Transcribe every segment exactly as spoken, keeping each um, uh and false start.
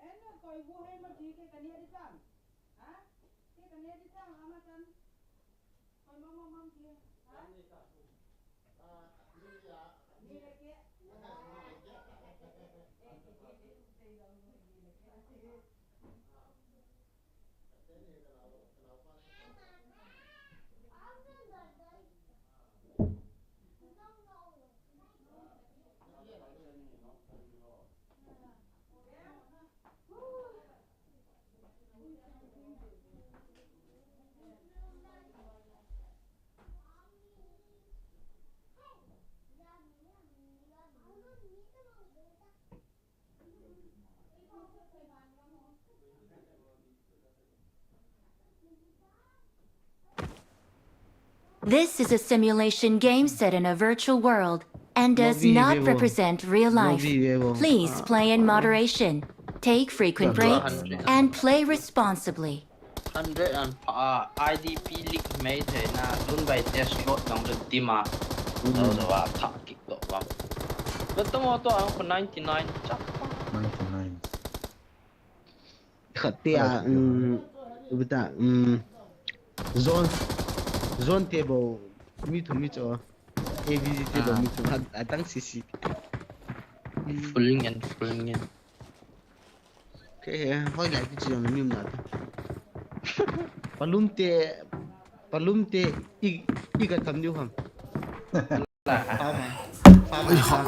Eno, koi bu hei ma di ke kani adi tang. Ha? Ke kani adi tang, ama tang. Koi ma ma mam di. Ha? Ni le ke. Ni le ke. Ni le ke. This is a simulation game set in a virtual world and does not represent real life. Please play in moderation, take frequent breaks, and play responsibly. Hundred and, ah, I D P league mai thei na, tun bai test slot nong le tima. Zo zo a, tha kick to bang. Betul mo to ang ko ninety nine chap. Ninety nine. Khat te a, um, beta, um, zone, zone te bou, mi thum mi cho, A V G te bou, mi thum, khat, a tang sisi. Full ngen, full ngen. Ke he, hoi lai ki chi jong mi um na ta. Palum te, palum te, i, i ka tham diu ham. Farm, farm, farm.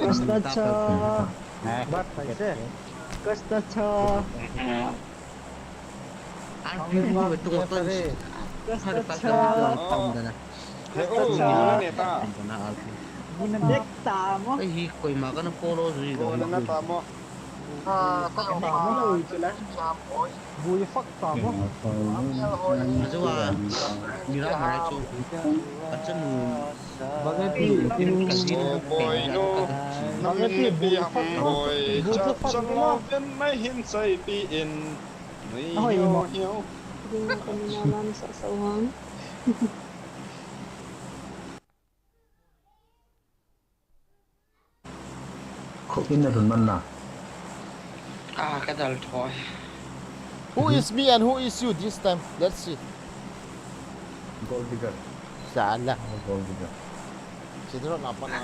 Kasta cha. Bat paise. Kasta cha. Kasta cha. Kasta cha. Buna dek ta mo. Ai, hi koima kana polo jui do. Buna ta mo. Ah, ka ta mo lo chula. Bui fak ta mo. Ajo a, mira mara chu. Achanu. Bangati. Bangati bui fak. Bui fak mo. Ven mai hin chai pi in. Nui hiu hiu. Ding kami na lan sa sa uang. Kho in na dun man na. Ah, ka dal thoi. Who is me and who is you this time? Let's see. Gold digger. Sala. Gold digger. Sidro na pa na.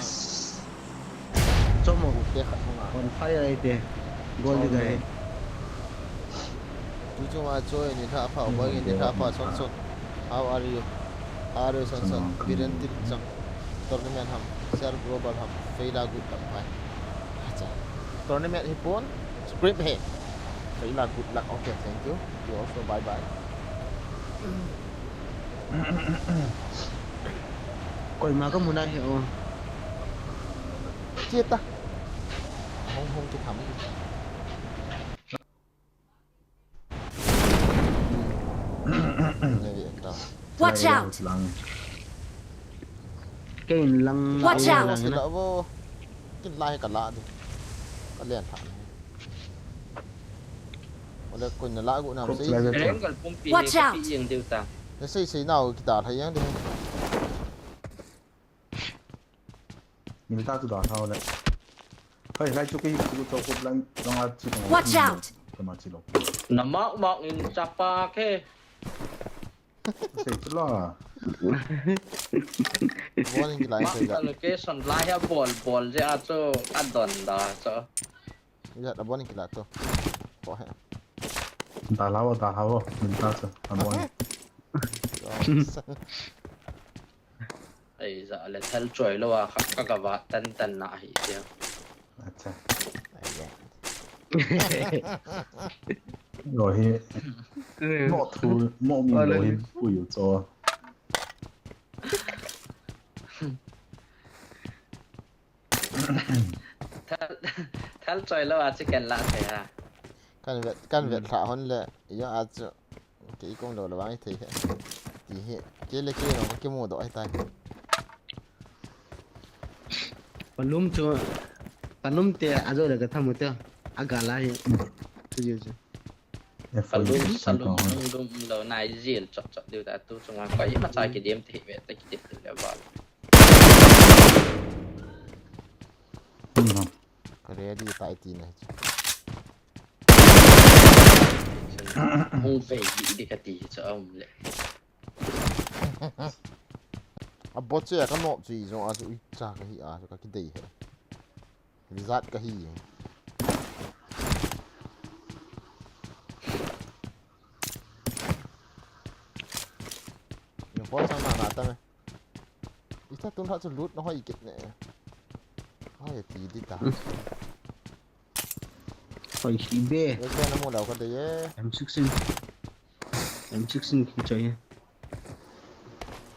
Chomo. Te khat hung a. On fire ai te. Gold digger. Tuchunga choi ni tha pha, upa ni tha pha, son son. How are you? How are you, son son? Biren tip chang. Tournament ham, share global ham, fail a good luck, bye. Acha. Tournament hi pon, script he. Fail a good luck, okay, thank you. You also, bye bye. Koima ka muna he o. Chia ta. Hong hong ki tham. Watch out! Lang. Kein lang. Watch out! Lang na. Kin lai ka la di. Ka len tha. Ole kun na la gu nam sei. Watch out! Sei sei nau kita thai yang di. Min ta tu da thao le. Hei, lai chu ki chu to ko lang lang a chi ko. Watch out! Kama chi lo. Na mau mau in chapa ke. Sei chu la. Bol in lai sei da. Location lai ha bol bol je a chu a don da chu. Ya da bol in kila to. Ko he. Da lao da hao min ta chu. A bol. Ei, ja le thal choi lo a kha ka ka va tan tan na hi tia. Acha. Ai ya. Lo hi. Mo thu, mo mi lo hi pu yu cho. Thal, thal choi lo a chicken la thei ha. Kan vet, kan vet thla hon le, ya a chu. Kei kong lo lo vang i thei he. Ti hi. Kei le kei lo ka kimu doh ahi tai. Palum chu, palum te a jo le ka thamu te. A ga la hi. Chu chu chu. Palum, palum, lum, lum, lo nai jil chok chok diu ta tu chunga koi ma cha ki dem te hi ve ta ki dem le ba. Ka ready tai ti na. Hung vei di, di ka ti chu a um le. A bot che a ka nop chu i jong a chu i cha ka hi a chu ka kidei he. Result ka hi. Bol sang na na ta me. Ita tun tha chu loot na hoi kit ne. Hoi ti di ta. Hmm. Hoi si be. Ye ke na mu lau ka de ye. M sixteen. M sixteen ki chai ye.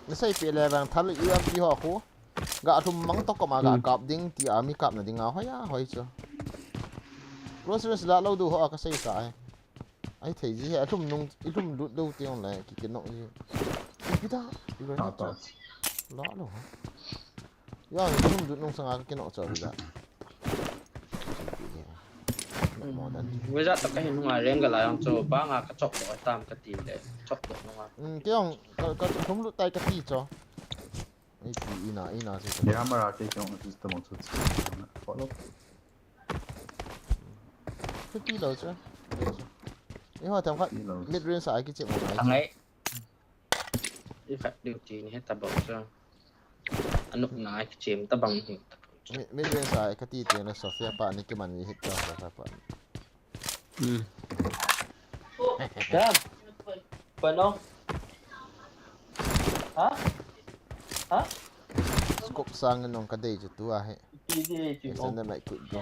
Na sei pe le bang thal U M P ho khu. Ga thum mang to ko ma ga Hmm. kap ding ti a mi kap na ding a hoi a hoi chu. Groceries la lo du ho a ka sei sa ai. Ai thei ji he a thum nung i thum lut lo ti ong le ki ki nok ji. I pi da. I ro Ta ni ta. Chu. La lo ha. Ya i thum lut nung sanga ka ki nok chu pi da. Mo dan. Weza ta ka hin nunga reng ga la yong chu ba nga ka chok do tam ka ti le chok do nunga. Mm, ke ong ka, ka thum lut tai ka ti chu. Ei, pi ina, ina se. Ya mara ke kyong tu ta mo tu. Follow. Pi pi lo chu. Ei, ho tam khat. Pi lo. Mid range a ki che mo ngai. Angai. I khat diu ti ni he ta bang chu. Anuk na ki chem ta bang hi ta bang chu. Mid, mid range a ka ti te na Sophia pa ni ki man ni hit ta Sophia pa. Hmm. Dam. Pano. Ha? Ha? Scope sang nong ka dei chu tu a he. Ti di ti. Yes, and then I could go.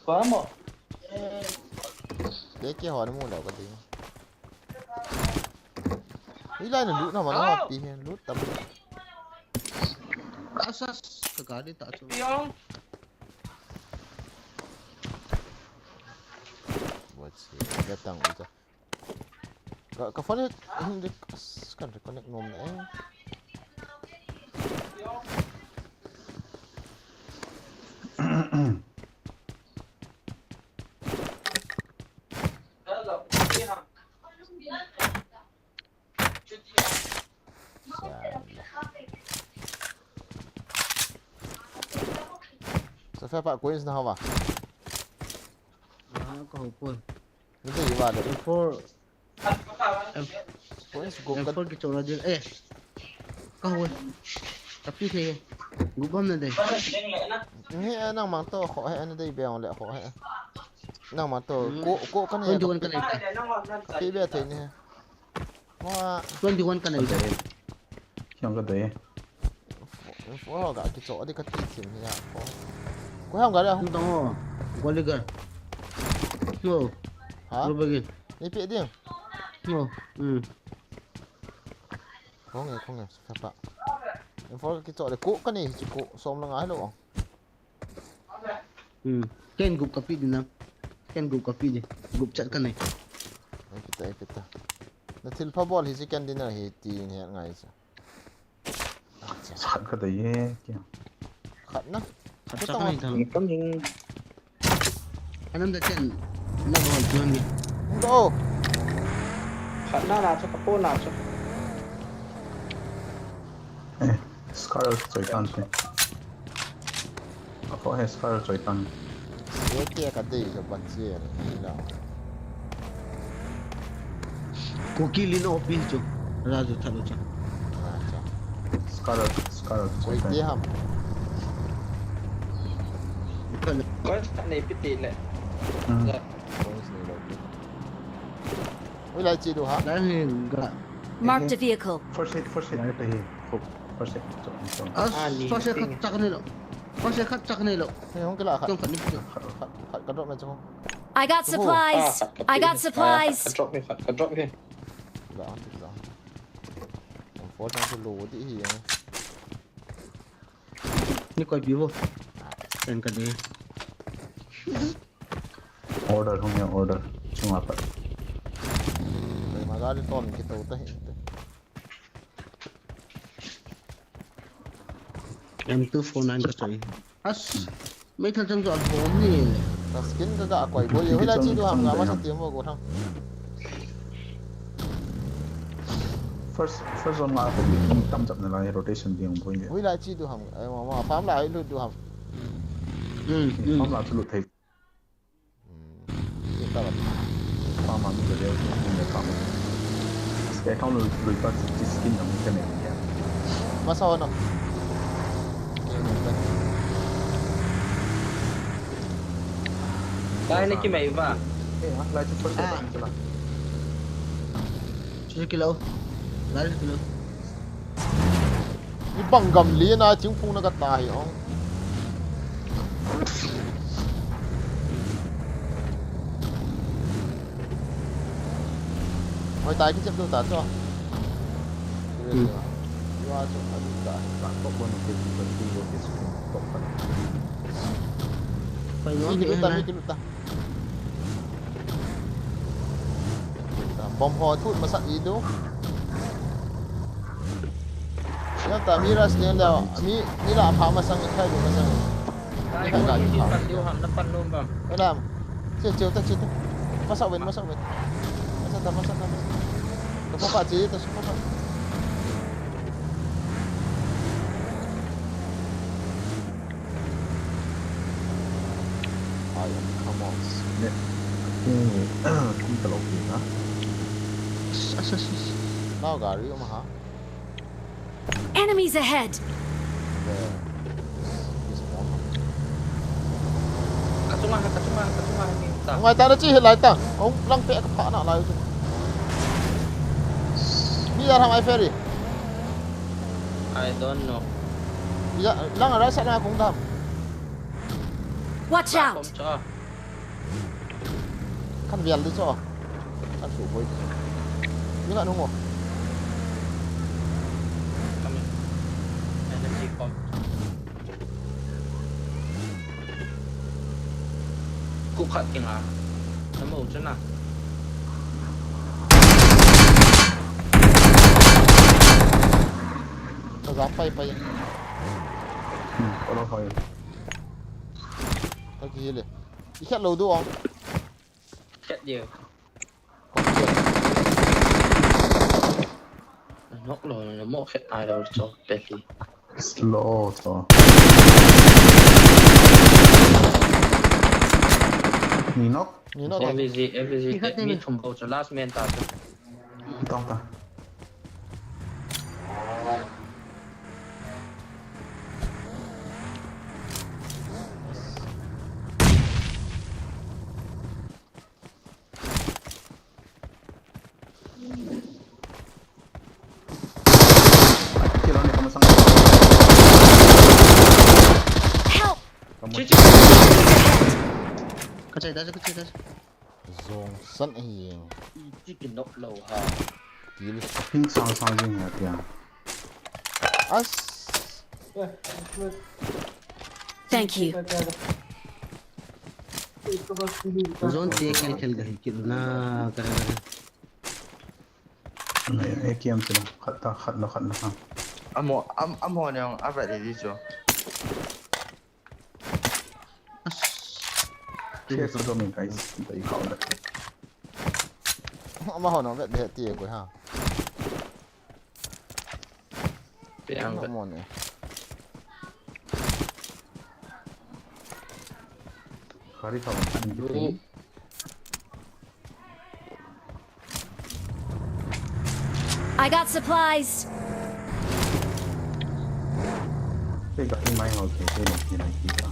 Ko mo. Dei ke ho na mu lau ka dei. Ui lai na lut na ma na Au! Pi he lut tam. Asas ka gari ta chu. Yong. What's here? Datang ita. Ka, ka phone hi, hindi, as-, kan reconnect nom na eh. Sa fe pa coins na hava. Ah, ka ho pon. Hindi, iba de. M four. M-, Points group M four ka kichol na ding. Eh. Ka hoi. Tapi thei. Group bam na dei. He, eh, nangma to kho he, eh, na dei be ong le kho he. Nangma to, hmm, ko, ko ka nei. Twenty-one ka nei ta. Pi be thei ni he. Wa. Twenty-one ka nei ta. Ka dei. Kiang ka dei. Info ho ga kicho di ka ti thim hi a ko. Ko ham ga le. Hung tong ho. Ko le ga. Mo. Ha? Lo ba gi. Ni pe ding. Mo. Hmm. Ko nge, ko nge, sa pa. Info ga kicho le ko ka nei hi ko som la ngai lo. Hmm. Ken group ka pi di na. Ken group ka pi di. Group chat ka nei. Ai kita, ai kita. Na thil pha bol hi si ken dinner hi ti ni ngai sa. Khat ka dei e, kya? Khat na. Khat chak na hi thang. Coming. Anam da chen. Na bol tuan ni. Go. Khat na na chak, kapo na chak. Eh, Scar choi tan te. Ako he Scar choi tan. Ye kya ka dei jo pan che la. Kuki lin O P chu. Ra chu thalo cha. Acha. Scar, Scar. Koi te ham. Kan. Koi sa nei pi te le. Hmm. Koi sa nei lo. Ui lai chi du ha. Lai hin ga. Marked a vehicle. First aid, first aid. Lai te hi. First aid. Chok, chok. Ah, ni first aid ting. Khat chak nei lo. First aid khat chak nei lo. Ni hung kila khat. Chong khat ni. Khat, khat, khat ka drop na chong. I got supplies. Ah, khat ka I got supplies. Ah, khat ka drop ni, khat ka drop ni. Kila, kila. Ang four chang chu lo di hi. Ni koi pi vo. Ken ka dei. Order hung ya order. Chunga pat. Koi ma gari ton ki to ta hi. M two four nine ka choi. As. Meithal chang chu a bom ni. Ka skin ka ga koi boi. Hoilai chi du ham ga masa ti mo go thang. First, first zone nga ko bi tam chap na lai rotation ding boi. Hoilai chi du ham. Ai ma, ma farm la ai lut du ham. Hmm, hmm. Farm la chu lut thei. Hmm. Ye ta la. Farm ma mi ko de, mi farm. Sky town lui, lui pa chi skin na mi ka ne ya. Masa wa no. Lai na ki mai va. Eh, ha, lai chu first. Ah. Chu kilo. Ibang gam li na chingphung na kata hi ong. Hoi tai kichep tu ta cho. Hmm. Tua chu adu ta. Ka top one of fifty, twenty, top one. Pai no. Kilut ta, kilut ta. Bom ho thut masat i tu. Yang ta mi ras yang da mi mi la pha masang khai bu masang. Ai, ko ni pan diu ham na pan lom bam. Ela. Che che ta che ta. Masa wen masa wen. Masa ta masa ta. Ta pa che ta su pa. Ai, come on. Ne. Hmm. Kum ta lo pi na. As as as. Nau gari um ha. Enemies ahead! Kachunga, kachunga, kachunga, ni ta. Ngai ta na chi hilai ta. Ong lang pe ka pha na lai chu. Mi ya ham ai ferry. I don't know. Ya, lang right side na kung dam. Watch out! Kom cha. Kan vial di cho. Kan su boi. Ni kan hung o. Kami. Energy kom. Ku khat ting a. Namo chana. Ka za pai pai. Hmm, oro hoi. Ka ki le. I khat lo du ong. Khat diu. Nok lo, na mo khat ai lo cho, peti. Slow to. Ni nok? Ni nok. F V Z, F V Z, mi thum bo cho, last man ta cho. Tong ta. Help! Kamu. Chi, chi. Kachai da, kachai da. Zong san ahi. Chi ki nok lo ha. Til. Ping sang sang jing ha tia. As. Thank you. Zone te khel khel gahi kit na, kare kare. A K M sila, khat ta, khat na, khat na ha. Amo, am, amo ne ong, avet le di cho. As. Che so do min kai, dai khau na. Amaho na vet de ti ko ha. Pe ang. Mo ne. Kari thau. I got supplies. Te ka mai ho ke, te lo ki na ki ka.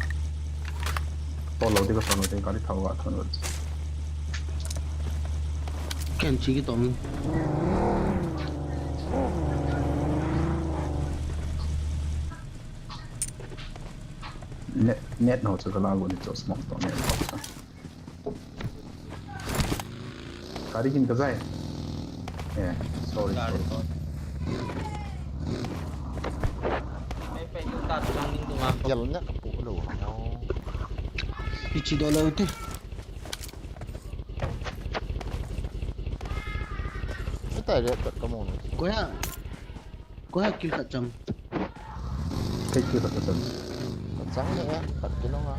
To lo de ka to lo de ka ri thau ga thon lo. Ken chi ki tong. Net, net no chu ka la go ni cho smoke to net. Kari hin ka jai. Eh, sorry, sorry. Gel na ka pu lo. Kichi do lo te. Ita re ka mo. Ko ya. Ko ha kill khat chang. Kei kill khat chang. Khat chang le ya, khat kill nga.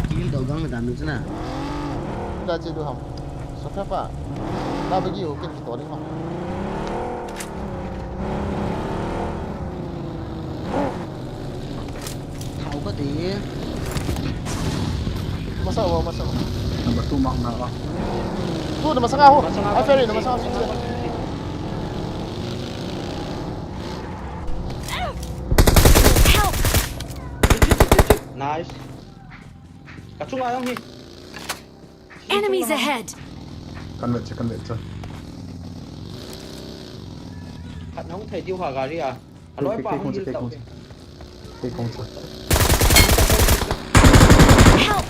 Kill do gang dan nu chana. Da chi du ham. So pha pa. Da ba gi ho ken ki to ni ma. Thau ka de. Masa wa, masa wa. Number two mark na wa. Tu na masa nga ho. Ai ferry na masa nga. Help! Nice. Ka chunga jong hi. Enemies ahead! Kan vet che, kan vet che. Khat hung thei diu ha gari a. Aloi pa hung dil tau. Kei kong che. Help!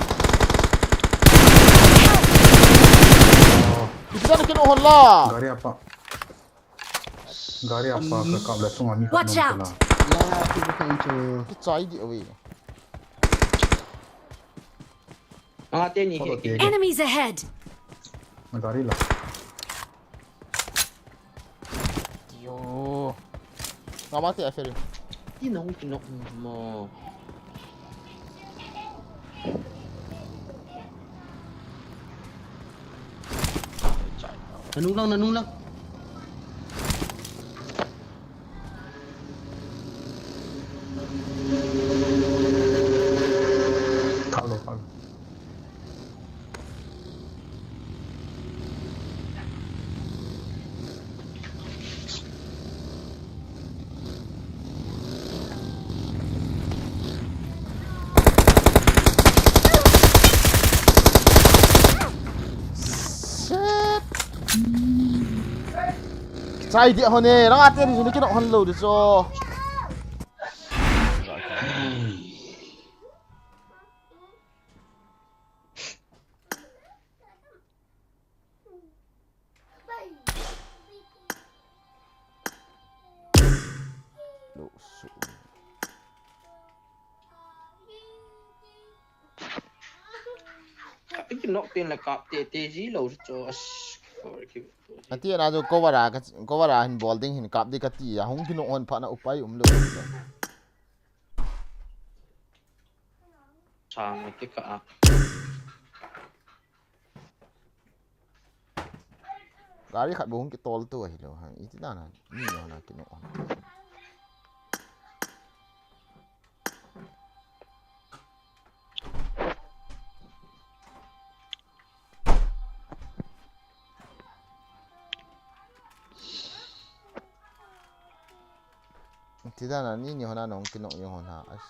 Help! Ipi dan kin hon la. Gari apa? Gari apa ka kap le chunga mi khat. Watch out! La, ki bu kan chu. Ki chai di away. Anga te ni he ki. Enemies ahead! Na gari la. Yo. Ngama te a ferry. Ti na hung kinok mo. Nanung lang, nanung lang. Thalo, thalo. Shit. Chai dia hon e, nang ate ni juni kinok hon lo di cho. Ka kinok tin la kap te te ji lo cho as. Ati na jo cover a ka, cover a hin bol ding hin kap di kati a hung kinok hon pha na upai um lo. Sa ngai te ka a. Gari khat bou hung kitol tu ahi lo hang. Iti dan a, ni lo na kinok. Ti dan a ni ni hon a nong kinok ni hon ha. As.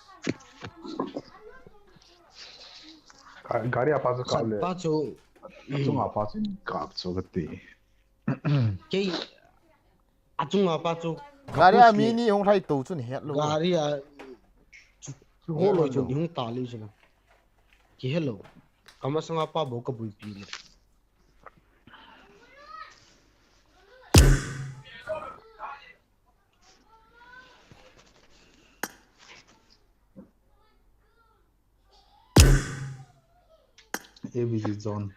Ga-, gari a pa chu kap le. Pa chu. Achunga pa chu kap chu kati. Kei achunga pa chu. Gari a mi ni hung thai tu chu ni het lo. Gari a chu ho lo chu ni hung ta li chu na. Ki hello. Kama sanga pa bo ka bui pi le. A B G zone.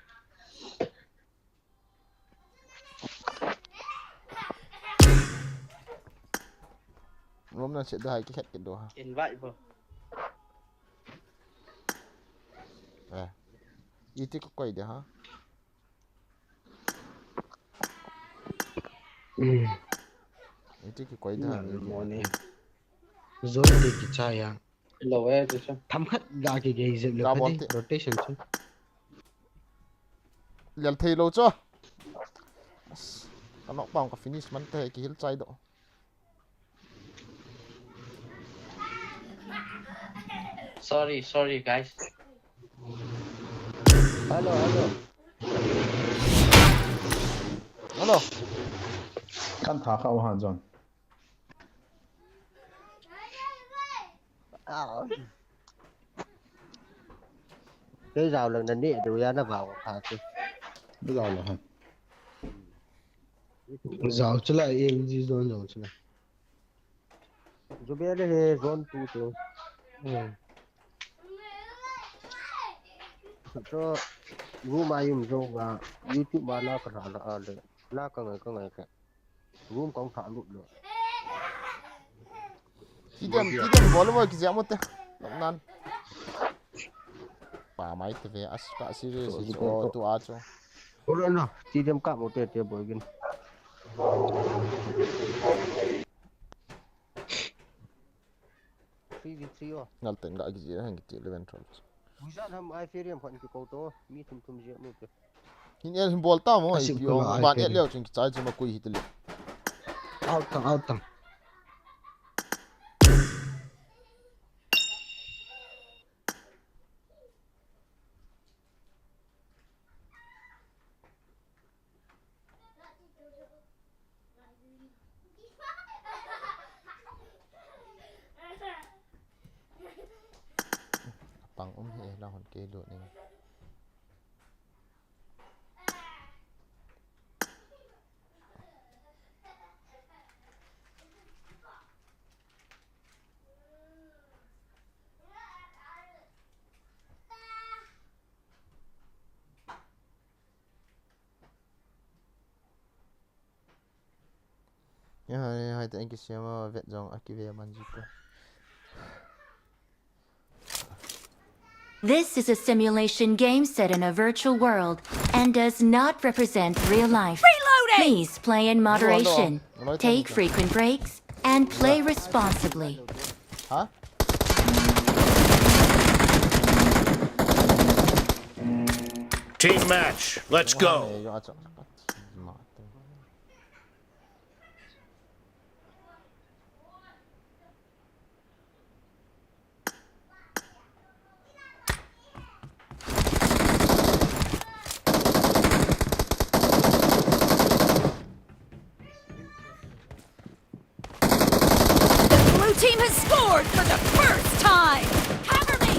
Rom na chet da hai ki khat ki do ha. Invite bo. Eh. Iti ko koi de ha. Iti ki koi da. Mo ne. Zone te ki cha ya. Lo e, chu chu. Tham khat ga ki gei jep le khat di rotation chu. Lel thei lo chu. Ka nok pang ka finish man te ki hil chai do. Sorry, sorry, guys. Hello, hello. Hello. Kan tha kha u han John. Kei jao lang na ni du ya na ba wa kha tu. Ni jao lang ha. Jao chula A B G zone jao chula. Jubel he zone two tu. Hmm. Cho room a yum jo ga YouTube ma la ka la la a le. La ka ngai ka ngai ka. Room kong tha lut lo. Tidem, tidem bol mo ki jam te. Nan. Pa mai te ve as ka serious hi cho tu a cho. Ora na, tidem ka mo te te bol gin. Three v three o. Ngal ten ga ki ji hang ki eleven twelve. Wizard ham ai ferium khan ki ko to, mi thum thum je mo te. Hin el hin bol ta mo, ai pio, ban el leo chun ki chai chun ma kui hi te le. Out tang, out tang. Hon kei lut ning. Ya, hai, hai, thank you so much. Vet jong akive man ji ko. This is a simulation game set in a virtual world and does not represent real life. Reloading! Please play in moderation, take frequent breaks, and play responsibly. Hah? Team match, let's go. The blue team has scored for the first time. Cover me.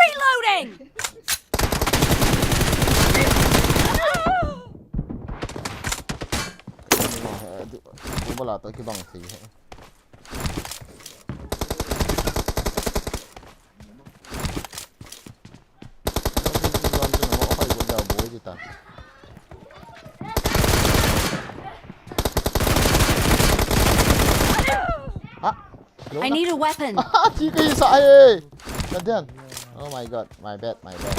Reloading. Bala to kibang thei he. I need a weapon. Ah, T K sa eh. Kadian. Oh my God, my bad, my bad.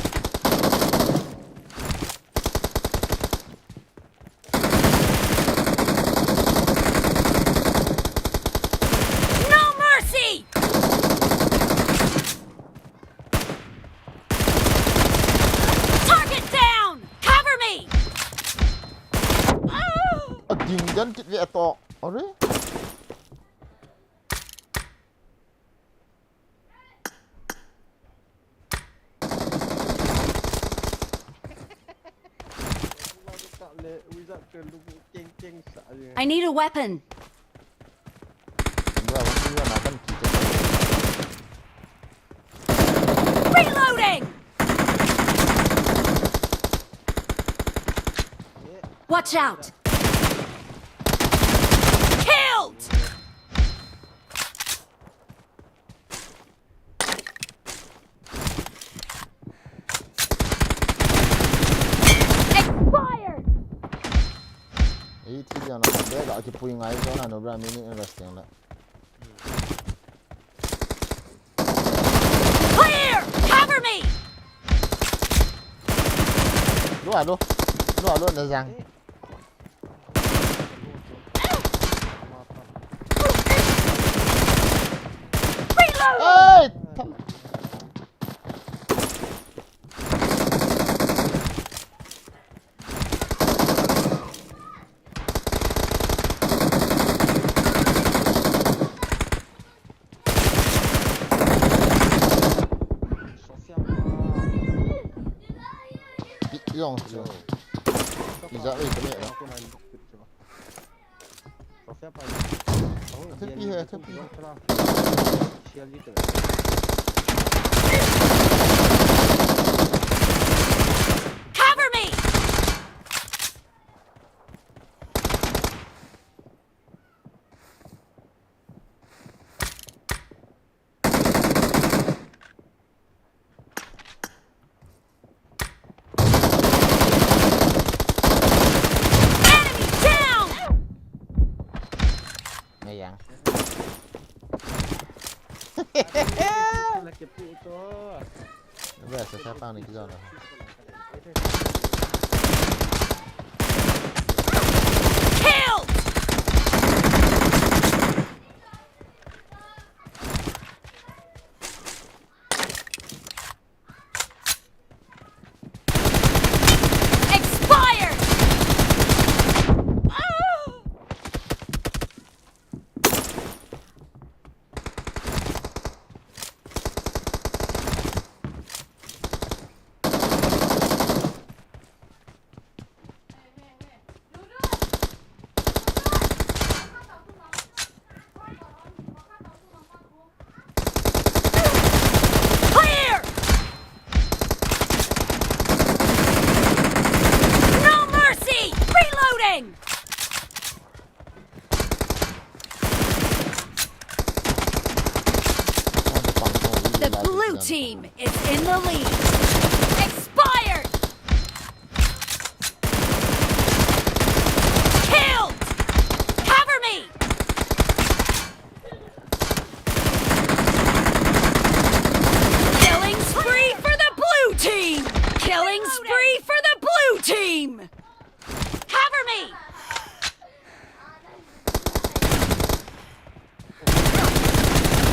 No mercy! Target down! Cover me! Ah! Ading dan kit ve ato. Are? I need a weapon. Reloading! Watch out! Killed! Expired! Ei, thi dia na, de ga kipui ngai jo na, no bra, mini investing la. Clear! Cover me! Lo, lo. Lo, lo, na jang. Reload! Hey! Yong chu. Iza ei kami na. Athepi he, athepi. Cover me! Enemy down! Mayang. Killed! Expired! Ah! Cover me!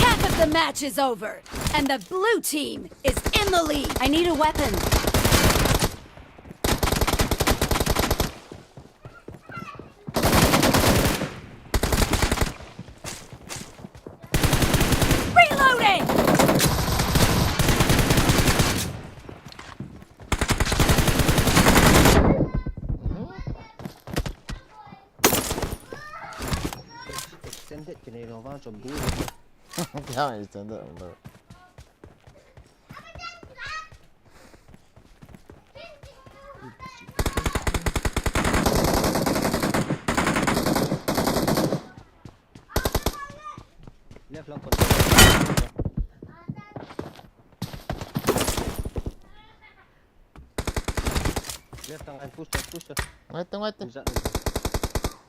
Half of the match is over, and the blue team is in the lead. I need a weapon. Reloading! Extended kine lo va chom du. Kya extended lo. Left lang kon. Left lang, I push, I push. Ngai te, ngai te. Exactly.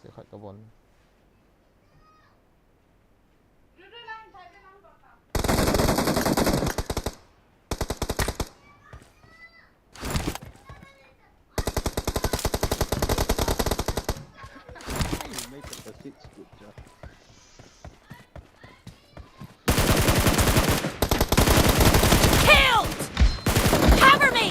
Se khat ka bon. You make up the six, good job. Killed! Cover me!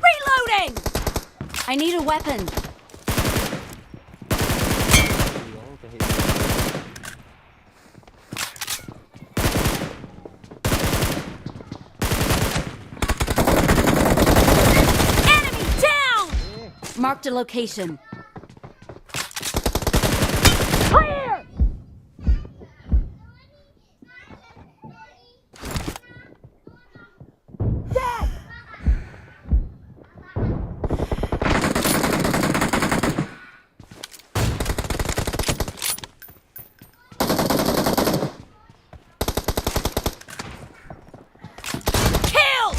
Reloading! I need a weapon. Enemy down! Marked a location. Clear! Killed!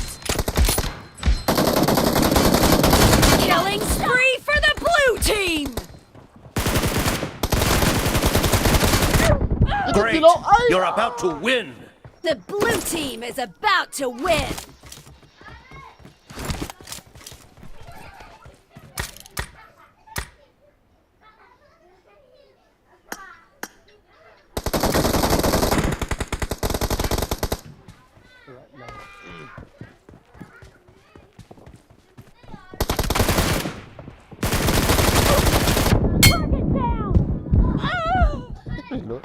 Killing spree for the blue team! Great! You're about to win! The blue team is about to win! Reload.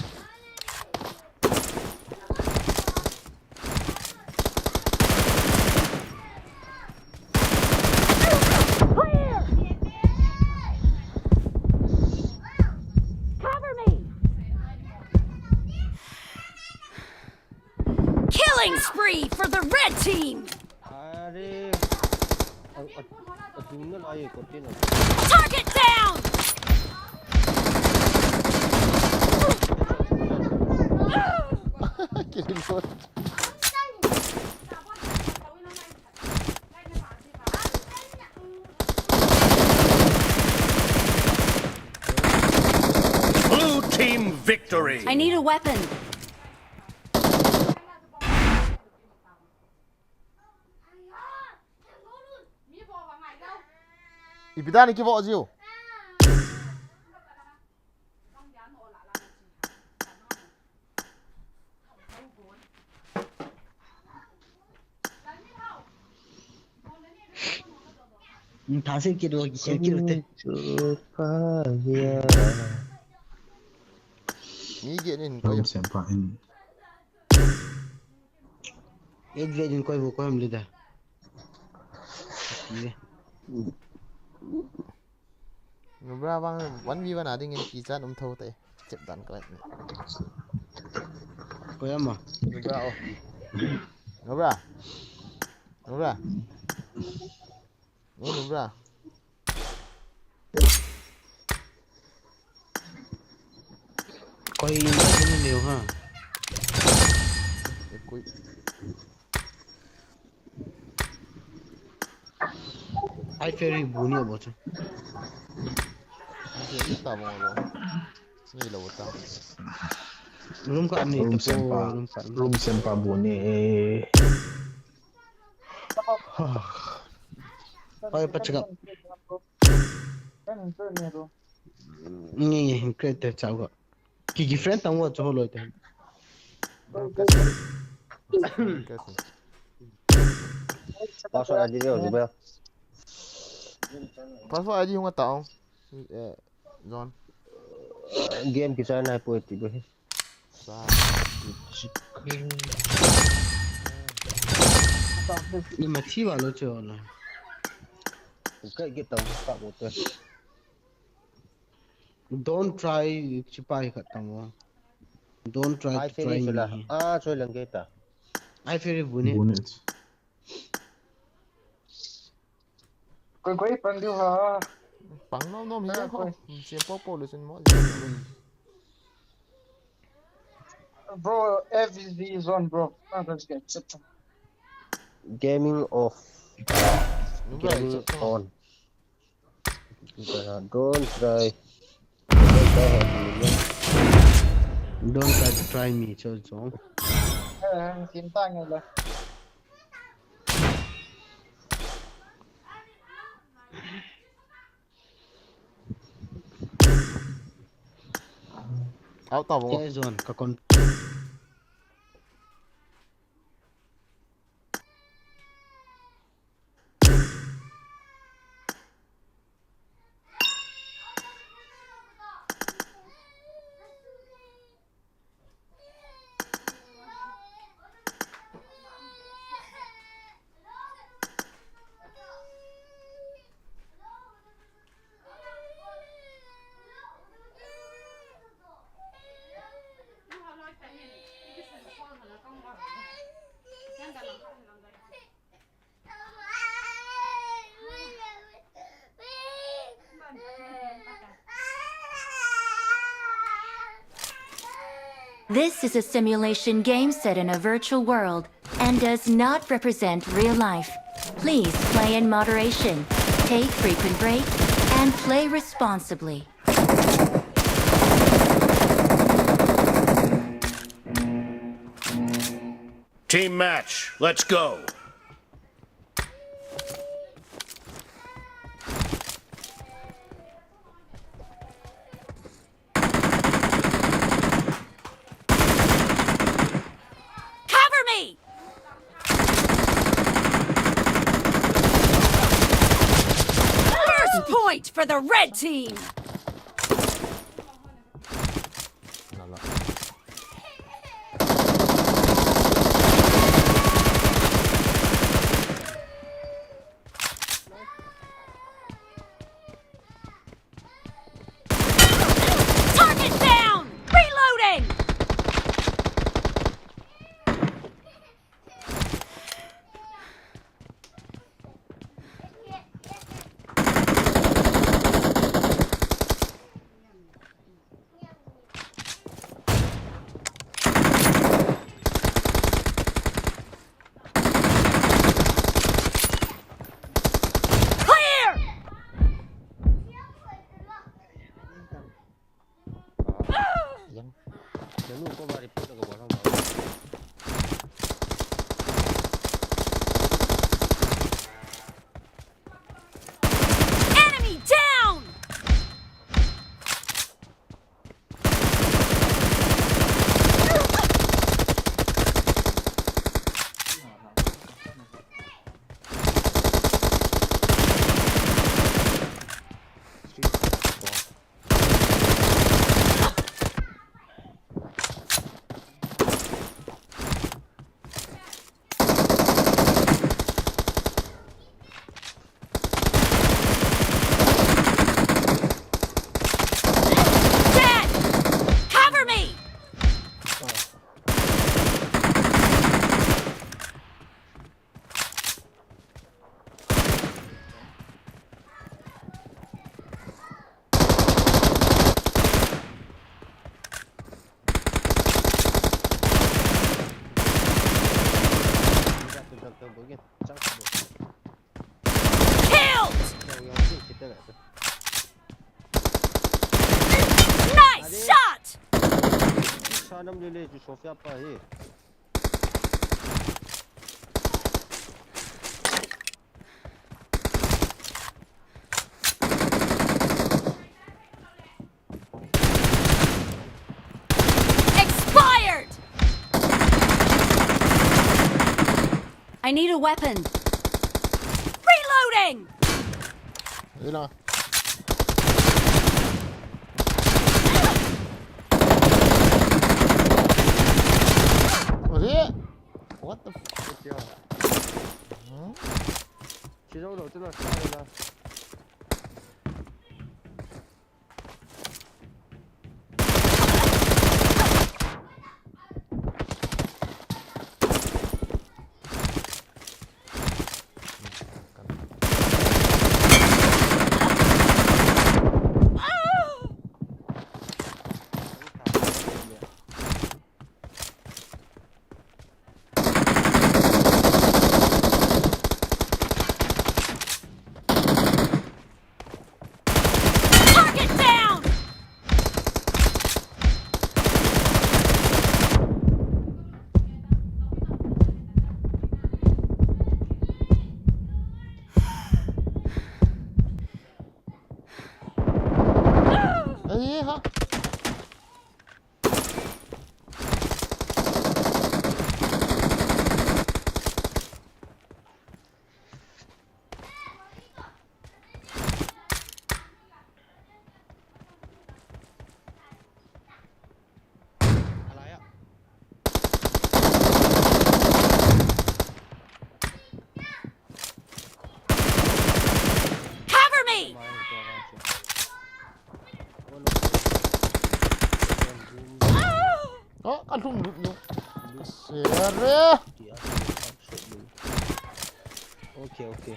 Clear! Cover me! Killing spree for the red team! अरे, अ-, अ-, अ-, दूर ना लाए, करते ना। Target down! Killing spree. Blue team victory. I need a weapon. Ipi dan ni kivoh jiu. Hmm, tha sil kit ro, sil kit ro te. Chu pa ya. Mi ge nin ko. Sem pa in. Eight ve din koi bu koi am le da. Nubra bang one v one a ding in kichat um tho te. Chep dan ko ni. Koi am a? Nubra o. Nubra. Nubra. Ni Nubra. Koi ni ni ha. Ekui. Ai, Ferry bu ni bo chu. Ni ta mo lo. Ni lo ta. Room ka ni Room ta po, sempa. Room ka. Room sempa bu ni. Oi, pa chaka. Ni, ni, create te chao ka. Ki, ki friend tang wa cho lo te. Password a di leo, di leo. Password a di hung a tao. Eh, John. Game ki sana po ti bo. Sa. Ni ma thi wa lo cho lo. Ka get tao ka mo te. Don't try chipai khat tang wa. Don't try Ai to try finish la. me. Ah, choi lang ke ta. Ai, Ferry bu ni. Bonus. Koi koi pang diu ha. Pang nom nom hi Ah, jeng ho. koi. Siam po po le sin mo. Bro, F V Z zone, bro. Ah, let's get set. Gaming off. Nung bai Gaming chak ta. On. Don't try. Don't try hard to win. Don't try to try me, cho cho. Eh, tin ta ngai la. Out ta bo. Ke zone ka kon. This is a simulation game set in a virtual world and does not represent real life. Please play in moderation, take frequent breaks, and play responsibly. Team match, let's go. Cover me! First point for the red team! Target down! Reloading! Nice shot! Sanam lele chu Sofia pa hi. Expired! I need a weapon. Reloading! Ila. Ore, what the fuck? Hmm? Target down! Ahi ha. Cover me! Oh, ka lhum lut nu. Ka share. Okay, okay.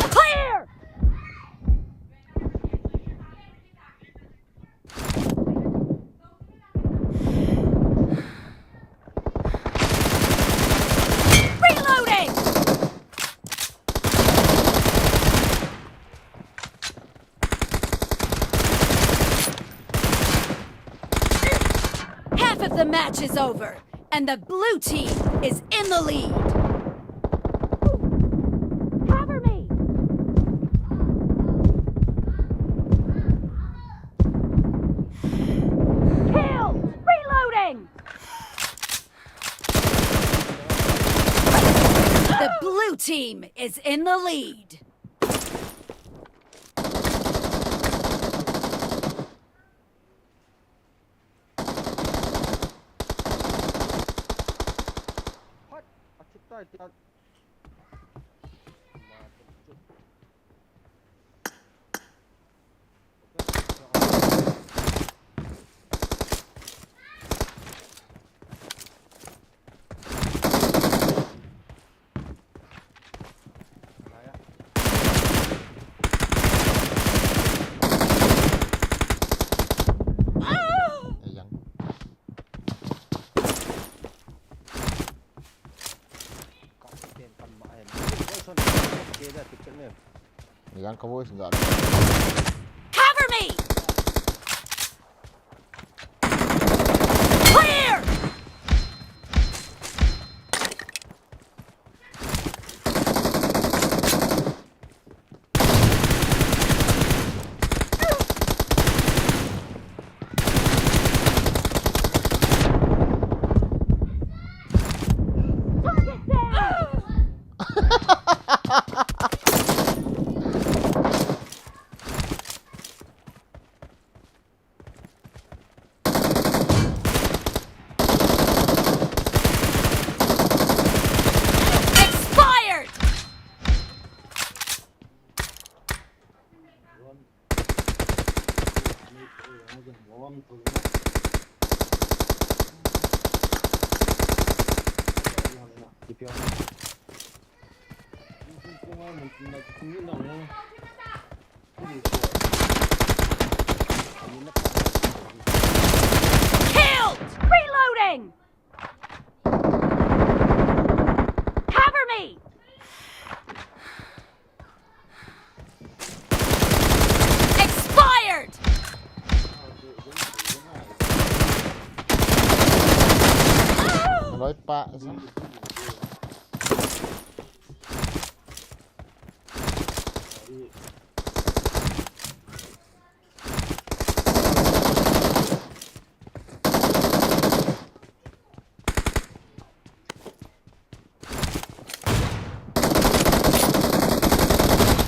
Clear! Reloading! Half of the match is over, and the blue team is in the lead. Cover me! Kill! Reloading! The blue team is in the lead. Yang ka voice ga. Cover me! Clear! Target down! Expired! Killed! Reloading! Cover me! Loi pa.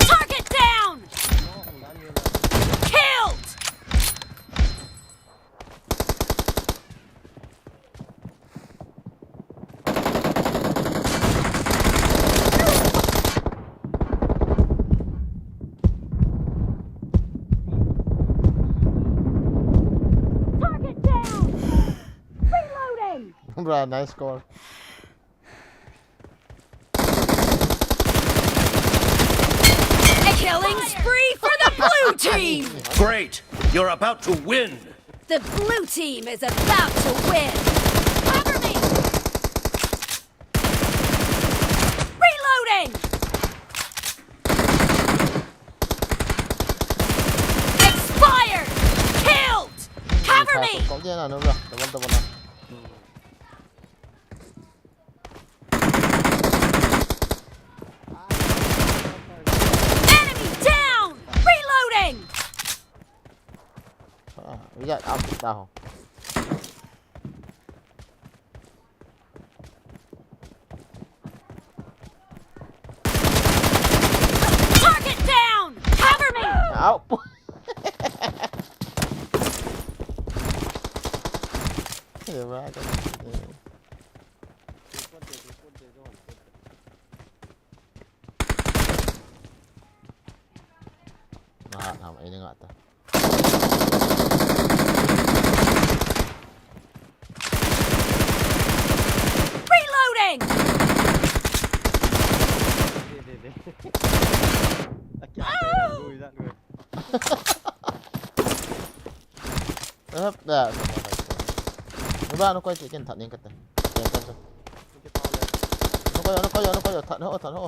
Target down! Killed! Target down! Reloading! Bra, nice score. A killing spree for the blue team! Great! You're about to win! The blue team is about to win! Cover me! Reloading! Expired! Killed! Cover me! Kau dia na, no, bro. Double, double na. Enemy down! Reloading! Ah, we got out of that hole. Target down! Cover me! Ow! Hey, bro, I got this today. Nga, nga, maingat ah. Reloading! Dei, dei, dei. Akia, dei, dei, dei. Hep, da, sa, sa, sa. Ni ba, no koi, ken that ning kate. Ken, ken, ken. No koi, no koi, no koi, that, ho, that, ho.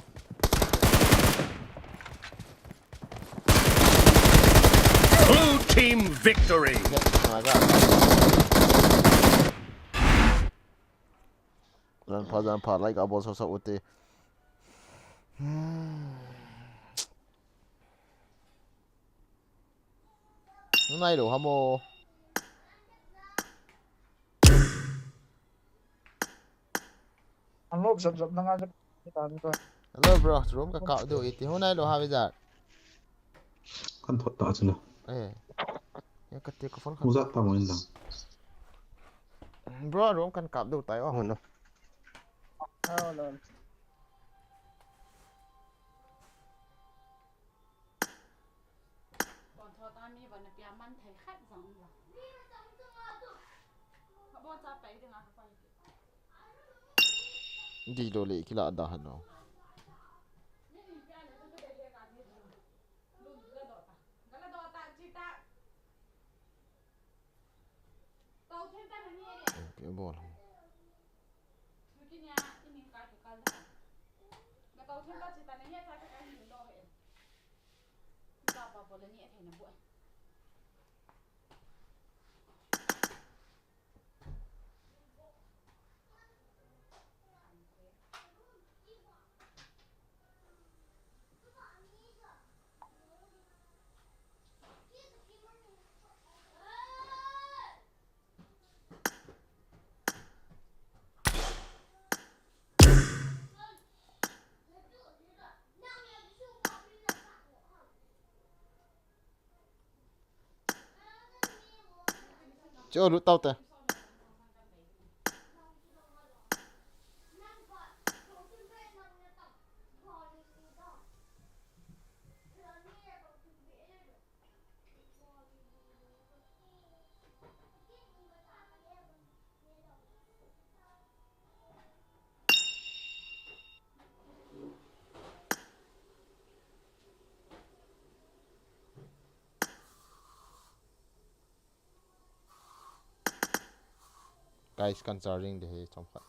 Blue team victory. Jan pha, jan pha, like a bol sasa ute. Hmm. Nai lo hamo. An lop zap zap na nga zap. Hello, bro. Room ka kap diu iti. Hung nai lo ha, Vijay. Kan thot ta chu na. Eh. Ya ka te ko phone kan. Mu zat ta mo in lang. Bro, room kan kap diu tai o. Hung na. Hello. Kon tho ta mi ba na pia man thei khat jong la. Ka bo cha pai ding a ka pai. Di do le kila da hano. Okay, bol. Cho lut tau te. Guys, kan charging de he chomkhat.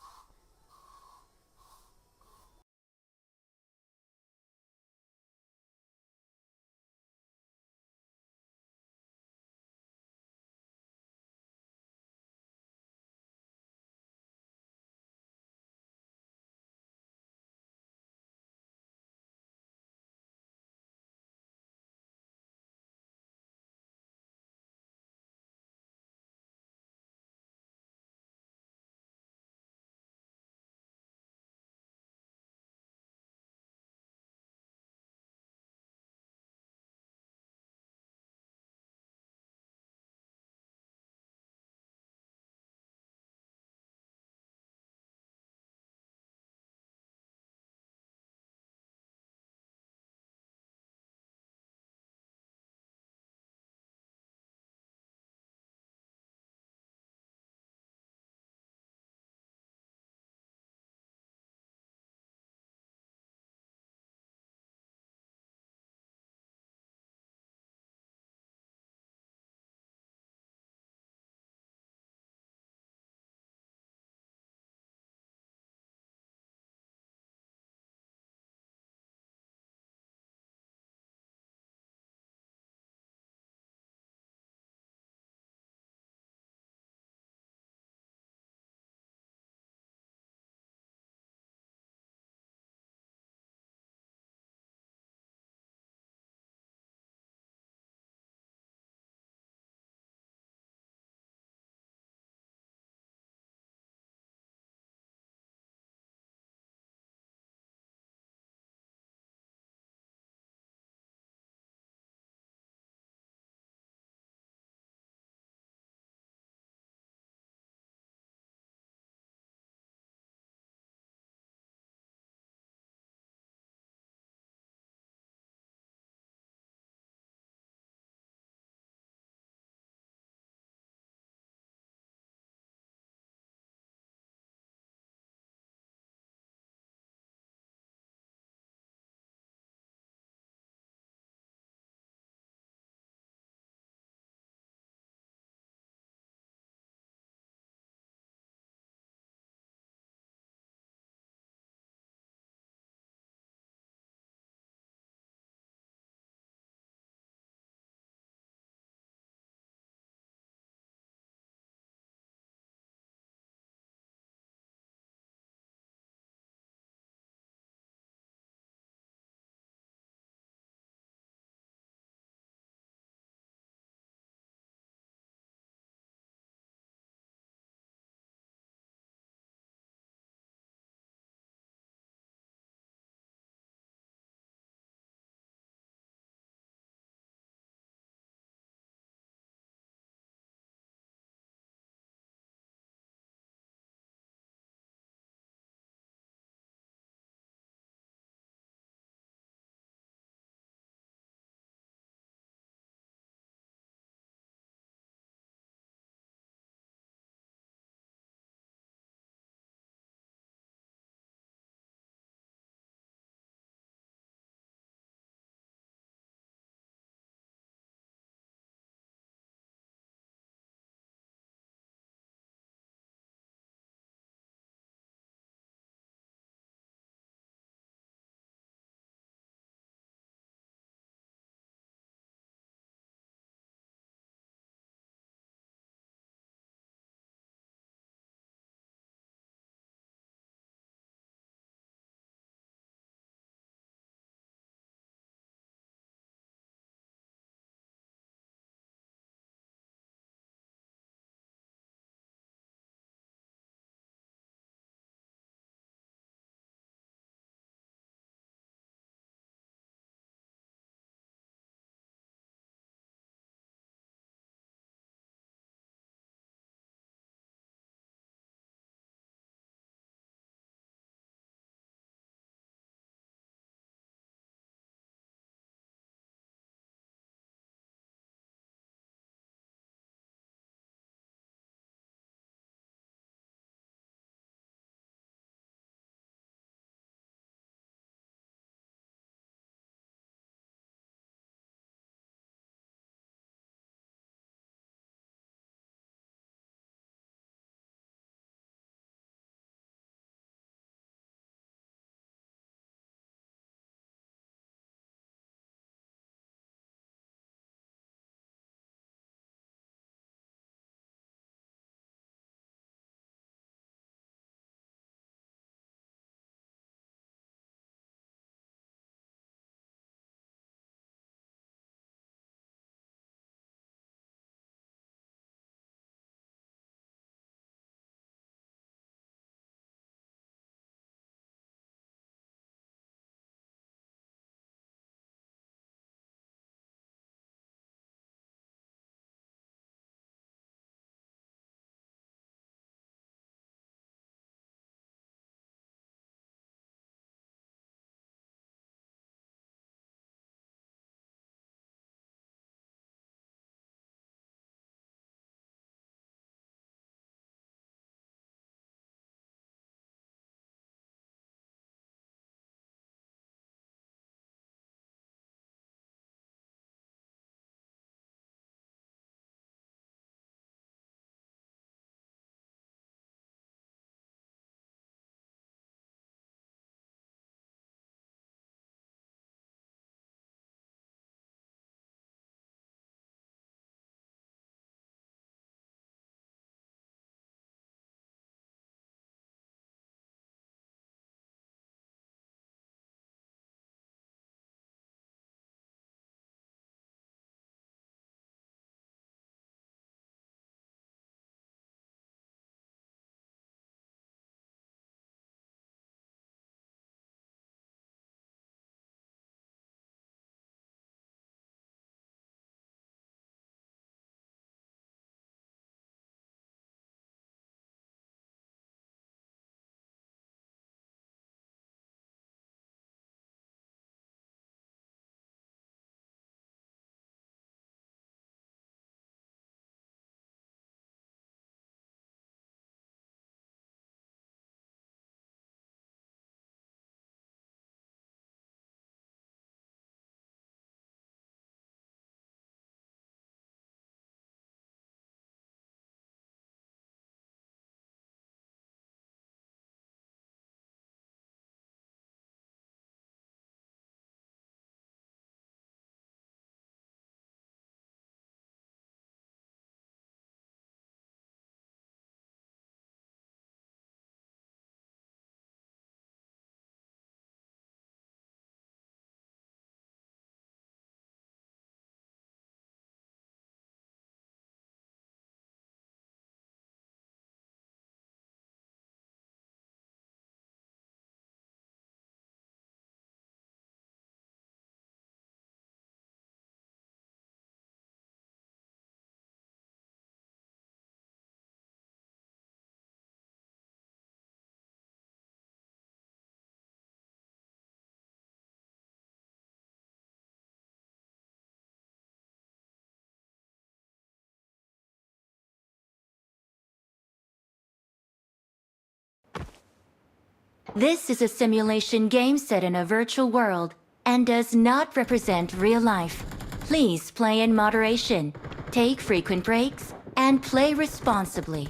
This is a simulation game set in a virtual world and does not represent real life. Please play in moderation, take frequent breaks, and play responsibly.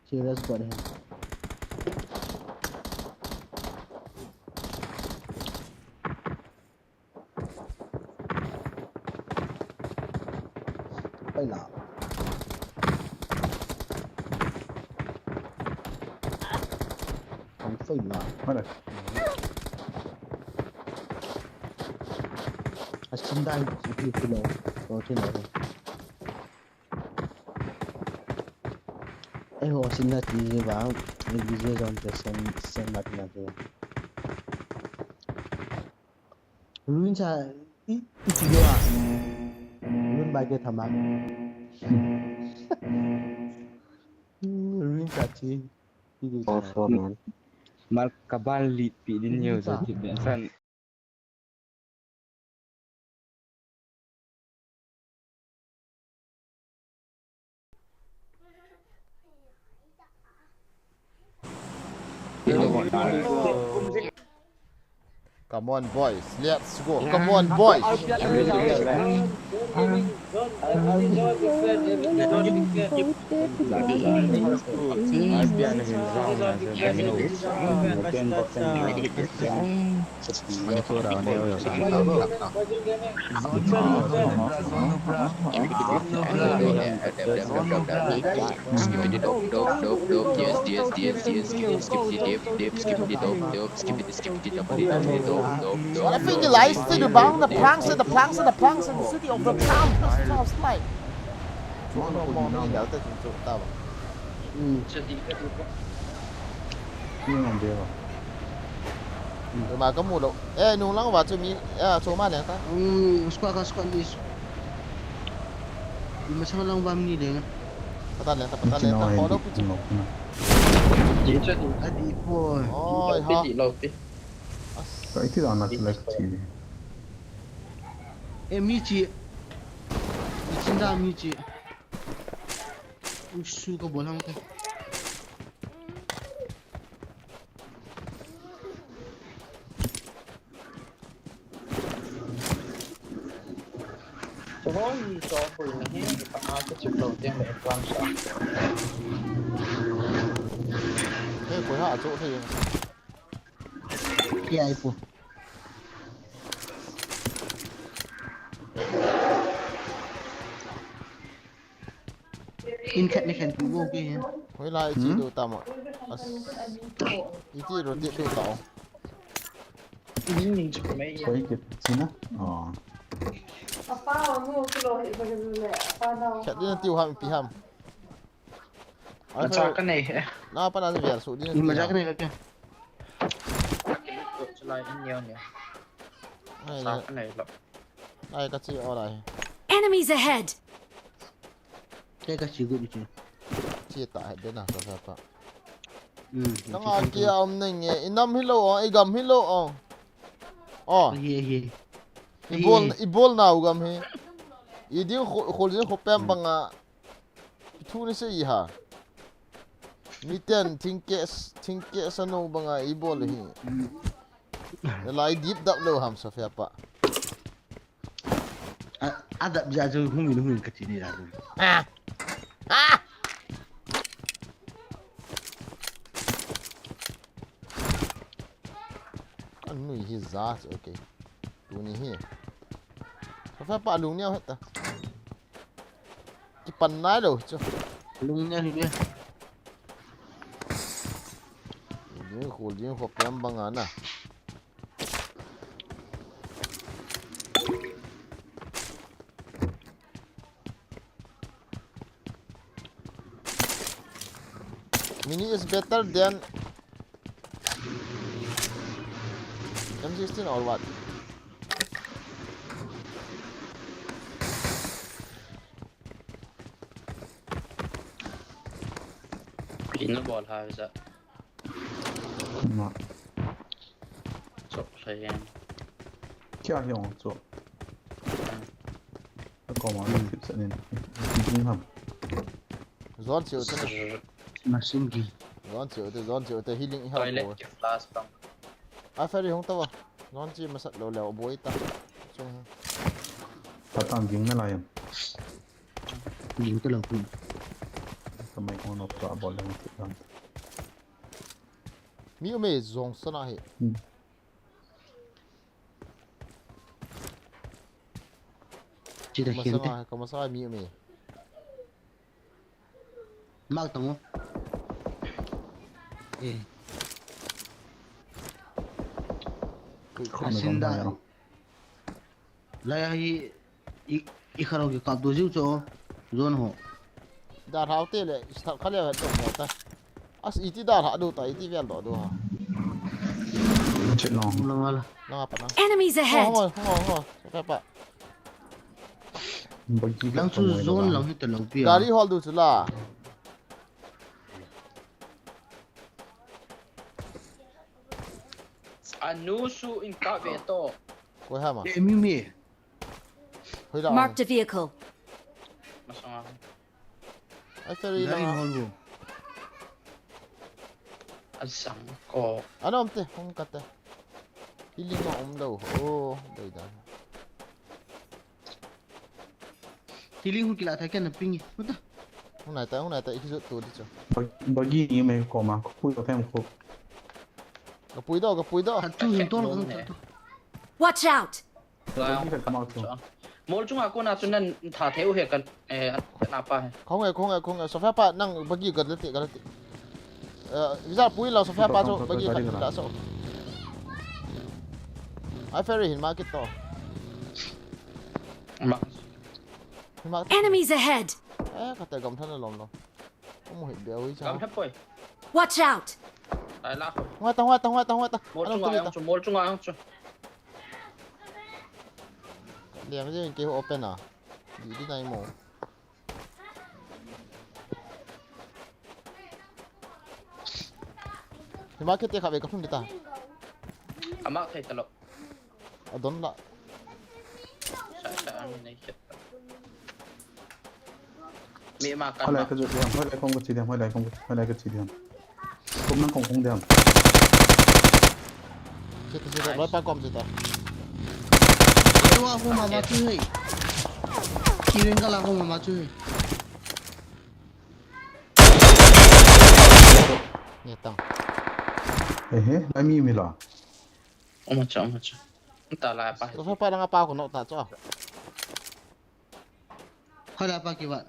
Serious got him. Fail la. Không fail la. Mana? Asin dai, si pi pi lo. Ko ti lo. Ei ho asin dai ti ba, ei bi je zon te sen, sen mat na te. Ruin sa, i, i ti lo a. Ruin ba ke thama. Ruin sa ti, ti lo sa. Also, man. Mal kabal li pi din yo sa ti be san. Come on, boys, let's go. Come on, boys. Skippity dop dop dop dop, yes yes yes yes yes, skippity dip dip, skippity dop dop, skippity skippity dop dip dop dop dop. What if you like to do bang the planks and the planks and the planks in the city of the town? Just like. Mo mo ni da ta tin chu ta ba. Hmm. Ni ngam de ba. Ema ka mu lo. Eh, nung lang va chu mi, eh, chu ma leng ta. Hmm, squad ka squad ni. Ima sang lang va mi leng. Pata leng ta, pata leng ta. Follow pi chu. Ji cha di. Adi po. Oi ha. Pi lo pi. As. Ka iti da na chu lek ti. Eh, mi chi. Mi chin da mi chi. Usu ka bolang ka. Hei, koi ha, achu thei. Ki ai pu. In khat ni khen tu bo ke hin. Hoilai chi do ta ma. As. Iti ro ti do ta o. Ning ning chu mai. Koi ke chi na. Oh. Apa wa mu kilo hi ba le apa na. Khat ni na tiu ham pi ham. Macha ka nei he. Na pa na vel su di na. Macha ka nei ka. Chalai in neo neo. Ai, sa ka nei lo. Ai, ka chi o lai. Enemies ahead. Ke ka chi gu ni chi. Chi ta he de na sa sa pa. Hmm. Nang a kia om nei nge, i nam hi lo o, i gam hi lo o. O. Hi hi. I bol, i bol nau gam hi. I ding khol, khol ding khopem banga. Thu ni se i ha. Miten thingkeh, thingkeh sano banga i bol hi. Lai dip dap lo ham Sofia pa. A, a dap ja jo hung in hung in ka ti ni la. Ah. Ah. An nui hi za, okay. Tuni hi. Sofia pa lung neo heta. Kipan nai lo chu. Lung neo hi be. Ding khol ding khopem banga na. Mini is better than M sixteen or what? Pin na bol ha sa. Ma. Chok sa yan. Kya hi ong chok. Ko ma na tip sa nin. Tin ham. Zon chiu te na. Machine gun. Zon chiu te, zon chiu te, healing i ha. Toilet ke flash bang. A ferry hung tava. Non chi masat lo leo boi ta. Chung. Patang ging na lai em. Ging ta lo pi. Kamai kong nok ta bol leng ti dan. Mi ume zong sana he. Hmm. Chi ta khian te. Masanga, ka masanga mi ume. Mak tang o. Eh. Asin da. Lai hi i, i kharo ki kap do jiu cho. Zone ho. Da hau te le, start kha le do mo ta. As iti da ha do ta, iti vel do do ha. Chet no. Langa la. Langa pa na. Enemies ahead. Ho, ho, ho, ho. Ka pa. Lang chu zone lang hi ta lo pi a. Gari hol du chu la. Anu su in ka ve to. Ko ha ma. E mi mi. Hoi la. Marked a vehicle. Masanga. Ai, ferry la. Gari hol bu. Asang ko. Ano om te, om ka te. Healing ma om lo. Oh, dai da. Healing hu kila tha ken na ping. Huta. Hung nai ta, hung nai ta, iki jot tu di cho. Bagi ni me ko ma, ko pui ko them ko. Ka pui do, ka pui do. Ka tu hin tol ka tu. Watch out! Mol chunga kona chu nan tha thei u he kan, eh, na pa he. Khong e, khong e, khong e. Sofa pa nang bagi gat lati, gat lati. Eh, visa pui lo sofa pa chu bagi khat la so. Ai ferry hin ma kit to. Ma. Hin ma. Enemies ahead! Eh, ka te gam than lom lo. Omo hit bia ui cha. Gam thap poi. Watch out! Ai la ko. Hung ta, hung ta, hung ta, hung ta. Mol chunga ang chu, mol chunga ang chu. Liang je ke open a. Di di nai mo. Hi ma ke te kha ve ka phun di ta. Ama thei ta lo. Adon la. Sa, sa, ang nei khet. Mi ma kan. Hoilai ma. Ka jot diam, hoilai kong ka chi diam, hoilai kong, hoilai ka chi diam. Kum nang kong kong diam. Chi ta, chi ta, nice. Loi pa kom chi ta. Loi wa ko mama chu hei. Kiren ka la ko mama chu hei. Ni tang. Ehe, lai mi mi la. Oma cha, oma cha. Ta la pa. Sofa pa nga pa ko no ta cho. Hoilai pa ki ba.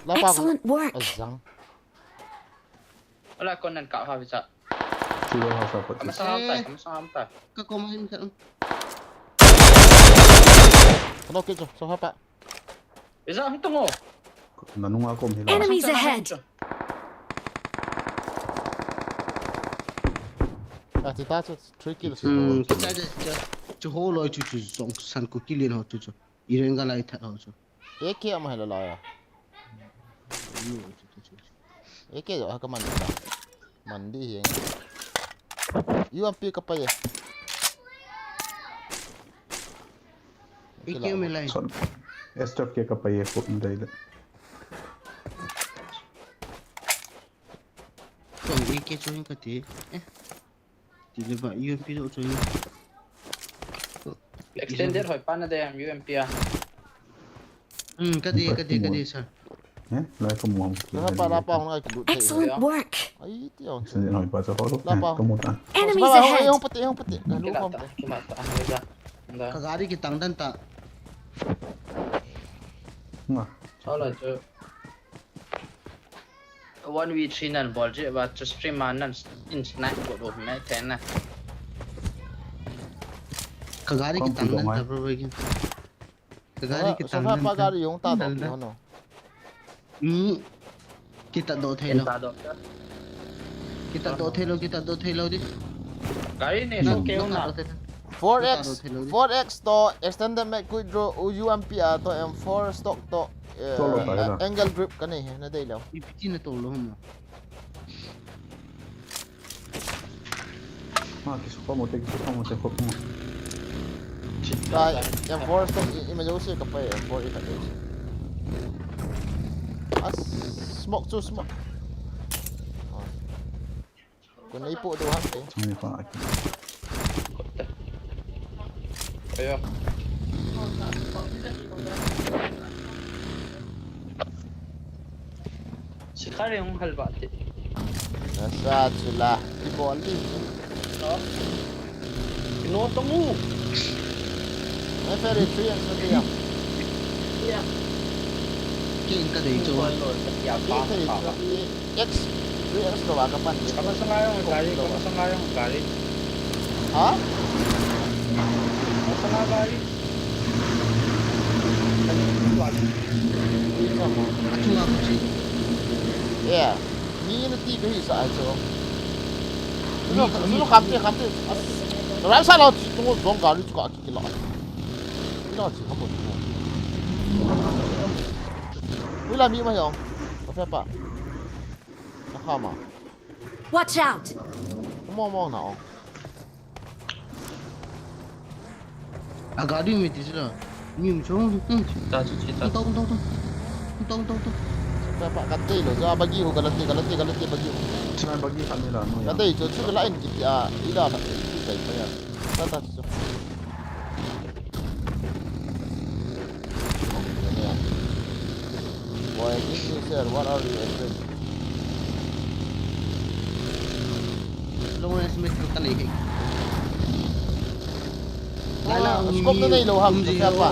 La pa ko. Excellent work. Azang. Hoilai kon nan ka ha bi cha. Chu ha sa pa. Kama sa ham ta, eh, kama sa ham ta. Ka ko ma hin ka. Kono ke cho, sofa pa. Iza hung tung o. Na nunga kom hi la. Enemies ahead. A ti ta chu three kills. Hmm, kita de chu ho loi chu chu zong san ko kill in ho chu chu. Iren ga lai that ho chu. A K ama hela la ya. A K jo ha ka man ta. Man di hi. U M P ka pa ye. A K me lai. Son. S T F K ka pa ye ko dai le. Son A K join ka ti. Eh. Ti le ba U M P do join. Extended hoi pa na de U M P a. Hmm, ka de, ka de, ka de, sir. Eh, lai ko mo. La pa, la pa, hung ai ki lut. Excellent work. Ai, ti on. Sen noi pa sa ko. La pa. Ko mo ta. Enemies ahead. Hung pati, hung pati. Ka lu kom. Kila ta, kila ta, ah, ja. Ka gari ki tang dan ta. Nga. Chala chu. One v three nan bol je ba chu stream a nan in snipe ko do mai the na. Ka gari ki tang dan ta bro, bro. Ka gari ki tang dan ta. Gari hung ta do ki hono. Hmm. Kita do thei lo. Kita do thei lo, kita do thei lo di. Gari ne so ke na. Four X, four X to extended mag quick draw, U M P a to M four stock to, eh, angle grip ka nei he, na dei lo. Ipiti na to lo mo. Ah, kisu pa mo te, kisu pa mo te, ko mo. Ka M four stock i, i ma jo se ka pa M four i ka jo se. As smoke chu smoke. Ah. Ko nei po do ham te. Chang ni pa aki. Ayo. Sikha re hung halba te. Nasa chula. Ibol ni. No. No to mu. May pwede three X na kaya. King ka dei chu. Hindi pwede three X. X, three X ka ba ka pan. Kamasang ayong gari, kamasang ayong gari. Ha? Kamasang ayong gari. Hindi ka mo. Achu ako si. Yeah. Ni na ti ka hi sa achu. Sulu, sulu kamte, kamte. Ram sa lo, tungo dong gari chu ka kikila. Ila chi ka mo. Ui la mi ma hiong. Ka fe pa. Na kha ma. Watch out! Mo mo na o. A gari mi ti sila. Mi mi chong. Hmm. Ta chu chi ta. Tong tong tong. Tong tong tong. Pa pa ka te lo ja bagi ho ka la te ka la te ka la te bagi ho. China bagi kha ni la no ya. Ka te chu chu la en ki a ila ka te ki tai pa ya. Ta ta chu. Boy, give me sir, what are you afraid? Long range missile ka nei kei. Lai la, oh, scope na nei lo ham, um, ka fa pa.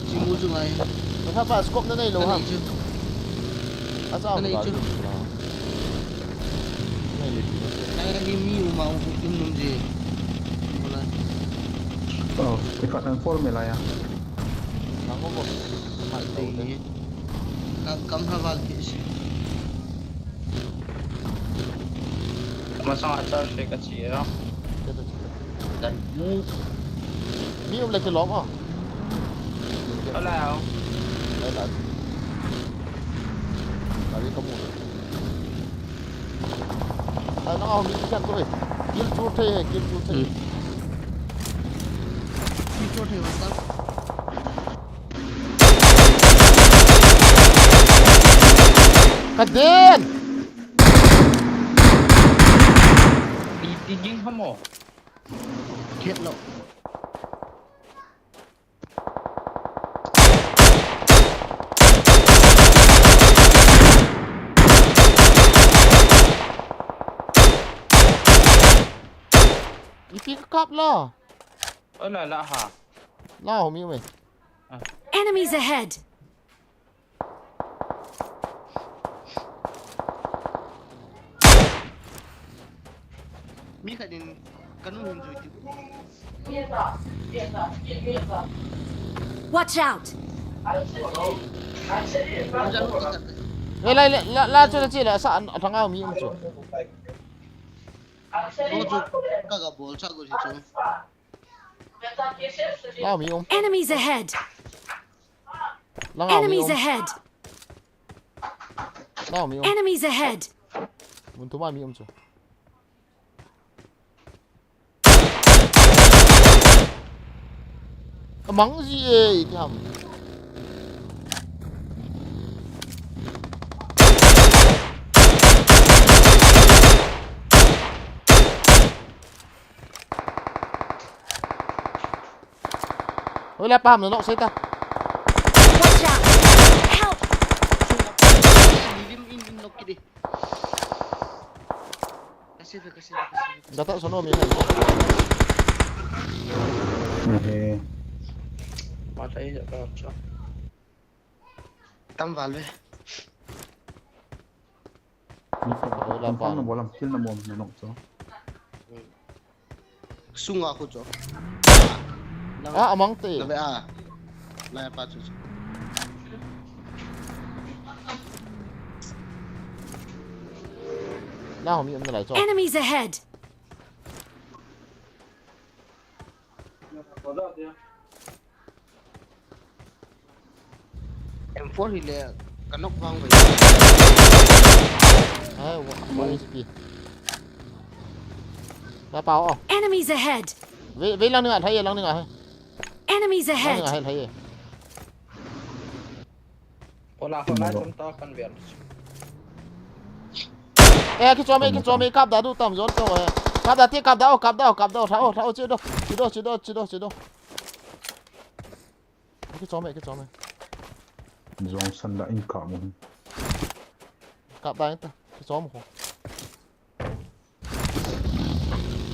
Chi mu chu ngai. Ka fa pa, scope na nei lo ham. Ka nei chu. Asa ka nei chu. Lai la hi mi u ma u kin num ji. Wala. Oh, ka fa tan four me la ya. Nang ko. Mai tei. Kam, kam ha val ti si. Masang a charge ka chi ya. Dan mu. Mi um le ke lom a. Ala ya. Ala. Abi ka mu. Ai, nang au mi kian tu, eh. Kill chu thei, eh, kill chu thei. Hmm. Kill chu thei, what's up? Ka den! Pi, pi ging hamo. Khet lo. Ipi ka kap la? Ola la ha. La ho mi we. Ah. Enemies ahead. Mi khat in ka nu hin jui ti. Watch out! Ei, la, la, la, la, chu, la, chu, la, sa, an, a thanga mi um chu. Lo chu, ka ga bol cha go si chu. La mi um. Enemies ahead! Langa mi Enemies um. Ahead! Langa mi um. Enemies ahead! Mun thuma mi um chu. Amang ji e, iti ham. Oi, la pam na nok sei ta. Watch out! Help! Lim in, in nok kidi. Kasi, kasi, kasi. Data sono mi. Ehe. Mata e, data ocho. Tam val ve. Tam val na bolam, kill na bom na nok chu. Sunga khu chu. Ah, amang te. Na ve a. Na pa chu chu. Na ho mi um na lai chu. Enemies ahead. M four hi le ka nok vang ve. Ai, wa, wa H P. Na pa o. Enemies ahead! Ve, ve lang ni nga, hai, lang ni nga, hai. Enemies ahead! Lang ni nga, hai, hai. Hola, hola, tum ta kan ver. Eh, kichom e, kichom e, kap da du tam jot ko e. Kap da ti, kap da, oh, kap da, oh, kap da, oh, tha, oh, tha, oh, chiu do. Chiu do, chiu do, chiu do, chiu do. Kichom e, kichom e. Jong san da in kap mo. Kap da in ta, kichom ko.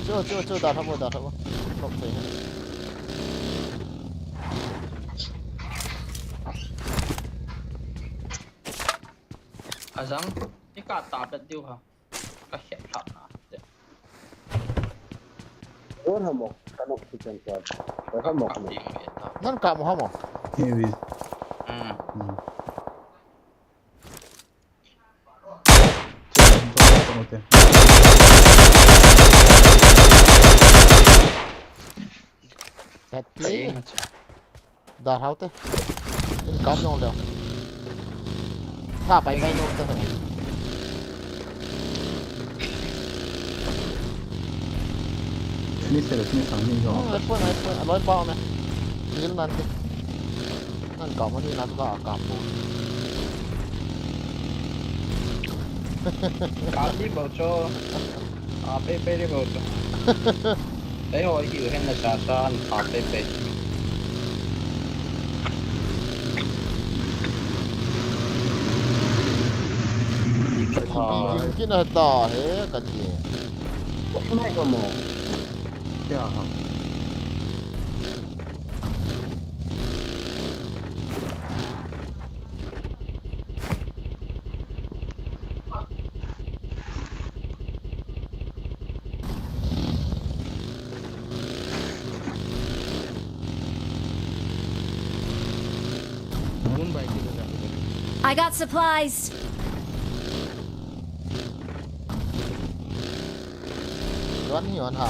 Chiu, chiu, chiu, da tha bo, da tha bo. Lop thei he. Azang, i ka ta bet diu ha. Ka khet khat na. Or hamo, kanok kitchen ko. Or hamo, hamo. Nan kap mo hamo. Hivi. Hmm. Hmm. That play. Dar hau te. In kap nong leo. Tha pai ngai nong te. Ni se ni sang ni yo. Hmm, left point, left point. Aloi pa me. Heal nan te. Nan kap ni nan ka kap po. Kap ni bo cho. A pe pe ni bo cho. Ei ho, hiu hen na sa sa an pha pe pe. Jing, jing, jing kit na ta he ka ti. Mai ko mo. Kya ha? I got supplies. Yuan hi yuan ha.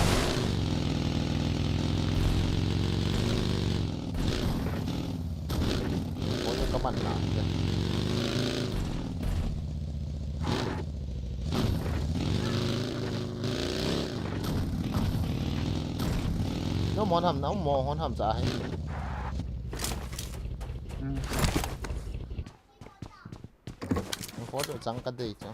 Ko ka man na. No mon ham na, mo hon ham cha hai. Hmm. Ko to chang ka dei cha.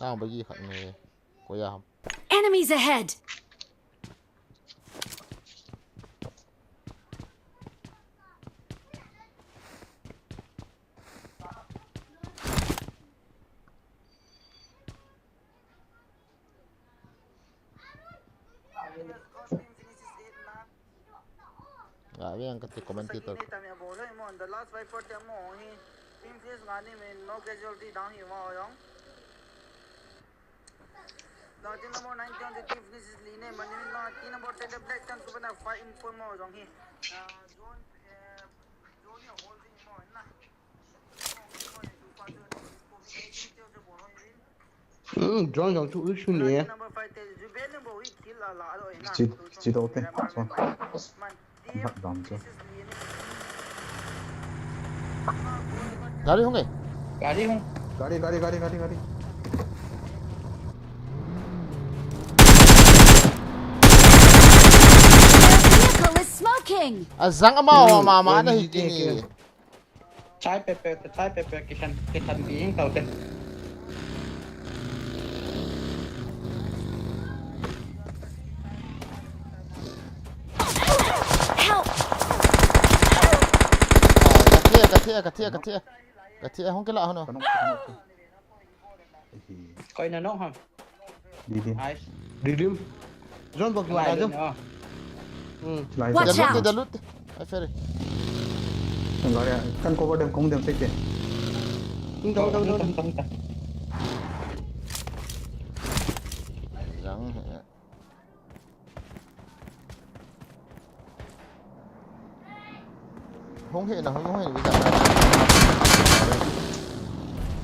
Nang bagi khat nge. Ko ya ham. Enemies ahead! Ah, yang kati commentator. The last five forty mo hi. Team finish ngani min, no casualty down hi mo jong. Now team number nine on the team finish is Line, mani min na team number ten the black chance to win a five in point mo jong hi. Ah, zone, eh, zone ya holding mo na. Hmm, John John chu u chu ne. Chi, chi do te. So. Bat dam chu. Gari hung e. Gari hung. Gari, gari, gari, gari, gari. Their vehicle is smoking. Azang ama, hmm, ama, ama na hi kini. Chai pepe, chai pepe, kisan, kisan ding tau te. Help! Ka thia, ka thia, ka thia, ka thia. Ka thia, hung kila hon o. Koi na no ham. Didim. Nice. Didim. Zone bok tu ada tu. Hmm. Watch out. Dalut, dalut. Ai, ferry. Kan cover dem, kong dem, take. Tung, tung, tung, tung. Yang. Hung hi na, hung hi na, visa.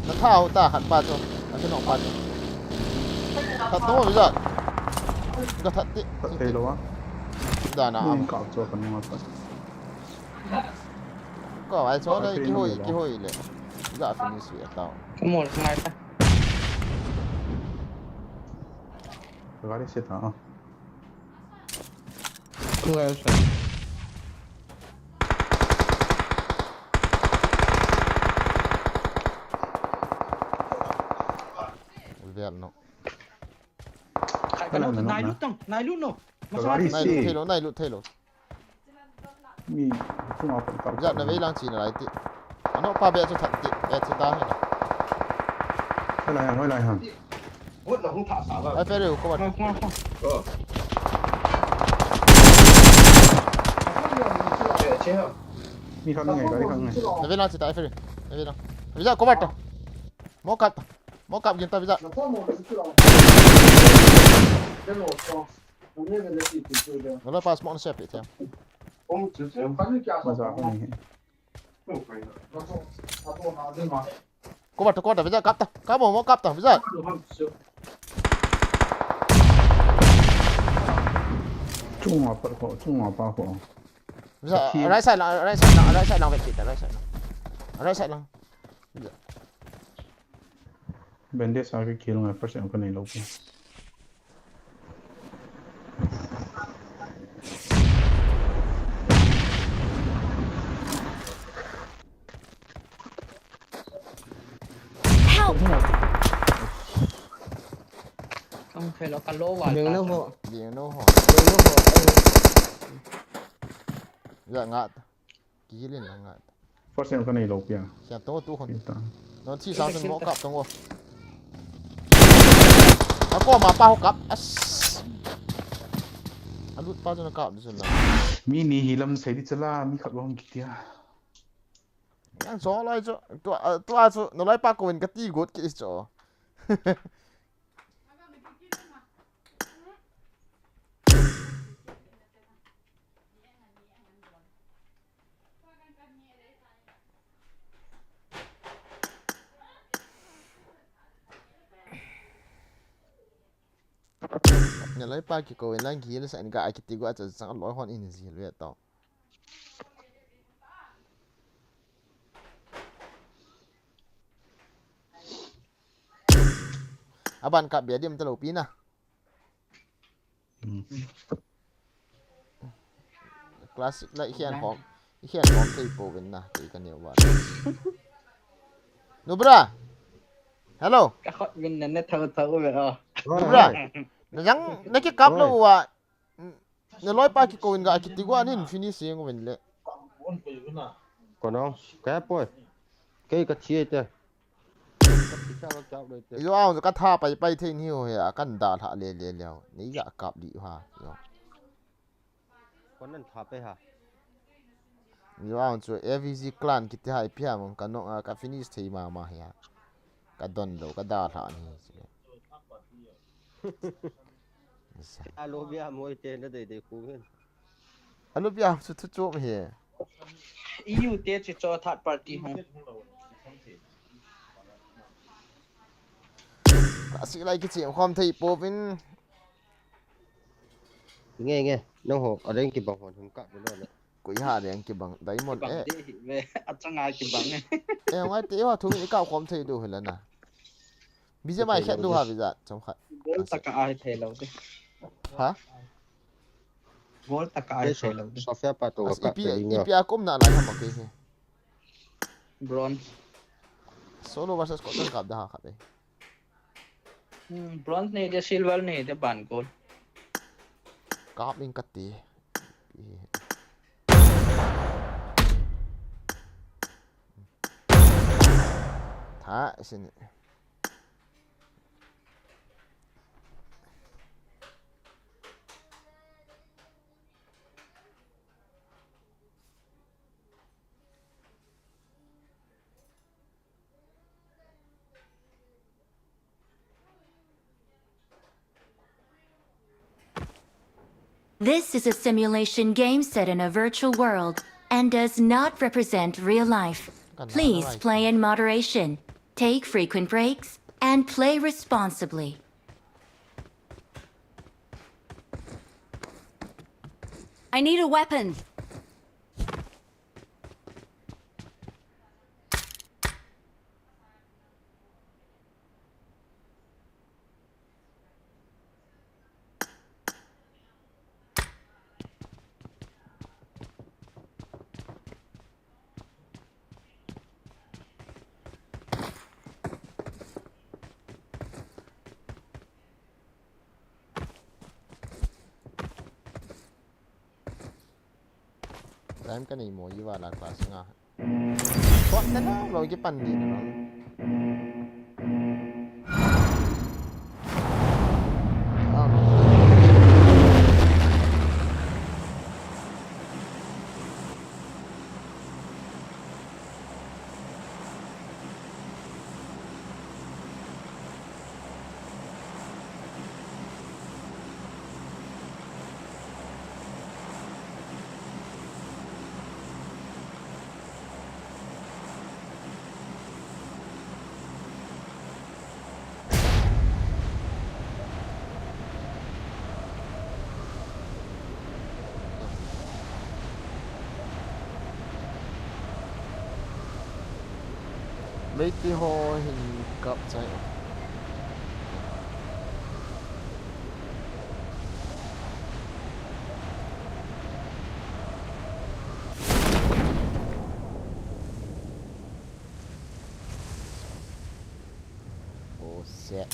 Na tha ho ta, hat pa chu. A chu nong pa chu. That to visa. Ka that ti. That te lo a. Dana am. Ka cho kan ma ta. Ko ai cho le ki hoi ki hoi le. Ga finish ve tao. Ka mol ngai ta. Gari se ta. Ko ai sa. Ul vel no. Khai ka no nai lut tang, nai lut no. Gari Nai se. lut thei lo, nai lut thei lo. Mi chunga pat ka. Ja na vei lang chi na lai ti. Ano pa be chu that ti, be chu da he na. Hoi lai hang, hoi lai hang. Ai Ferry ko ba. Mi khat ngai, gari khat ngai. Na vei lang chi ta ai Ferry. Na vei lang. Vei ja ko ba ta. Mo kap ta. Mo kap gin ta vei ja. Na lo pa smoke na se pe te. Ma ja ko ni. Ko ba ta, ko ba ta, vei ja kap ta. Kap mo, mo kap ta, vei ja. Chunga pat ko, chunga pa ko. Vei ja, right side lang, right side lang, right side lang, vei kita, right side lang. Right side lang. Vei ja. Bandage a ka kill ngai, first aid ka nei lo pi. Help! Kang thei lo ka lo wa. Ding Ta na ta. Ho. Ding no ho. Ding na Ho. Ya ngat. Kill in la ngat. First aid ka nei lo pi a. Sian tong tu khon. Kita. Non thi sang sang mo kap tong o. Ako ma pa ho kap. As. Alut pa jona kap jona. Mi ni hi lam sei di chala, mi khat bom kitia. Yang so lai chu. Tua, tua chu. No lai pa ko in ka ti got ki chu. Na lai pa ki ko in lang ki le sa in ga ki ti go a cha sang lo hon in ji le to. Aban kap bia dim ta lo pi na. Classic lai hian hom. Hian hom thei po vin na, kei ka neu ba. Nubra. Hello. Ka khot vin na ne thau thau ve o. Nubra. Na jang na ki kap lo wa. Na loi pa ki ko in ga ki ti gwa nin finish yeng vin le. Kono, ka poi. Kei ka thi te. Ka thi cha lo cha lo te. Yo ang ka tha pai pai thei ni ho he a kan da tha le le le. Ni ya kap di ha. Yo. Konan tha pe ha. Yo ang chu A V G clan ki ti hai pia mong ka no ka finish thei ma ma he a. Ka don lo ka da tha ni. A lo bia moi te na dei dei khu ngen. Alu bia chu thu chu he. E U te chi cho third party hung. Ka si lai ki chi khom thei po vin. Nge nge, nang ho a reng ki bang hon hung ka lo le. Koi ha reng ki bang diamond Bang eh. De hi ve. A changa ki bang eh. Eh ngai te ho thu ni ka khom thei du he la na. Bi je mai khet du ha bi ja chom khat. Gol ta ka ai thei lo de. Ha? Gol ta ka ai thei lo de. Sofia pa to As ka ipi pe ipi a kum na lai ha ma ke he. Bronze. Solo versus ko tan kap da ha khat eh. Hmm, bronze nei de, silver nei de, ban gold. Kap in ka ti. Tha sin. This is a simulation game set in a virtual world and does not represent real life. Please play in moderation, take frequent breaks, and play responsibly. I need a weapon. Time kanei mo, iva la class nga. What the hell? Lo kipan di na lo. Ah. Meitei ho hin kap chai. Oh, shit.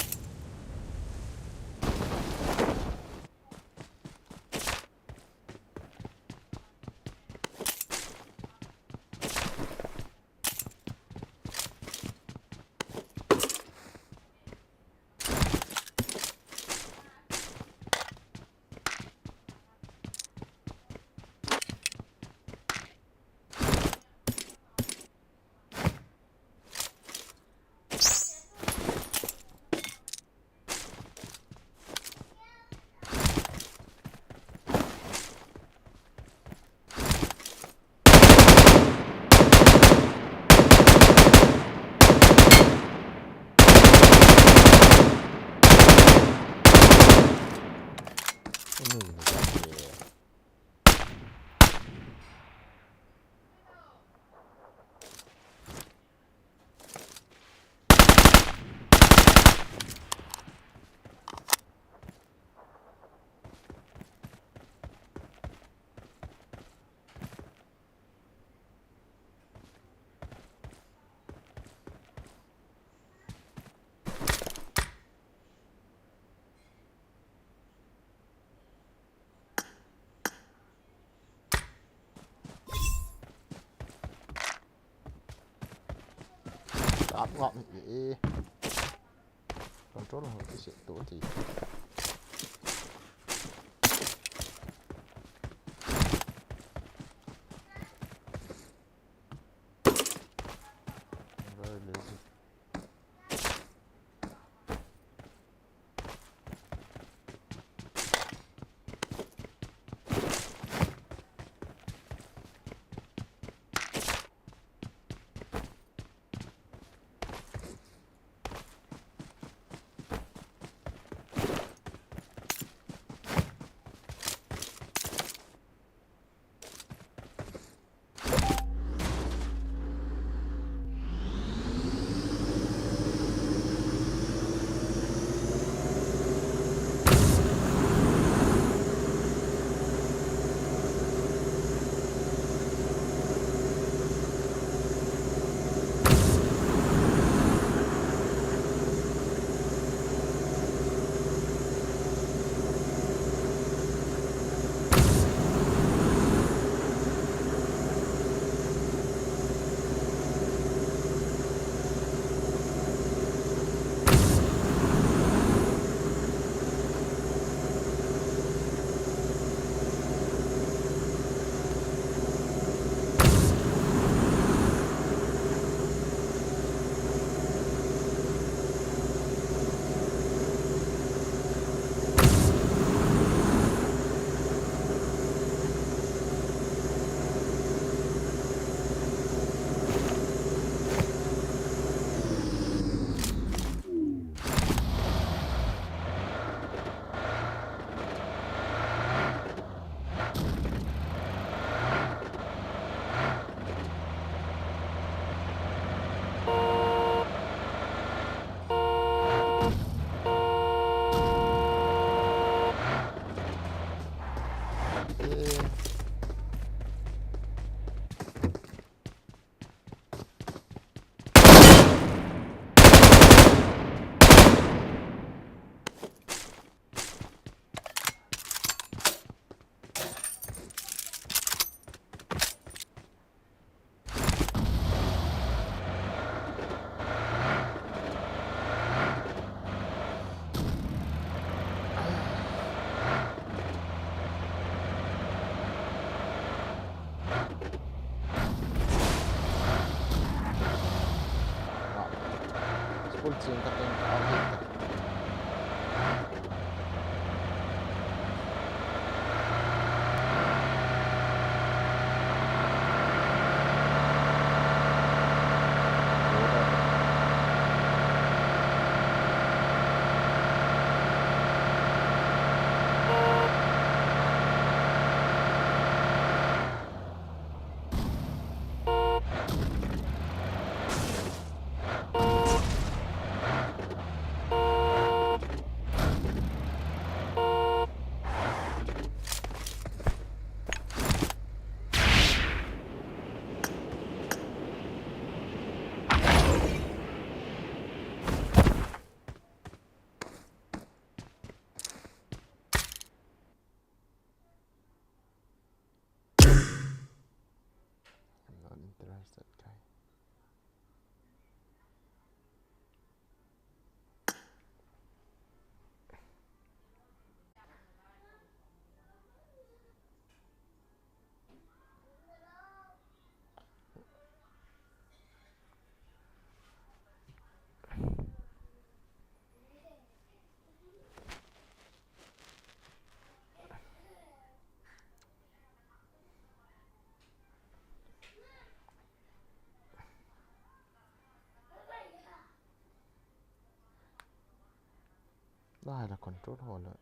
Ap ngap e. Control ho ti se to ti. Very lazy. Full ching ka teng ka au hita. I'm not interested, guy. Lai la control ho la.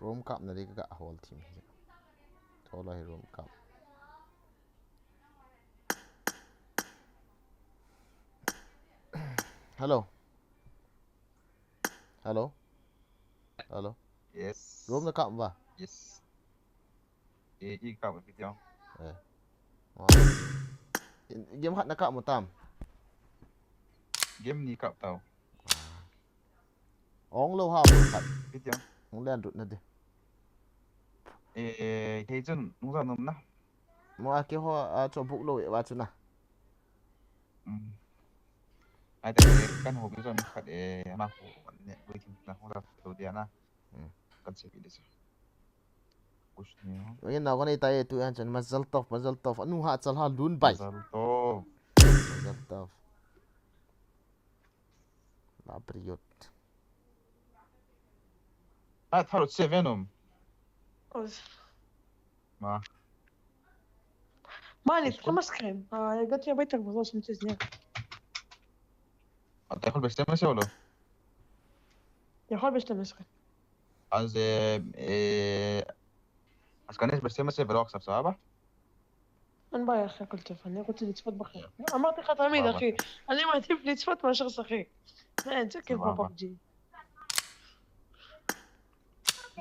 Room kap na di ka hol thim hi. Tholo hi room kap. Hello. Hello. Hello. Yes. Room na kap ba? Yes. E, i kap video. Eh. Game khat na kap mo tam. Game ni kap tau. Ong lo ha mo khat. Video. Ong len rut na de. E, hei chun nung sa num na. Mo a ke ho a cho buk lo e wa chu na. Ai te kan ho bi chun khat e na ho ne bui thim na ho la to dia na. Kan se bi de sa. Kush ni ho. Oi na ko nei ta e tu an chan mazal tov, mazal tov. Anu ha chal ha lun bai. Mazal tov. Mazal tov. La priot. Ai thar seven um. Ma. Mani, tama screen. Ah, قلت يا بيتك بخلص متزني. انت يا اخي بس تمسي ولا؟ يا اخي بس تمسي. از ايه، از كان بس تمسي في الواتساب صعبة؟ من بايا اخي قلت فني قلت لي تفوت بخير. ما تقطع ميد اخي. انا ما تفلي تفوت ما شخص اخي. ما انت كيف بابجي.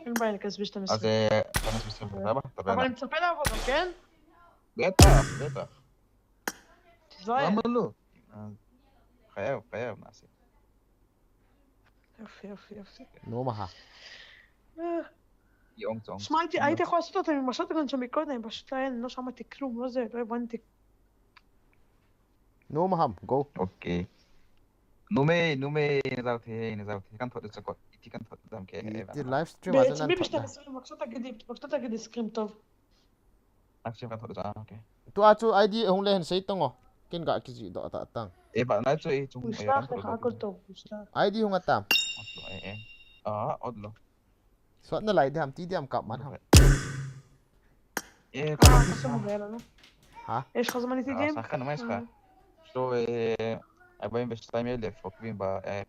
Nbaye ni kasbishta misri. Ase, kanisbishta misri, taba? Taba, ntsapela vo kaken? Beta, beta. Zaya. Amalu. Khaya, khaya, nasi. Afi, afi, afi. No maha. Eh, Iong chong. Smite, ai te khosota te, masota kan chami ko na, basta en, no sama tik room, no ze, do van tik. No maham, go. Okay. Nume, nume, na zau the, na zau the. Kan thot sa kot. Iti kan thot dam ke. Iti live stream. Be, aja nan mi thot bista da. Masota ke di, masota ke di screen to. Live stream kan thot sa, okay. Tu a chu I D hung le hen sei tong o. Kin ga kiji do ta tang. E ba na chu e chung e kan thot. Push ta, kan thot. Push ta. I D hung atam. Okay, e, e. Ah, odlo. Sot na lai diam, ti diam kap man ham. Eh, ah, kami kasi mo meron na. Ha? Eh, kasi man iti diam. Sa kan mais ka. So, eh, ay ba yung best time yung left, okay ba, eh,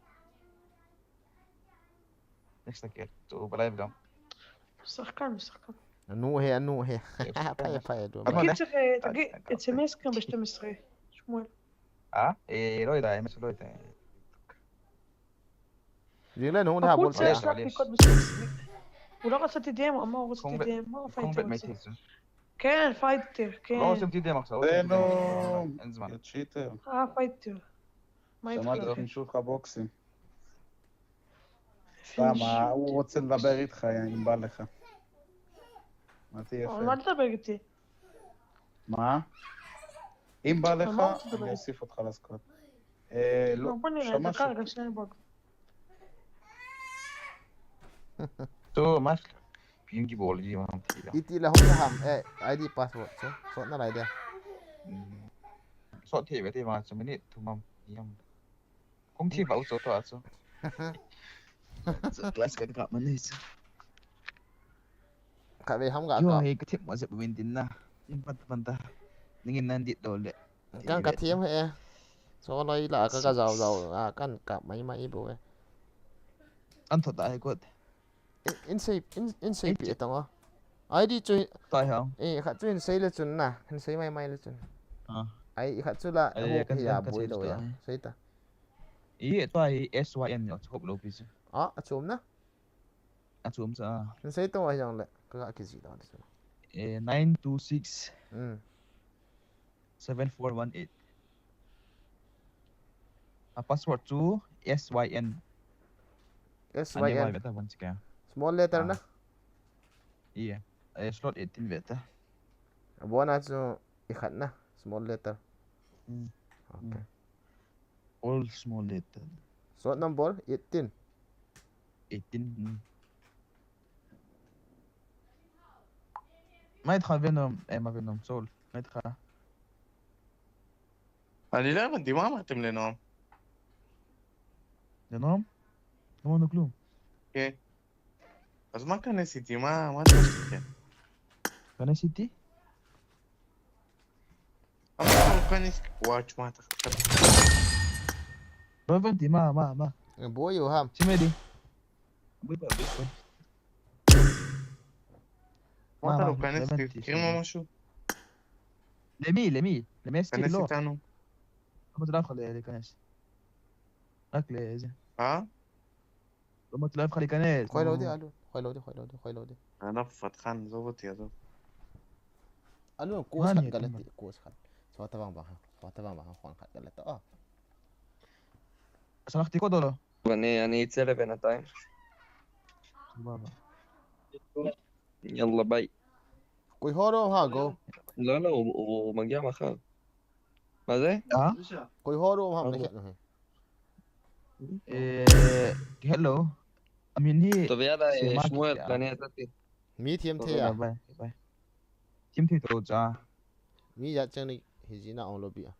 next time, to, balay lang. Sahkan, sahkan. Anu he, anu he. Paya, paya, do. Ano na? Kita ke, tagi, S M S kan basta mesre. Shmuel. Ah, eh, lo ita, eh, lo ita. Jing le nung da bol pa. Ula ka sa T D M, ama ko sa T D M, ma fight. Ken fight te, ken. Lo sa T D M sa. Eno, enzman. Cheater. Ah, fight te. שמעת איך נישול לך בוקסים. סתם, הוא רוצה לדבר איתך, אם בא לך. מה תהיה יפה? מה לדבר איתי? מה? אם בא לך, אני אוסיף אותך לסקוואד. אה, לא, שמע ש... טוב, מה יש לך? פיום גיבור לי, מה מתחילה? Iti la hung ham, eh, I D password, so, so na lai dia. Sot thei ve thei vang chu minute thum am, ni am. Kong thi va u chu to a chu. Class ka ka man ni chu. Ka ve ham ga ka. Yo, he ka thep ma se bu min din na. In pat pan ta. Ning in nan dit do le. Kan ka thiem he. So loi la ka ka zau zau. A kan ka mai mai bu ve. An thot da he kot. In sei, in sei pi tong o. I D chu. Tai ha. Eh, khat chu in sei le chun na. In sei mai mai le chun. Ah. Ai, khat chu la. Ai, ho kan hi a kan boi lo ya. Sei ta. I, tua hi S Y N yo, chop lo pi chu. Ah, a chom na? A chom cha. Kan sei to a jong le, ka ga kiji da chu. Eh, nine two six. Hmm. Seven four one eight. A password chu S Y N. S Y N. Ani wa beta van chika. Small letter na? Iya. Eh, slot eighteen beta. Abona chu i khat na, small letter. Hmm. Okay. All small letter. Slot number eighteen. Eighteen. Hmm. Mai tha Venom, eh, ma Venom Soul. Mai tha. אני לא הבנתי, מה אמרתם לנועם? לנועם? לא אמרנו כלום. כן. אז מה כנס איתי? מה, מה אתה עושה? כנס איתי? אמרנו כנס, וואו, תשמע, אתה... לא הבנתי, מה, מה, מה? בואי, יוהם. שמעי. בואי, בואי, בואי. אמרת לו, כנס, תקריא לו משהו. למי? למי? למי? כנס איתנו. לא, אתה לא יכול להיכנס. רק לזה. אה? לא אמרתי, לא אף אחד להיכנס. יכול להודיע, אלון. יכול להודיע, יכול להודיע, יכול להודיע. ענף פתחן, עזוב אותי, עזוב. אלון, קורס אחד גלתי, קורס אחד. ספר תבן בחר, ספר תבן בחר, נכון, אחד גלתי. אה. שלחתי קוד או לא? אני, אני אצא לבינתיים. סבבה. יאללה, ביי. Koi horo ha go. לא, לא, הוא, הוא מגיע מחר. מה זה? אה? Koi horo ha. אה, hello. Amin hi. טוב, יאללה, שמואל, אני יצאתי. Mi thiam thei a. Bye, bye. Thiam thei to cha. Mi ya chang ni hi jina ong lo bi a.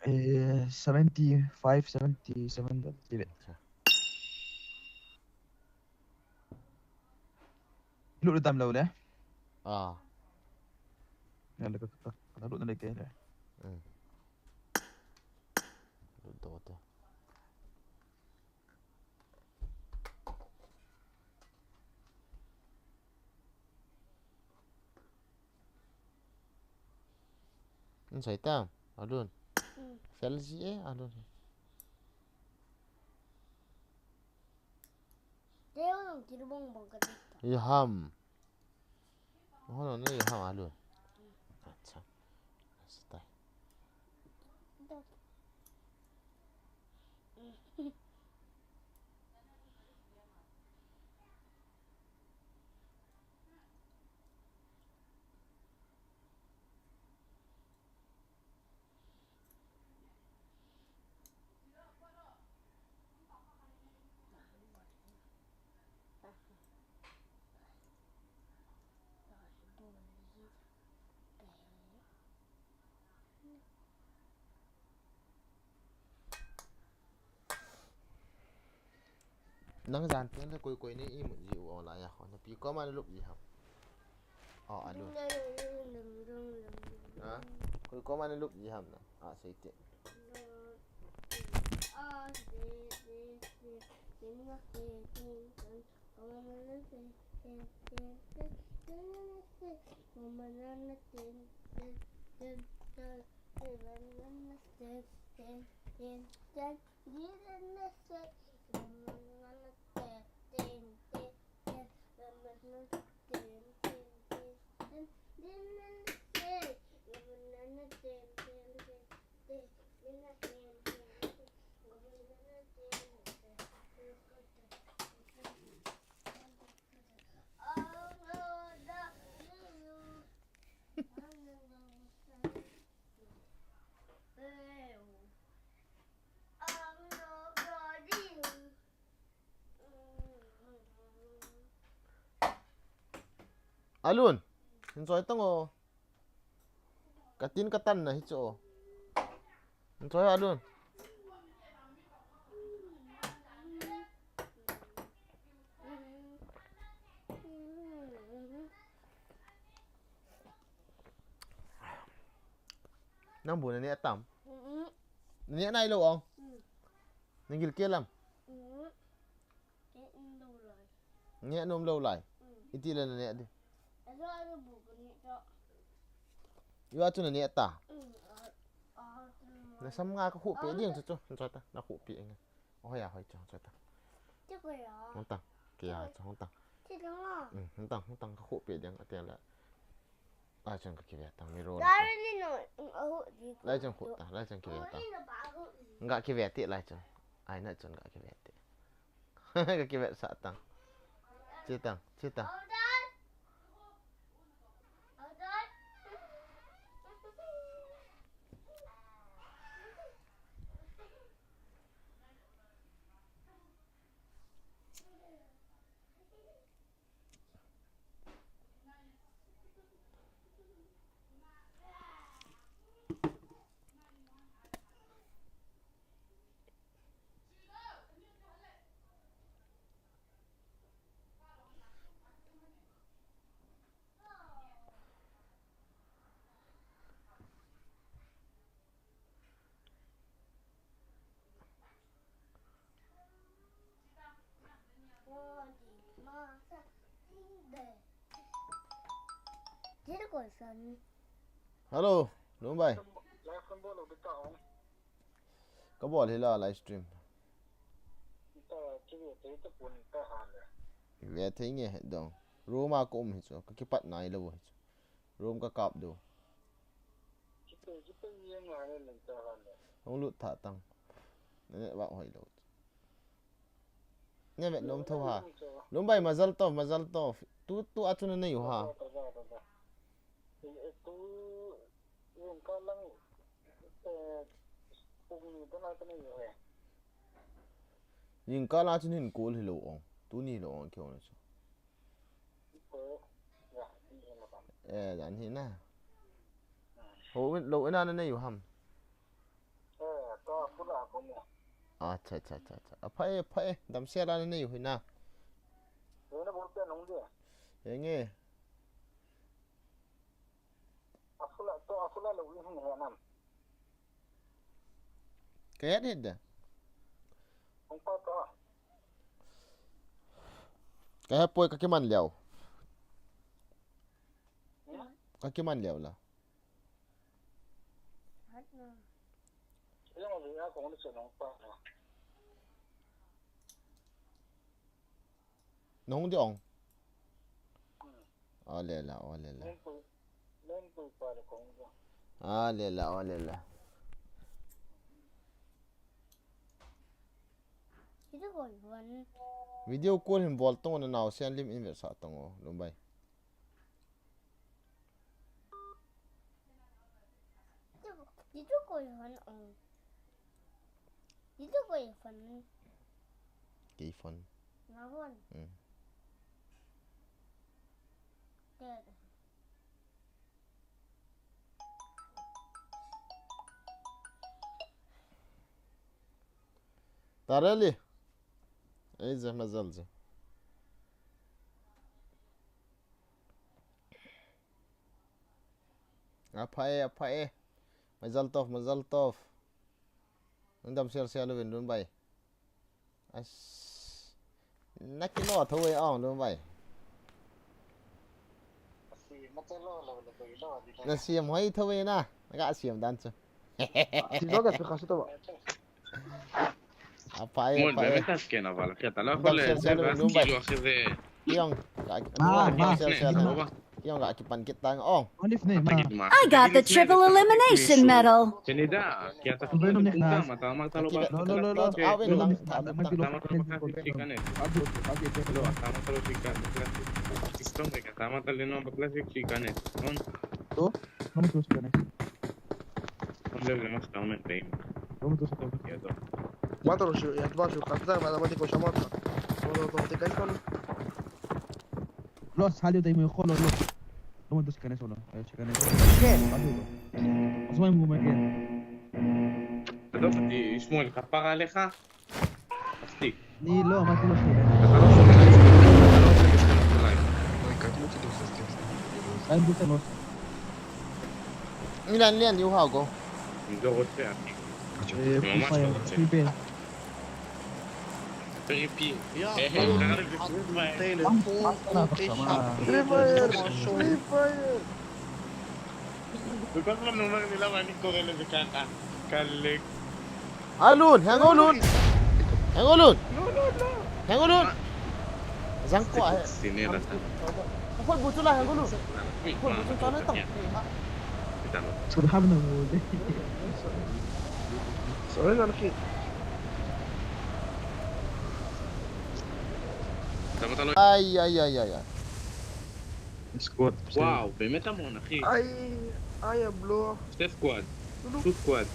Eh, seventy-five, seventy-seven da ti le. Acha. Lut le tam lo le. Ah. Ya le ka, ka, ka lut na le ke le. Hmm. Lut to te. Insai tam, Alun. Hmm. Fel ji e, Alun. Teo nang kiribong bong ka dito. Yaham. Hono ne yaham, Alun. Acha. Stai. Dok. Hmm. Nang jan teng le koi koi nei imut ji u o la ya ho. Na pi koma na lup ji ham. O, Alun. Ha? Koi koma na lup ji ham na. A, sei te. Alun, hin choi tang o. Ka tin ka tan na hi chu o. Hin choi Alun. Nang bu na neh tam? Mm. Na neh nai lou ong? Mm. Na gilkel am? Mm. Neh nom lou lai. Neh nom lou lai? Mm. Iti le na neh di? Ajo ajo bu ka neh ta. Yo achu na neh ta? Mm. A, a, chu. Na sam nga ka khuh peh ding chu chu. Choi ta, na khuh peh nge. Hoi a, hoi chu, choi ta. Chu ko ya. Hung tang. Ke ya chu, hung tang. Chu ko ya. Mm, hung tang, hung tang, ka khuh peh ding, a tiang le. Lai chun ka kive tang, mi ro na Lai tang. Ni no, mm, a hu di ko. Lai chun khuh tang, lai chun kive tang. Ni no ba hu di. Nga kive ti lai chun. Ai na chun nga kive ti. Ka kive sa tang. Chi tang, chi tang. Hold on. Hold on. Hello, Lumbai. Live kan bol lo bita ong. Ka bol hi la live stream. Ta, kive thei ta pun ta ha le. Ve thei nge he dong. Room a ka um hi chu, ka kipat nai lou hi chu. Room ka kap diu. Kipe, kipe nge ngai le ta ha le. Hung lut tha tang. Na ne va hoi lou. Ne ve nom tho ha. Lumbai mazal tov, mazal tov. Tu, tu a chu na nei u ha. Tu, yung ka lang, eh, pung ni ta na ta nei u he. Jingkah a chun hin call hilou ong. Tuni lou ong kihou na chu. Eh, jan hi na. Ho, lou ina na nei u ham. Acha, acha, acha, acha. Aphai, aphai. Damsel a na nei u hi na. Enge. Aphula to, aphula lo in hung he nam. Ka het het da. Hung pa to. Ka het poi ka kiman leo. Hmm? Ka kiman leo la. Ila ma vina kong ni se nong pa to. Nong di ong. Hmm. O le la, o le la. Nong pui, nong pui pa le kong di. A le la, o le la. Video call hon. Video call hin bol tong na nao sen lim in ve sa tong o, Lumbai. Video call hon ong. Video call phone. Kei phone. Na phone. Hmm. Te. Tareli. Ei, ze, mazal ze. Apha e, apha e. Mazal tov, mazal tov. Nang dam sel sel uvin Lunbai. As. Nakilo tho e ong Lunbai. Nasiam hoi tho e na. Naga siam dan chu. Siloga pe khasu to ba. Apai, Mol, apai. Bebe tas kena vala, keta la. Dam hole, sel sel Lunbai. Kilo, kilo. Kiong, ka, Ah, kiong, ma. Sel sel. Kiong, ka, kipan kit tang, oh. Olive ne, ma. Ma. I got the triple elimination medal. Chinida, keta. Venom ne, ma. Mata, mata lo ba. Lo, lo, lo, lo. Awin lang, ta, ta. Mata, mata lo ba, kasi chikane. Lo, mata, mata lo chikane. Siston ke, mata, mata lo no, ba, kasi chikane. On. To? No, to chikane. Vamos a ver más que aumente ahí. Vamos a ver. Cuatro, si, ya va, si, capitán, me da cuenta que se mata. Todo, todo, te caes con. Lo salió de mi ojo, lo, lo. Vamos a dos canes solo. Eh, se canes. ¿Qué? Vamos a ver, vamos a ver. Pero, y Shmuel, capaz, aleja. Así. Ni lo, más que lo que. Capaz, lo que está en el live. Ay, Carlos, ¿qué te gusta este? Ay, gusta los. Milan lian diu hao go. Ni go hote a. Eh, Free Fire, Free Fire. Free Fire. Free Fire. Free Fire. Free Fire. Free Fire. Kalek. Alun, hang on, Lun. Hang on, Lun. No, no, no. Hang on, Lun. Zang ko ah. Sini lah. Khoi bu chu la, hang on, Lun. Khoi bu chu ta na ta. Kita lo. Sudah mana mu de. Sorry, laki. Tama talo. Ay, ay, ay, ay, ay. Squad. Wow, באמת המון, אחי. Ay, ay, bro. שתי squad. Two squad.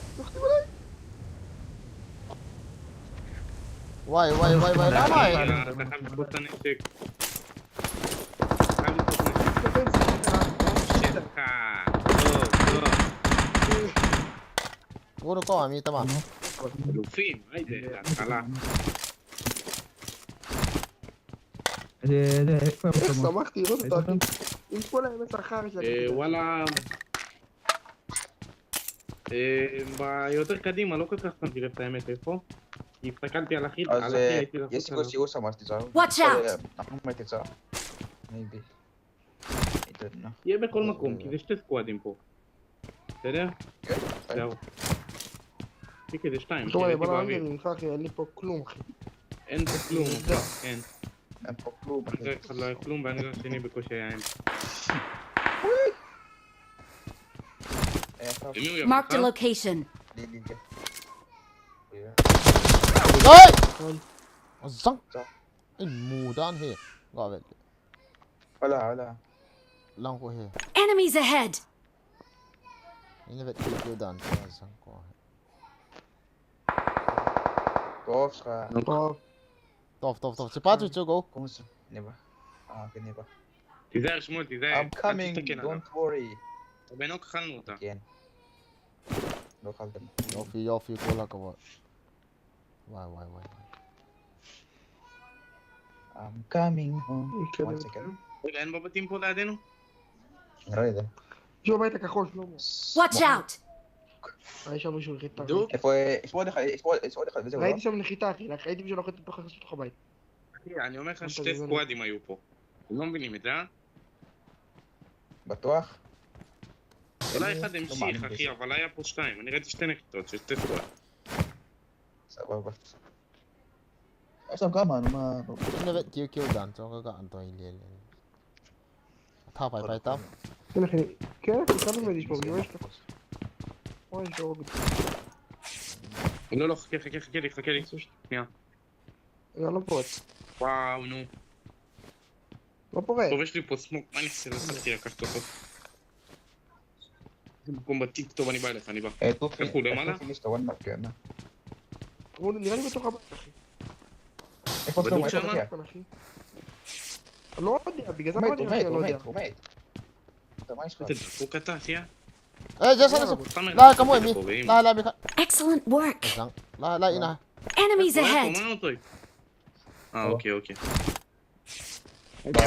Why, why, why, why? Lama eh. אתה חייב לתפוס את הנשק. חייב לתפוס את הנשק. שלך. טוב, טוב. Siguro ko, ami tama. אלופים, היידה, התחלה. איך שמחתי לראות אותה, אחי. עם כל האמת אחר של אה, וואלה. אה, ביותר קדימה, לא כל כך שמתי לב את האמת איפה. כי הסתכלתי על אחי, אז, על אחי אה, הייתי לעשות יש סיכוי עליו. שהוא שמע שתצא. Watch out! אה, אנחנו מתצא. Maybe. I don't know. יהיה בכל מקום, כי זה שתי סקואדים פה. בסדר? כן. זהו. תיקי, זה שתיים, תראה, תראה, בוא תביא. נראה לי ממך, אחי, אין לי פה כלום, אחי. אין פה כלום, אחי, אין. אין פה כלום, אחי. זה אחד לא היה כלום, ואני השני בקושי היה עם. אה, עכשיו. למי הוא יבוא? Marked a location. לי, לי, לי. די! זאנג! זאנג. אין מודן, היי. גאוול. Wala, wala. Lang ko he. Enemies ahead! Ina vet ko dan sa ko. Kof ka. Kof. טוב, טוב, טוב. ציפצו, צ'וגו. קום סע. נבא. אה, כן, נבא. תיזהר, שמואל, תיזהר. I'm coming, don't worry. בנוק אכלנו אותה. כן. לא אכלתם. יופי, יופי, כל הכבוד. וואי, וואי, וואי. I'm coming home. כן. One second. רגע, אין בבתים פה לידינו? אני לא יודע. יש בבית הכחול, שלמה. Watch out! היה שם מישהו נחיתה. איפה, יש פה עוד אחד, יש פה עוד, יש פה עוד אחד, וזהו, לא? ראיתי שם נחיתה, אחי, ראיתי מישהו נוחת בתוך הבית. אחי, אני אומר לך, שתי סקואדים היו פה. הם לא מבינים את זה, אה? בטוח? אולי אחד המשיך, אחי, אבל היה פה שתיים. אני ראיתי שתי נחיתות של שתי סקואד. סבבה. עכשיו כמה, נו, מה? Ina vet kiu kiu dan, so ka ka antoi le le. Tha pai pai tam. כן, אחי, כן, אחי, כמה זמן יש פה? אני רואה שאתה... אוי, יש לו רוגד. לא, לא, חכה, חכה, חכה לי, חכה לי. שנייה. רגע, לא פורץ. וואו, נו. לא פורץ. טוב, יש לי פה סמוק, מה אני אעשה? לא הצלחתי לקחת אותו. איזה מקום בטיפ טוב, אני בא אליך, אני בא. אה, טופי, איך הוא, למעלה? טופי, יש לו וואן מארק, כן. הוא נראה לי בתוך הבית, אחי. איפה שלמה? איפה שם? אחי? לא יודע, בגלל זה אמרתי לך שאני לא יודע. הוא מת, הוא מת, הוא מת. אתה, מה יש לך? איזה דפוק אתה, אחי? אה, ג'סון, ג'סון. סתם לא, כמוה, מי? קובעים. לא, לא, מי? Excellent work! לא, לא, הנה. Enemies איפה, איפה? ahead! מה אותו? Ah, Hello. Okay, okay. Ba.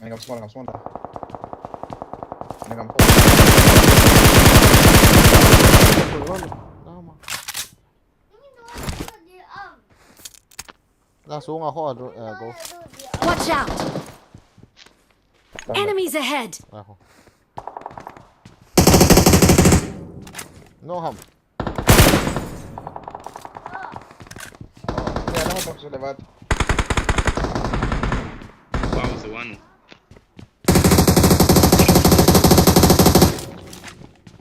Nagam small, nagam small. Nagam small. Tama. Na sunga ho adu, eh, go. Watch out! Enemies ahead! Aho. No ham. Dia nama tak sudah bat. Wow, the one.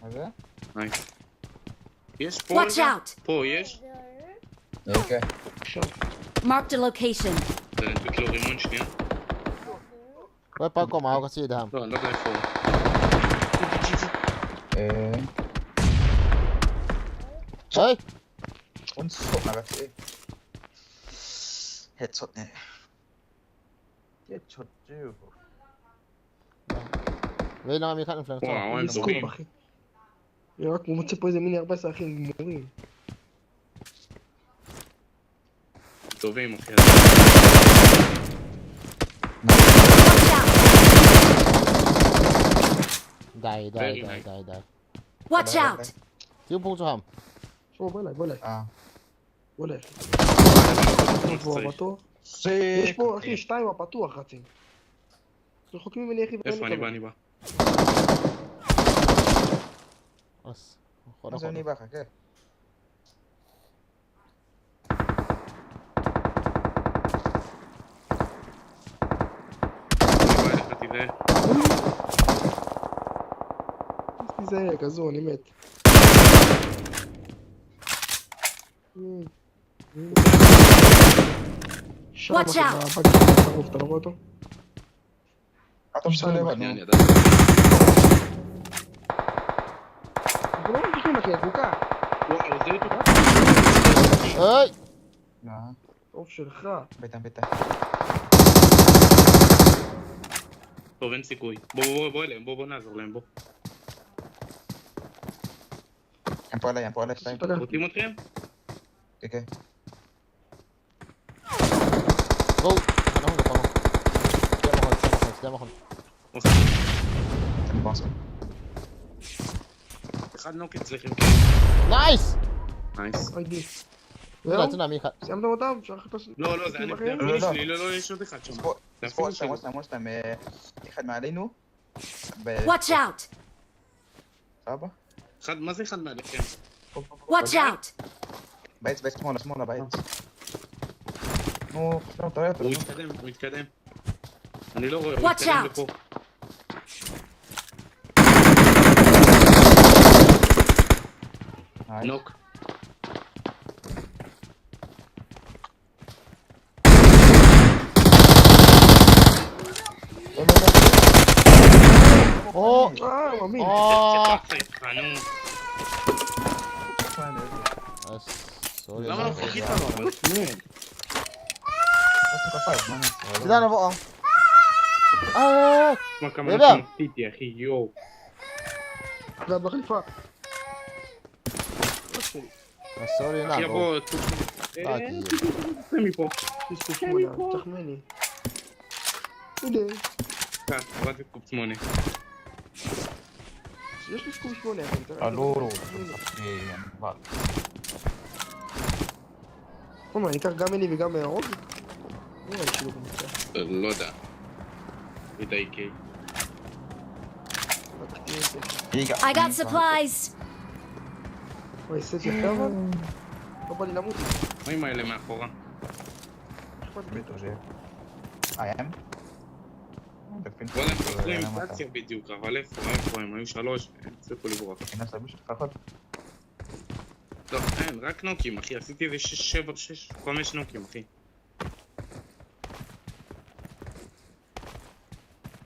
Ada? Nice. יש פה Watch רגע? Out! פה יש? Okay. Marked a location. תן לי לו רימון שנייה. Vai pa ko ma ka si dam. לא, אני לא יודע איפה הוא. Eh, Hey, un sok na kasi. Headshot ne. Headshot tu. Vai lang mi khat flank. וואו, הם סקופ, זורעים. אחי. אני רק מוצא פה איזה מיני ארבע עשרה, אחי, הם גמורים. טובים, אחי. Watch out! Dai, dai, Very dai, nice. dai, dai. Watch out! Tiu pung chu ham. שמע, בוא אליי, בוא אליי. Ah. בוא אליי. בוא, בטוח. יש Sick. פה, אחי, שתיים הפתוח רצים. רחוקים ממני, אחי, ואין איפה לי אני בא? כמה. אני בא. As. Mas ni ba ka ke? אני בא אליך, תראה. יש לי זה, כזו, אני מת. שם, Watch אחי, out. בבנק, אתה רואה אותו? Atau Saan sudah ba? ba? שנייה, אני No. יודע. אנחנו לא ממשיכים, אחי, חוקה. וואו, זה איתו. Hey! Na. טוב שלך. Beta, beta. טוב, אין סיכוי. בוא, בוא, בוא, בוא אליהם, בוא, בוא נעזור להם, בוא. Yang pala, yang pala, style. תודה. רוצים אתכם? Okay, okay. Go! Ano hong gapang? Siya mahon, siya mahon, siya mahon. אוקיי. Tembak. אחד נוק אצלכם. Nice! Nice. היידי. Wala, זהו? tsunami cut. סיימנו אותם? אפשר לחפש לא, לא, זה אני, אחרים? זה הפיניש שלי, לא, לא, יש עוד אחד שם. Spo, זה spo, הפיניש שלי. Spo, Spo, eh, אחד מעלינו. ב- Watch out! סבא? אחד, מה זה אחד מעליכם? Watch out! בית, בית שמאלה, שמאלה, בית. נו, לא, תראה אותו. הוא נו. מתקדם, הוא מתקדם. אני לא רואה, הוא Watch מתקדם out. לפה. היי. נוק. Oh! אה, הוא אמין. Oh! נו. Sorry. למה לא חיכית לו? אבל שנייה. מה נעשה? Sila na po ang. Ah! מה כמה Bebe! נפסיתי, אחי, יואו. זה במחליפה. אוקיי. Ah, sorry na, אחי, go. יבוא, אה, כי- תצא מפה. יש סקופ שמאלה, תחמני. הנה, קח, רק סקופ שמונה. יש לי סקופ שמונה, אחי. תראה, אלורו. הנה. אה, אבל. עומר, אני אקח גם מיני וגם מהרוג? לא נראה לי שילוב מוצא. לא יודע. איתי קיי. Higa. I got supplies! וואי, סט יפה אבל. לא בא לי למות. מה עם האלה מאחורה? אכפת לי. Ito siya. I am. וואלה, הם חזרו עם פציה בדיוק, אבל איפה, איפה הם? היו שלוש, הם הצליחו לברוח. Ina sabi siya, kakot. לא, אין, רק נוקים, אחי, עשיתי איזה שש, שבע, שש, חמש נוקים, אחי.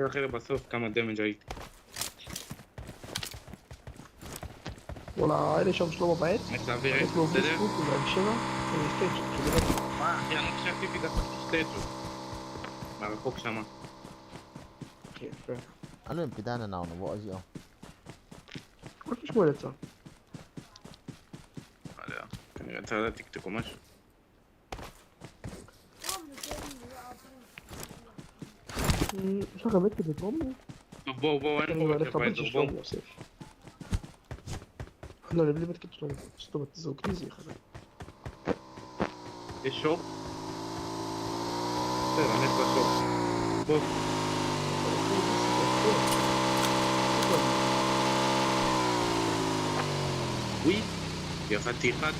אחי, בסוף כמה דמג' הייתי. וואלה, אלה שם שלמה בעט. איך להעביר, יש לו בסדר? בליסקוט, הוא באר שבע. אה, סטייג', כאילו. מה, אחי, אני חשבתי דווקא שתי ג'ו. מהרחוק שמה. אחי, יפה. Ano yung pidana na ako? Nabuo siya. רק לשמוע לצה. לא יודע, כנראה אתה יודע טיקטוק או משהו. יש לך גם אתכם בדרום? טוב, בואו, בואו, אין פה אתכם באזור, בואו. לא, בלי מתקן שלום, פשוט לא מתזרוק לי זה אחד. יש שור? בסדר, אני אתחיל שור. בואו. אוי, יא חתיכת.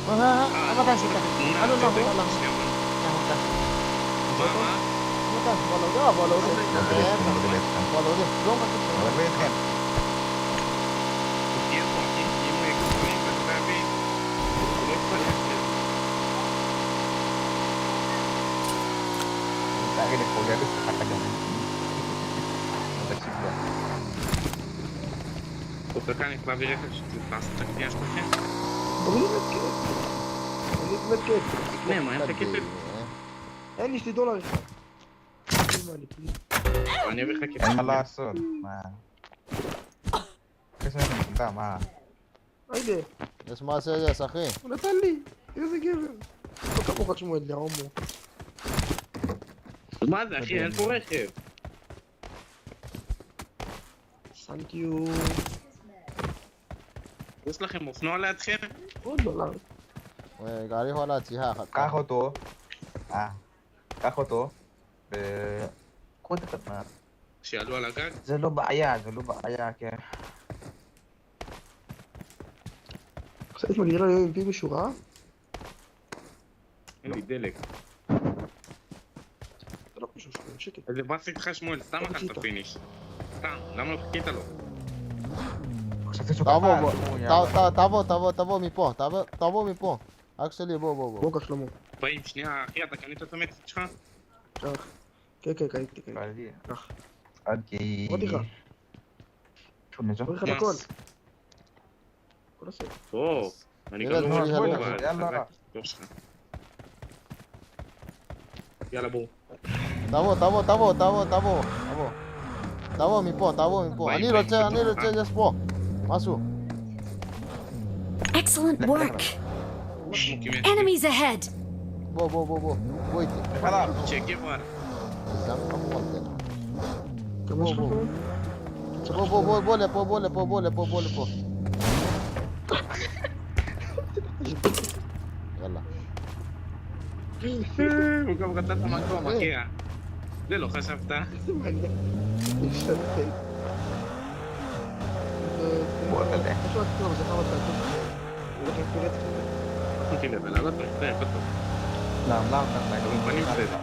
Mga, ano ba sila? Ano lang, ano lang. Ano ba? Follow dia, follow dia. Follow dia. Follow dia. פה כאן יש להביא רכב שצריך לעשות את הקנייה שלכם. תוריד את הכסף. תוריד את הכסף. תקנה, מה, אין את הכסף? אין לי שתי דולר אחד. אני אביא לך כסף. אין מה לעשות, מה? כסף מטומטם, מה? היידה. יש מה שיש, אחי. הוא נתן לי. איזה גבר. לא כמוך שמואל, יא הומו. מה זה, אחי? אין פה רכב. Thank you. יש לכם אופנוע לידכם? עוד דולר. רגע, אני יכול להציע אחת. קח אותו. אה. קח אותו. ו... קחו את הקטנה. שיעלו על הגג? זה לא בעיה, זה לא בעיה, כן. עכשיו מגיע לו M P בשורה? אין לי דלק. אתה לא חושב שהוא שקט? איזה באס איתך, שמואל? סתם אכלת פיניש. סתם, למה לא חיכית לו? חשבתי שהוא קפץ, תבוא, בוא, נו, ת-, יאללה. ת-, תבוא, תבוא, תבוא מפה, תבוא, תבוא מפה. אח שלי, בוא, בוא, בוא. בוא, קח, שלמה. באים, שנייה, אחי, אתה קנית את המטר שלך? קח. כן, כן, קניתי, קניתי. קניתי. קח. אוקיי. עוד אחד. שום דבר. עוד אחד, הכל. כל הסרט. או, אני גם לא רואה, יאללה, יאללה. יאללה, בוא. תבוא, תבוא, תבוא, תבוא, תבוא, תבוא. תבוא מפה, תבוא מפה. אני רוצה, אני רוצה, יש פה. משהו. Excellent work. Enemies ahead. בוא, בוא, בוא, בוא. בוא איתי. זה גם כמובן. בוא, בוא. בוא, בוא, בוא, בוא לפה, בוא לפה, בוא לפה, בוא לפה. יאללה. הוא גם רצה את המקום, אחי. זה לא חשבת. בוא, תעלה. שמתי לב, לעלות, נראה, הכל טוב. לא, לא, לא, לא. פנים בסדר.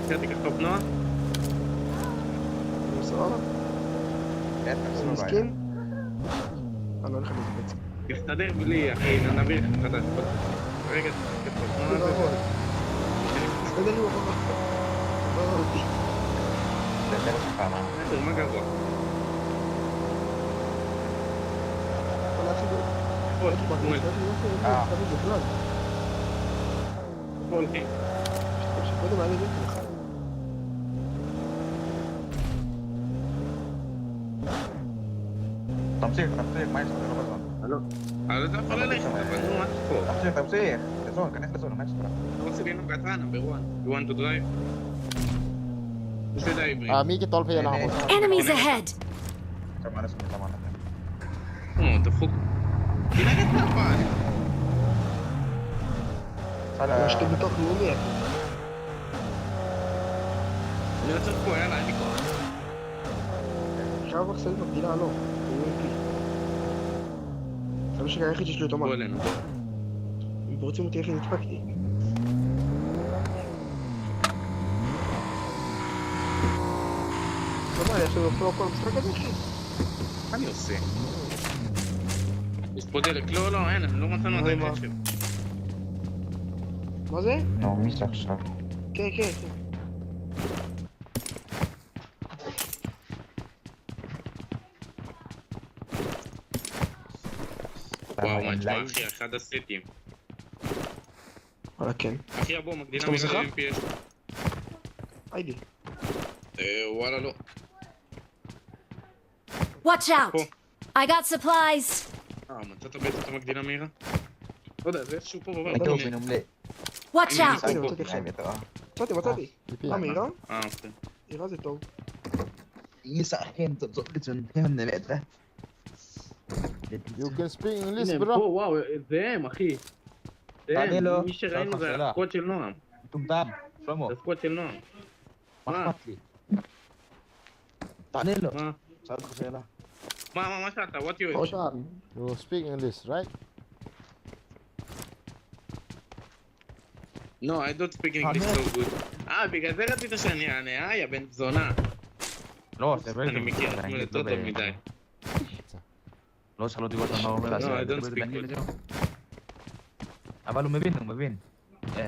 כן, תיקח את האופנוע. סבבה? בטח, אני מסכים. אני לא הולך לזה בעצם. תסתדר בלי, אחי, נביא לך חדש. רגע, תסתדר עם החובה. עזוב אותי. בסדר, מה גרוע? אבל אפילו... אה. בכלל. הולכים. שקודם היה לי ריק אחד. תמשיך, תמשיך, מה יש לך? זה לא בזמן. הלו. הלו, אתה יכול ללכת, אבל נו, מה אתה פה? תמשיך, תמשיך. לזון, כנס לזון, מה יש לך? אתה רוצה לנהוג אתה, number one. You want to drive? Should I bring? Ah, mi ki tolpe na ho. Enemies ahead! Tama na, tama na. Oh, the fuck? Kinagat na pa. יש לי ביטוח לאומי, אחי. אני עוצר פה, יאללה, אין לי כוח. עכשיו מחסנית מגדילה, לא. הוא M P. זה המשקע היחיד שיש לי אוטומט. בוא אלינו, בוא. אם פורצים אותי, איך נדפקתי? לא בא לי, עכשיו נופל כל המשחק הזה, אחי. מה אני עושה? יש פה דלק. לא, לא, אין, לא מצאנו עדיין רכב. מה זה? לא, מי זה עכשיו? כן, כן, כן. וואו, מה, תשמע, אחי, אחד הסטים. וואלה, כן. אחי, בוא, מגדילה מגדילה M P S. היידי. אה, וואלה, לא. Watch out! פה. I got supplies! אה, מצאת בעצם את המגדילה מהירה? לא יודע, זה איפשהו פה בבית. Watch out! הנה, מצאתי אחד. מצאתי, מצאתי. אה, אוקיי. אה, מאיראן? אה, אוקיי. איראן זה טוב. Isa, gente, so, listen, him, ne, vet, eh. You can speak English, הנה, bro. פה, וואו, זה הם, אחי. זה תענה הם, לו, מי שראינו שאל זה לך שאלה. ה squad של נועם. מטומטם, שלמה, זה ה squad של נועם. מה מה? אכפת לי? תענה לו. מה? שאל אותך שאלה. מה, מה, מה שאלת? What you... ראש העם. You speak English, right? No, I don't speak English so good. אה, בגלל זה רצית שאני אענה, אה, יא בן זונה. לא, זה לא אני מכיר את עצמי יותר טוב מדי. לא, שאל אותי עוד פעם מה הוא אומר, אז לא, I don't לדבר speak באנגלית. good. אבל הוא מבין, הוא מבין. אה,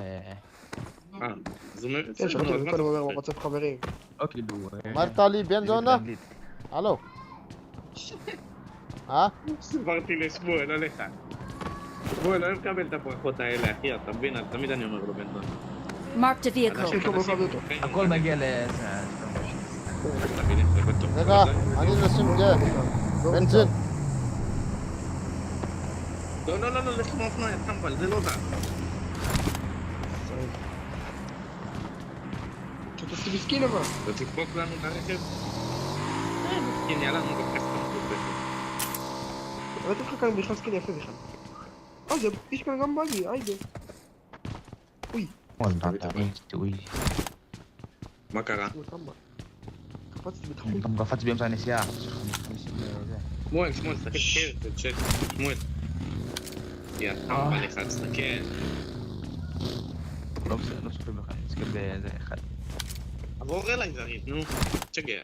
אה, אז הוא מבין, כן, בסדר, נו, אז שאלתי מה קודם אתה אומר רוצה? מה מצב חברים. לא כאילו... אה, אמרת לי בן זונה? באנגלית. הלו. אה? סיפרתי לשמואל עליך. שמואל לא מקבל את הברכות האלה, אחי, אתה מבין? אז תמיד אני אומר לו בן זונה. Marked a vehicle. אנשים הכל שמוכרים מגיע אותנו. הכל מגיע לזה. אתה מבין? זה בטוח. רגע, אני נשים גר. בנזין. לא, לא, לא, לא, לך עם האופנוע, יא טמבל, זה לא זז. אתה תשים סקין אבל. אתה תדפוק לנו את הרכב? כן, יאללה, נו, גם ככה אתה מחליט. לא תלך כאן בכלל סקין יפה בכלל. אה, זה יש כאן גם באגי, היידה. אוי. וואלה, אתה אוי. מה קרה? סקין כמה. קפצתי בתחום. גם קפץ באמצע הנסיעה. שמואל, שמואל, תסתכל, תסתכל, שמואל. יא, טמבל אחד, תסתכל. לא בסדר, לא סופרים לך, אני מסתכל באיזה אחד. עבור אליי זריז, נו. תשגע.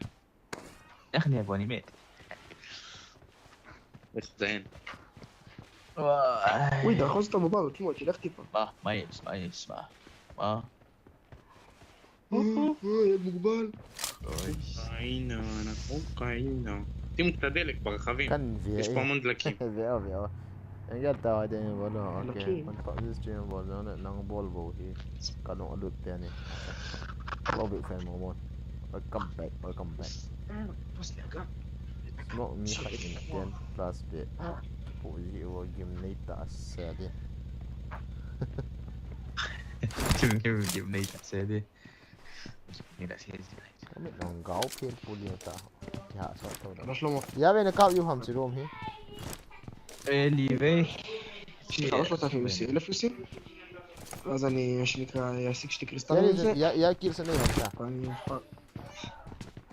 איך נהיה פה, אני מת. איך זה אין? וואי. אוי, אתה יכול לעשות את המובייל, שמואל, תלך טיפה. מה, מה יש, מה יש, מה? מה? אוי, ילד מוגבל. אוי. הנה, אנחנו הנה. שימו את הדלק ברכבים. כאן זה... יש פה המון דלקים. זהו, זהו. אין גם את ה... לא, אוקיי. דלקים. This stream was on it, nang bol bo hi. Kanong alut yan eh. Love it, fan mo mo. Welcome back, welcome back. Smoke me hot in ten plus bit. Puji wo gim nei ta sa di. Gim, gim, gim, nei ta sa di. Nei ta sa di. Kami nang gao pin puli ta. Ya, so to. מה שלמה? Ya ve na kap yu ham si room hi. Anyway. יש לך שלושת אלפים יוסי, אלף יוסי? ואז אני, מה שנקרא, אשיג שתי קריסטלים על זה. Ya, ya, kill sa na yun ta. ואני...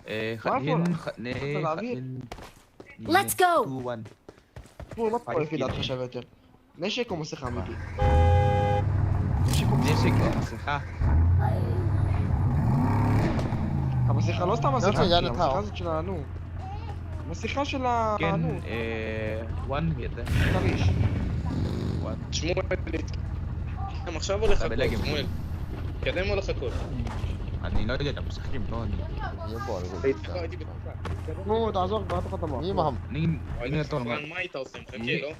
אה, מה חדין, פה? חדני, אתה להעביר? חדין. Let's go! two one. שמואל, מה אתה חיים לפי דעתך פיני. שווה יותר? נשק או מסכה אמיתי? נשק או מסכה? המסכה לא סתם מסכה, לא, אחי, זה המסכה נטהר. הזאת של ה... נו. המסכה של ה... כן, נו. אה, one get. חריש. one. שמואל, גם עכשיו הולך אתה הכל, בלגים. שמואל. קדם הולך הכל. אני לא יודע, גם משחקים, לא אני. Ye bol go. הייתי בטוחה. נו, תעזור, תעזור לך את המוח. Ni maham. Ning, ning tolo. מה היית עושה? מחכה, לא?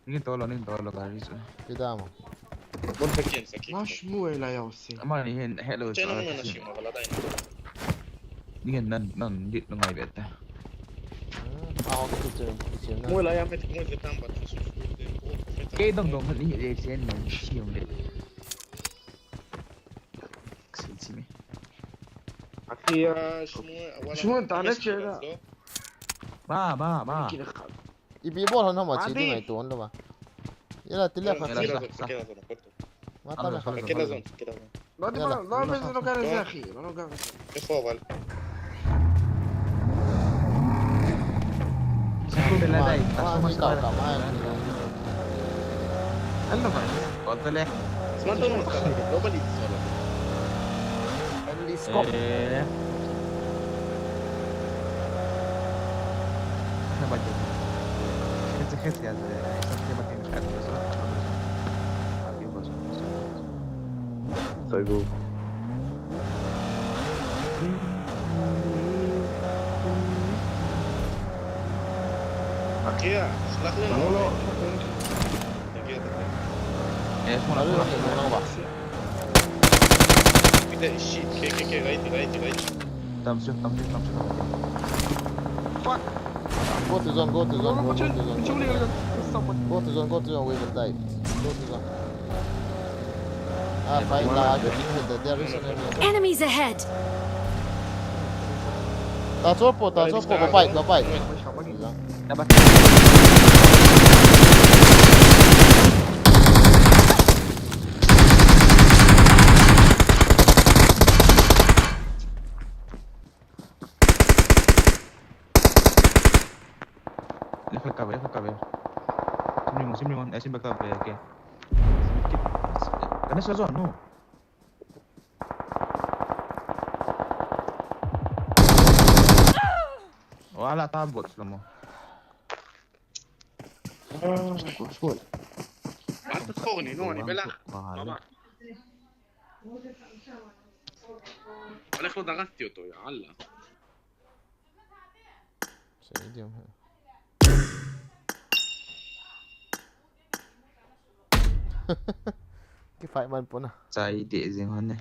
Ning tolo, ning tolo, guys. Pidamo. בוא נחכה, נחכה. מה שמואל היה עושה? Ama ni hen, hello. שאין המון אנשים, אבל עדיין. Ning nan, nan, dit nung ai beta. Ah, okay, teacher. Teacher na. שמואל היה מת כמו איזה טמבל, חשוב. Kay dong dong ni e sen ni siung de. Sin simi. אחי, יא שמואל, וואלה, שמואל, תענה יש שאלה. קירות, לא? Ba, ba, ba. כאילו אחד. Ibi bol han hama Adi. chidi ngai ton lo ba. Yala, tila לא, fa. תחכה לזון, תחכה לזון, הכל טוב. Mata Ano, me fa. ano, תחכה לזון, תחכה לזון. לא יודע יאללה, מה, לא יודע יאללה. מה זה נוגע לזה, אחי, לא נוגע לזה. איפה אבל? Sa pela dai, Ah, taso mas ikaw, pela. tama yan. אין דבר. Kontole. אז מה אתה אומר? לא בא לי לנסוע. At least go. Eh. Ano ba 'yun? Kasi, kasi, kasi, eh, isang team at team, kasi, kasi, kasi, סגור. אחי, שלח לנו. לא, לא. תגיע, תגיע. Eh, semua nak pulang, semua nak pulang. תראה, אישית, כן, כן, כן, ראיתי, ראיתי, ראיתי. תמשיך, תמשיך, תמשיך. פאק. Go to zone, go to לא, zone, לא, go, go פשוט, to zone. פשוט לי רגע. סתם. Go to zone, go to zone, we will die. Go to zone. Fight la, you hit the, there is an enemy. Enemies ahead! Tacho po, tacho po, go fight, go fight. Left, left cover, left cover. Sim ring on, sim ring on, eh, sim back cover, okay. Kena sa zone, no. Wala ta bot slow mo. Squad, squad. Ata squad ni, no, ni bela. Toma. Wala ko daga tio to ya Allah. Sei diam he. Ki fight man pona. Chai de jing hon ne.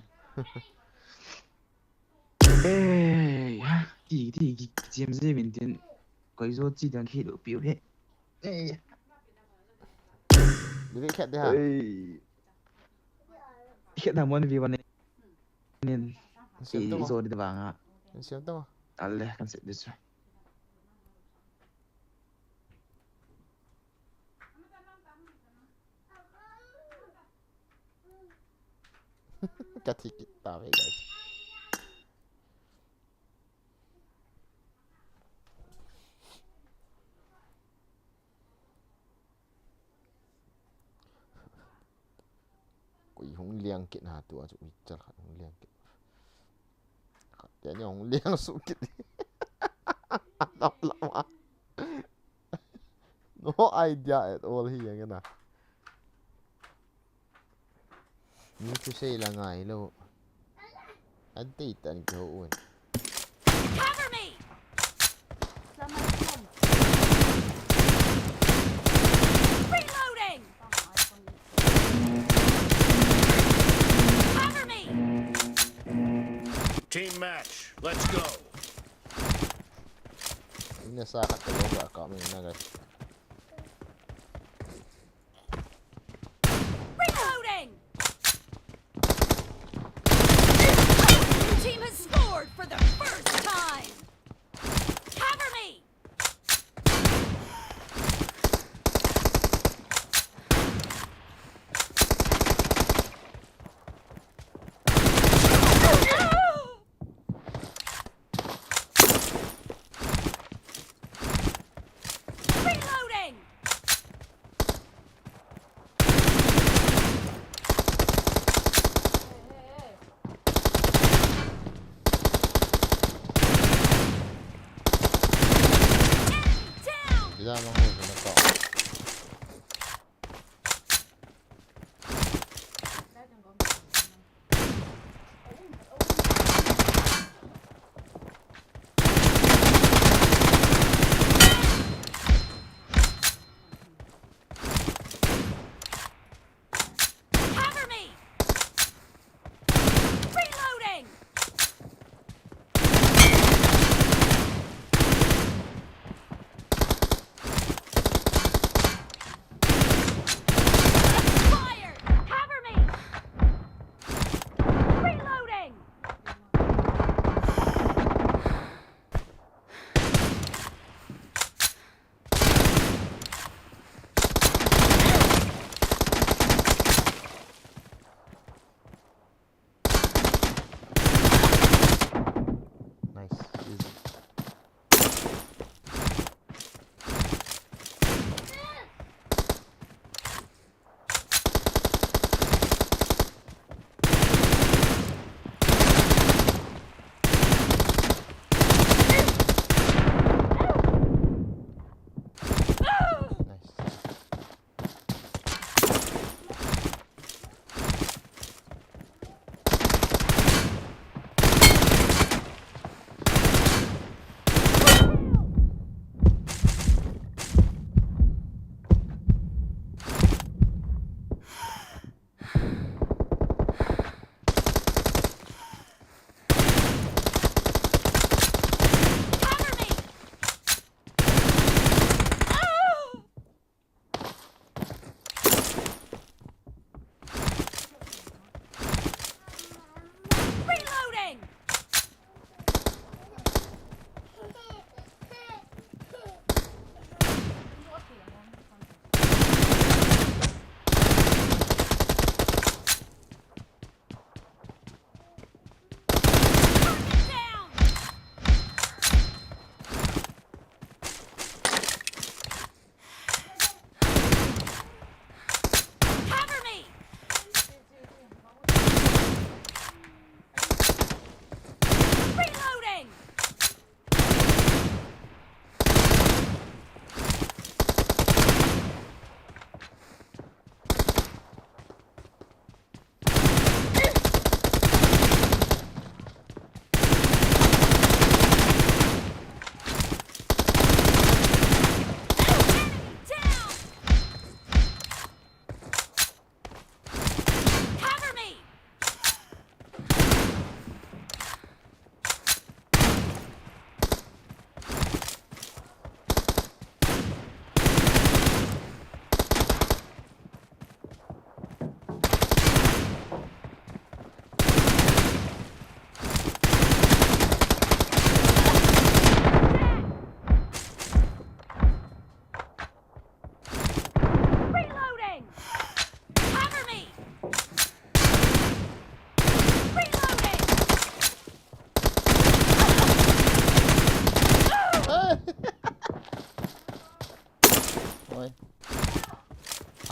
Eh, ha, ti, ti, ki, ki chem je min tin. Koi jo chi dang khi lo piu he. Eh. Bi khat de ha. Eh. Khat da mon vi wan nin. Siam tong. Zo di vang a. Siam tong. Alle, kan se de su. Ka thi kit tave, guys. Koi hung liang kit na tua chu, ui chal khat hung liang kit. Khat te ni hung liang su kit. Lap lap a. No idea at all hi yang na. Ni chu sei la ngai lo. An tei tan ki ho un. Cover me! Reloading! Cover me! Team match, let's go. Ina sa ka talo ba ka mi na guys. Reloading! Your team has scored for the first time! Cover me!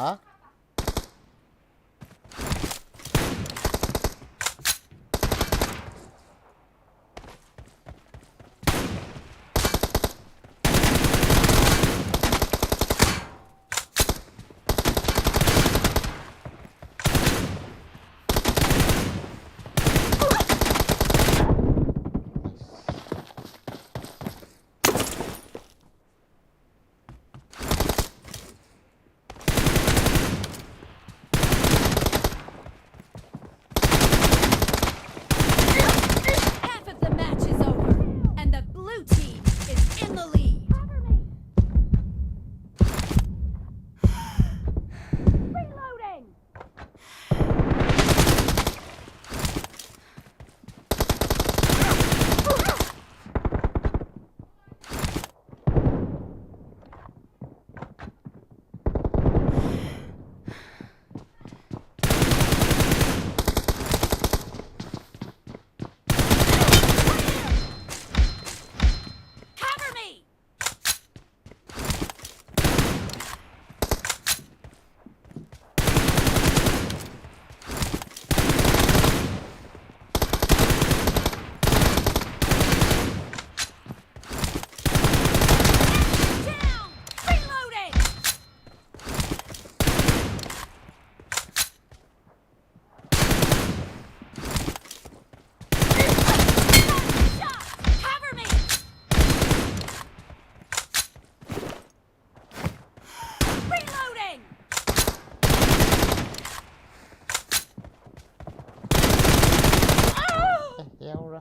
Ha? Half of the match is over, and the blue team is in the lead. Reloading! Cover me! Down! Reloading! Shot! Cover me! Reloading! Oh! Eh, ya ora.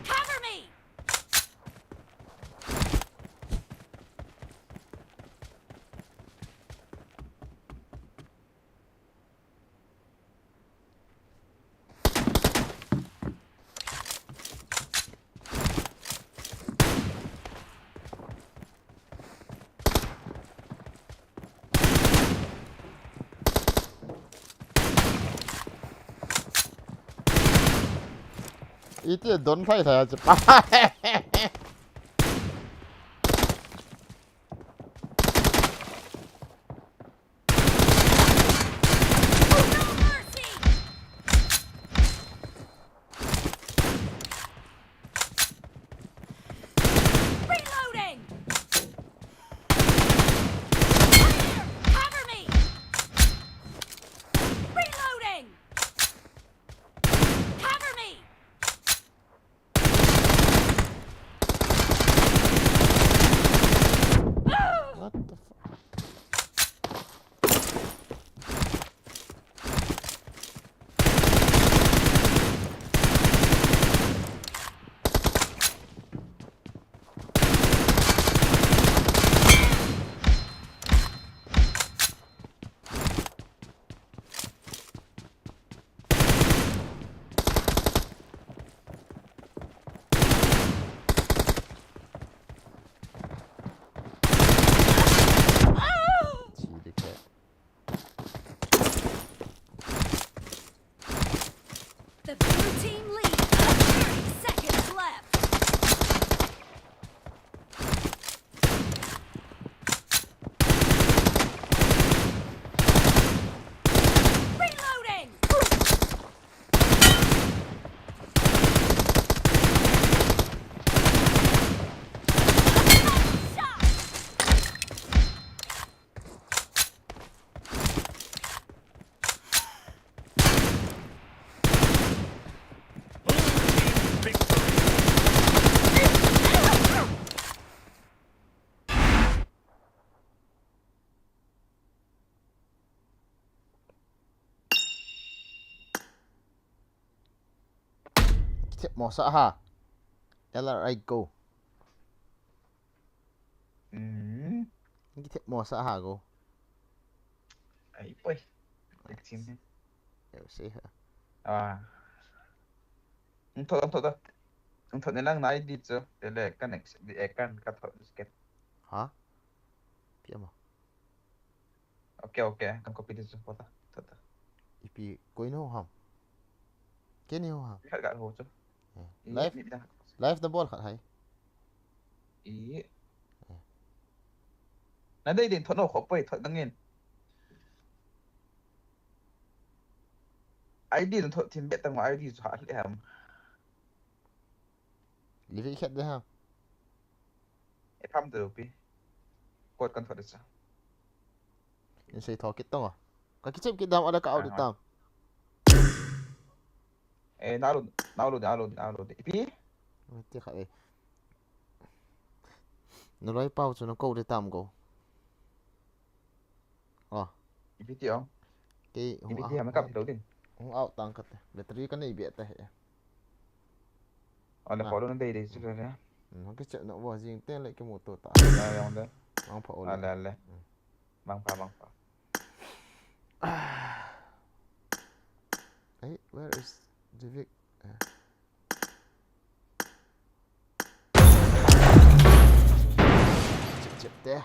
Cover me! Iti don thai thai a chi pa. Reloading! Clear! Cover me! Reloading! Cover me! Thep mo sa ha. L R I go. Hmm. Ngi thep mo sa ha go. Ai poi. Tek sim. Eu sei ha. Ah. Thot, thot, thot. Thot ne lang na I D chu. Tele connect. Di ekan ka thot sket. Ha? Pi ama. Okay, okay. Kan copy this photo. Tata. Ipi koi no ham. Keni ho ham. Khat gat ho chu. Eh, live, live na bol khat hai. I. Eh. Na dei din thot no khop poi thot dangin. I D thot thim be tang I D chu ha le ham. Live khat de ham. E pham de pi. Kot kan thot de sa. Ni sei tho kit tong a. Ka kichep kit dam ada ka out tam. Eh, na lo, na lo de, na lo de, na lo de. Ipi? Ti kha e. Na loi pau chu na ko de tam go. Oh. Ipi ti ong? Kei hung out, hung out tang khat. Battery ka nei be ta he. Ole polo na dei dei chu le. Hmm, kichep na bo jing ten le kimu to ta. Ya, ya, ole. Mang pha ole. Ale, ale. Hmm. Mang pha, mang pha. Hey, where is Jivik? Eh. Chep, chep te.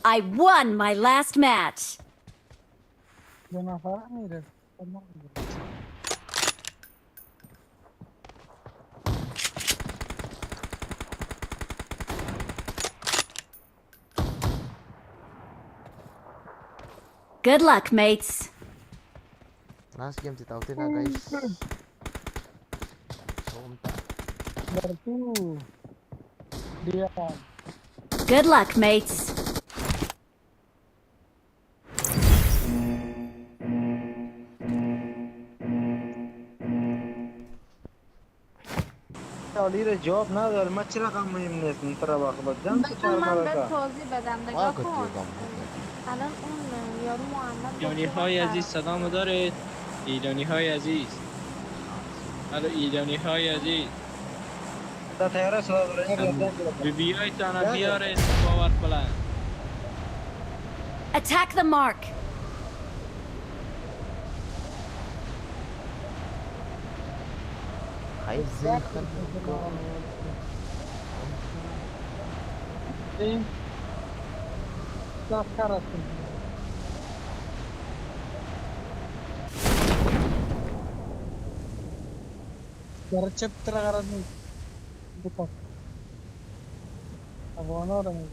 I won my last match. Good luck, mates. Last game ti tau te na, guys. Som ta. Number two. Dia. Good luck, mates. Alire cevap ne yazar? Maçı rakamıyım nesin? Trabajo. Bakın ben bir tozu bedemde. Bakın. Alın un yorum o anda. İlani hay aziz, selam ederim. İlani hay aziz. Alo, İlani hay aziz. Videoyu sana bir ara power plant. Attack the mark. Hay zil. Gerçek tıra karanlık. Bu tak. Abone olun.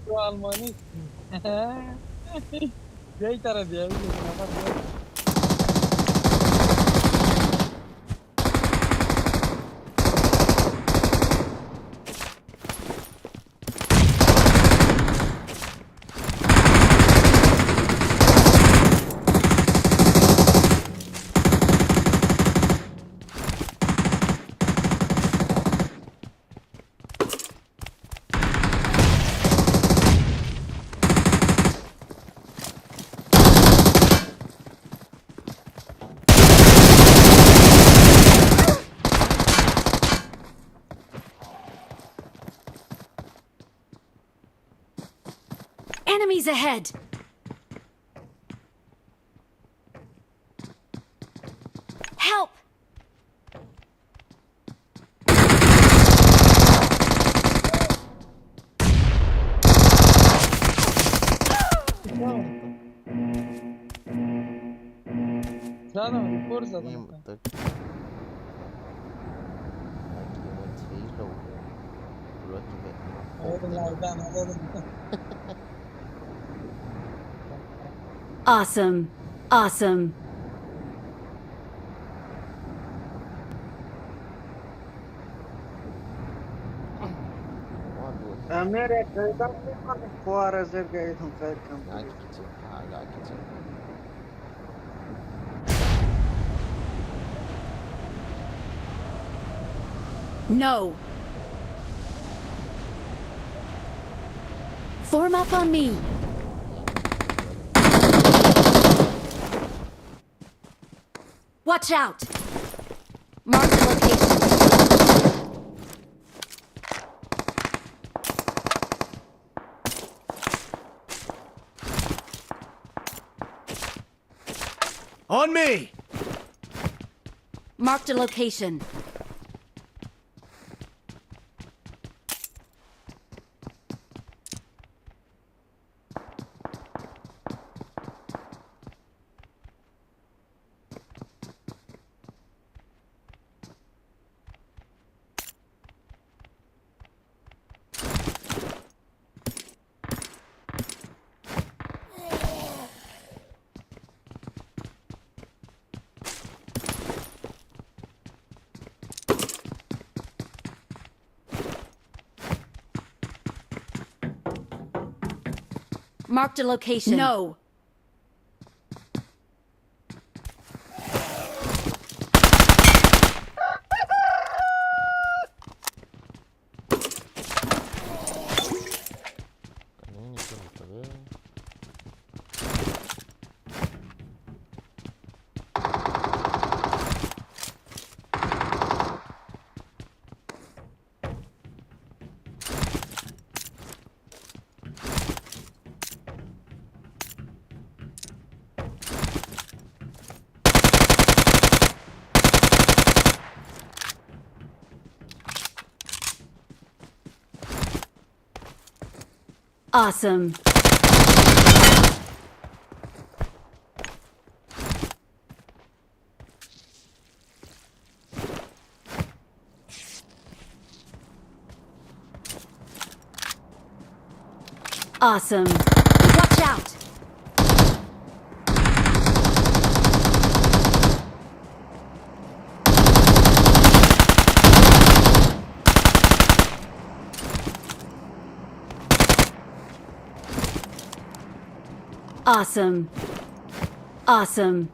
Bu Almanya. Gay tarafı ya. Enemies ahead! Help! Zaten report zaten. Niye mutlu? Belki o şey oldu. Rocky ve. Awesome. Awesome. Amere kaidan ne kan kuara zer gai thong kai kam. Ga kichen, ha, ga kichen. No. Form up on me. Watch out! Mark the location. On me! Marked a location. Marked a location. No. Awesome. Awesome. Watch out! Awesome. Awesome.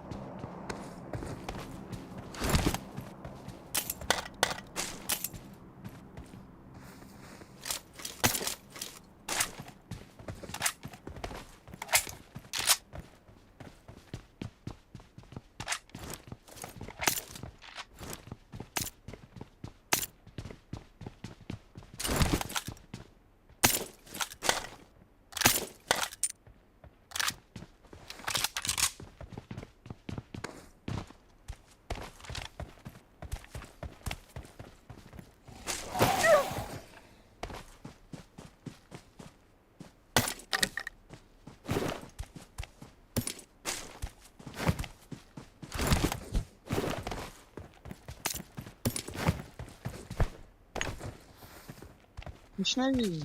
Missionary.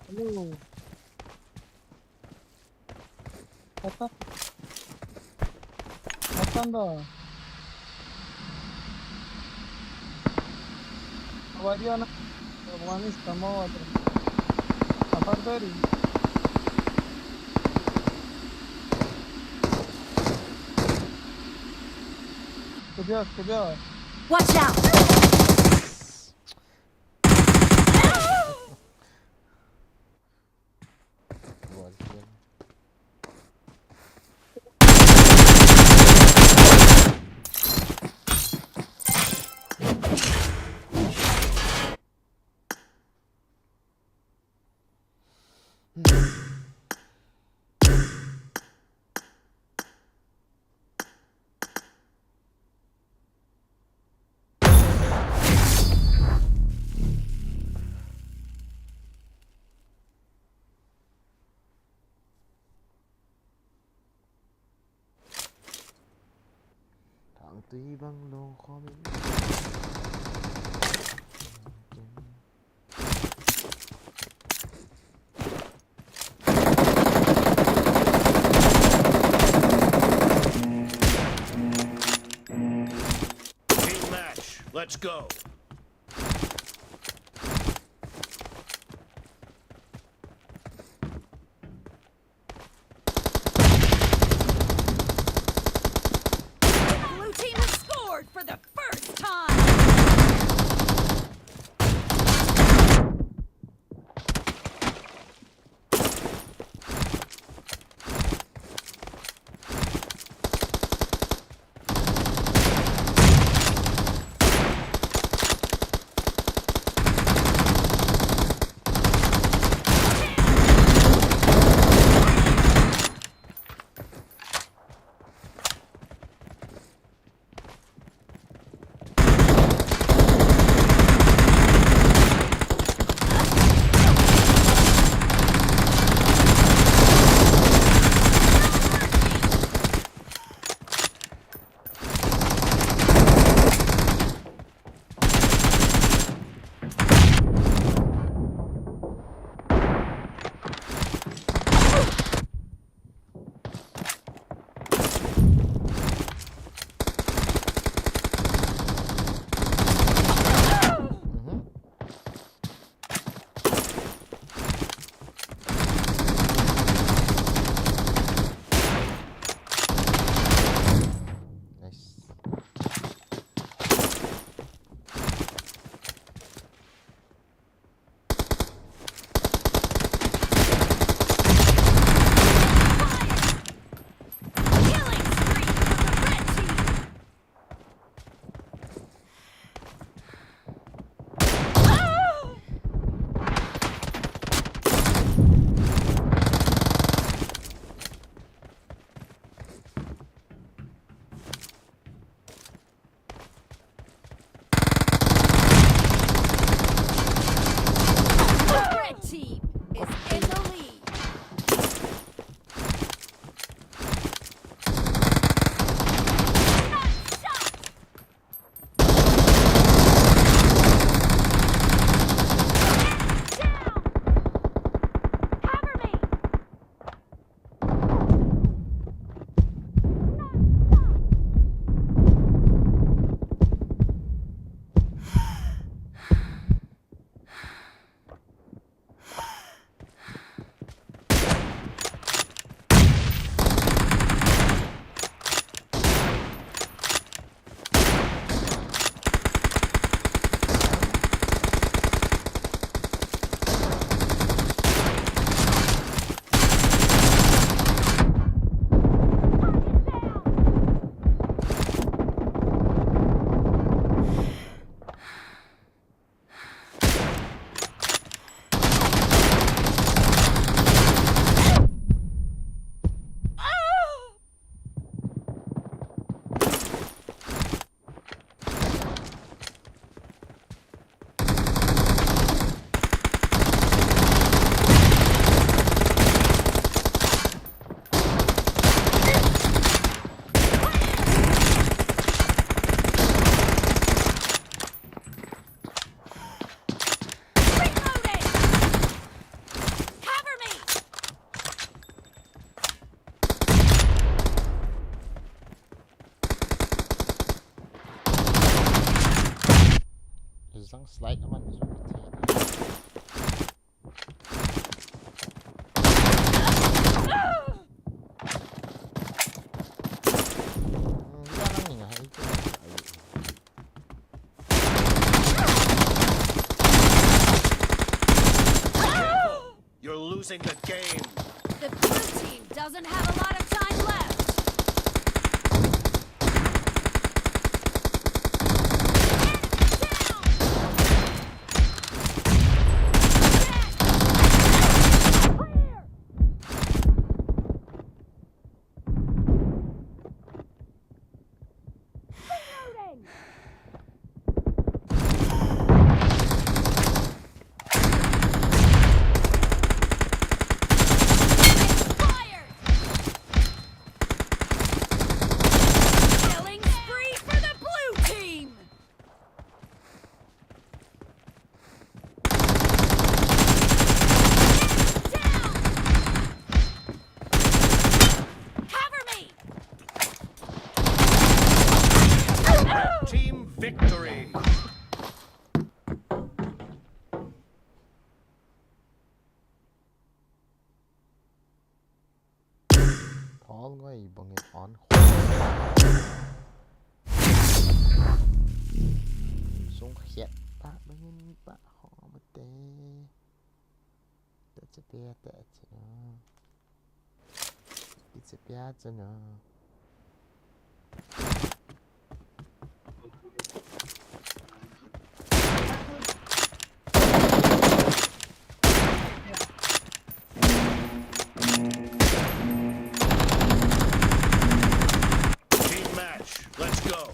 Hello. Atan. Atan da. Avariana. Afghanistan ma avariana. Afar dari. Kebia, kebia. Watch out! Thangtui bang longkhom in. Team match, let's go. Sang slide naman, so, You're losing the game. The blue team doesn't have a lot of time left. Team victory. Paul ngoi bangin on. Sung khiat ta bangin ta ho mate. Ta che pia ta che na. Ki che pia che na. Team match. Let's go.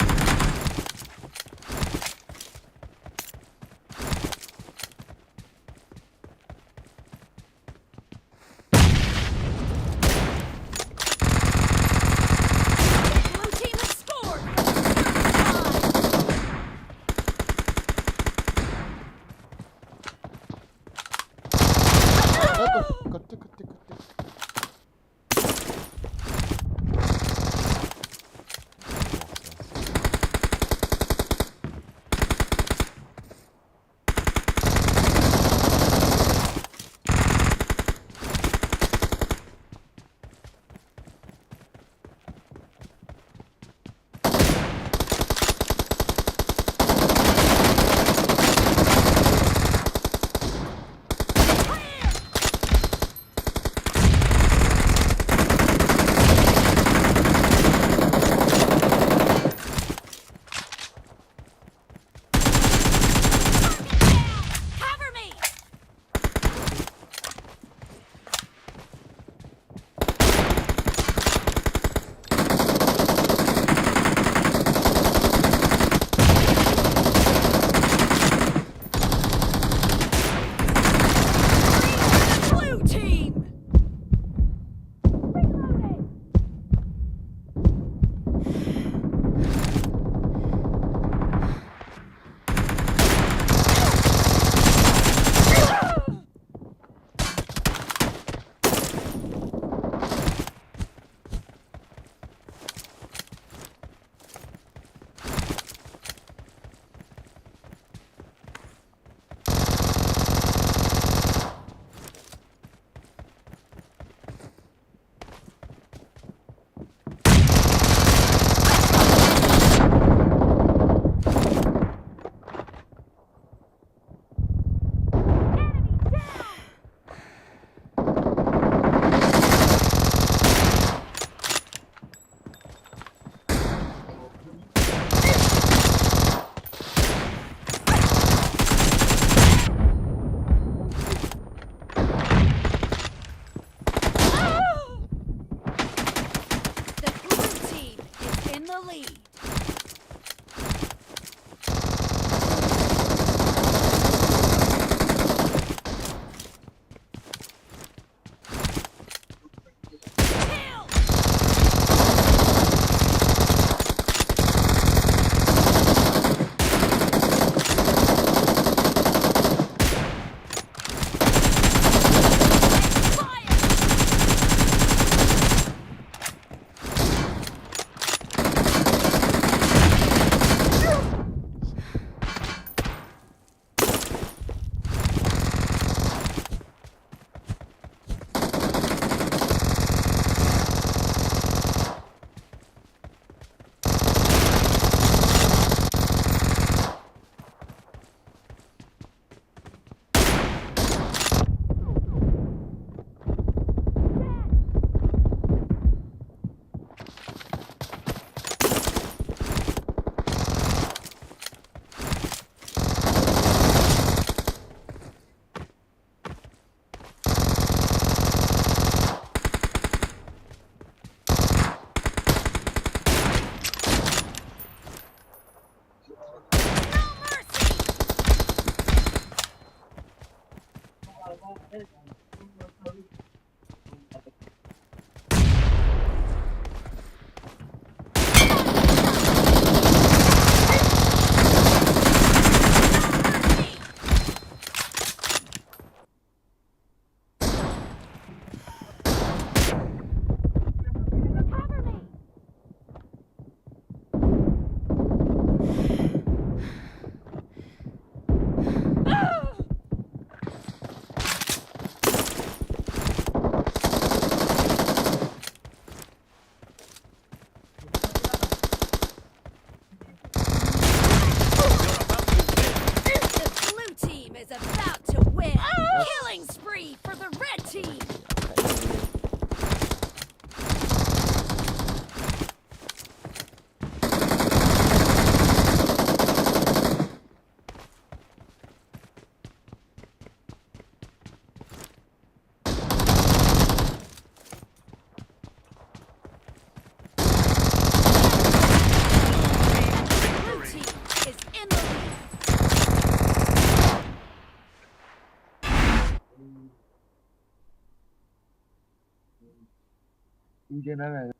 India na.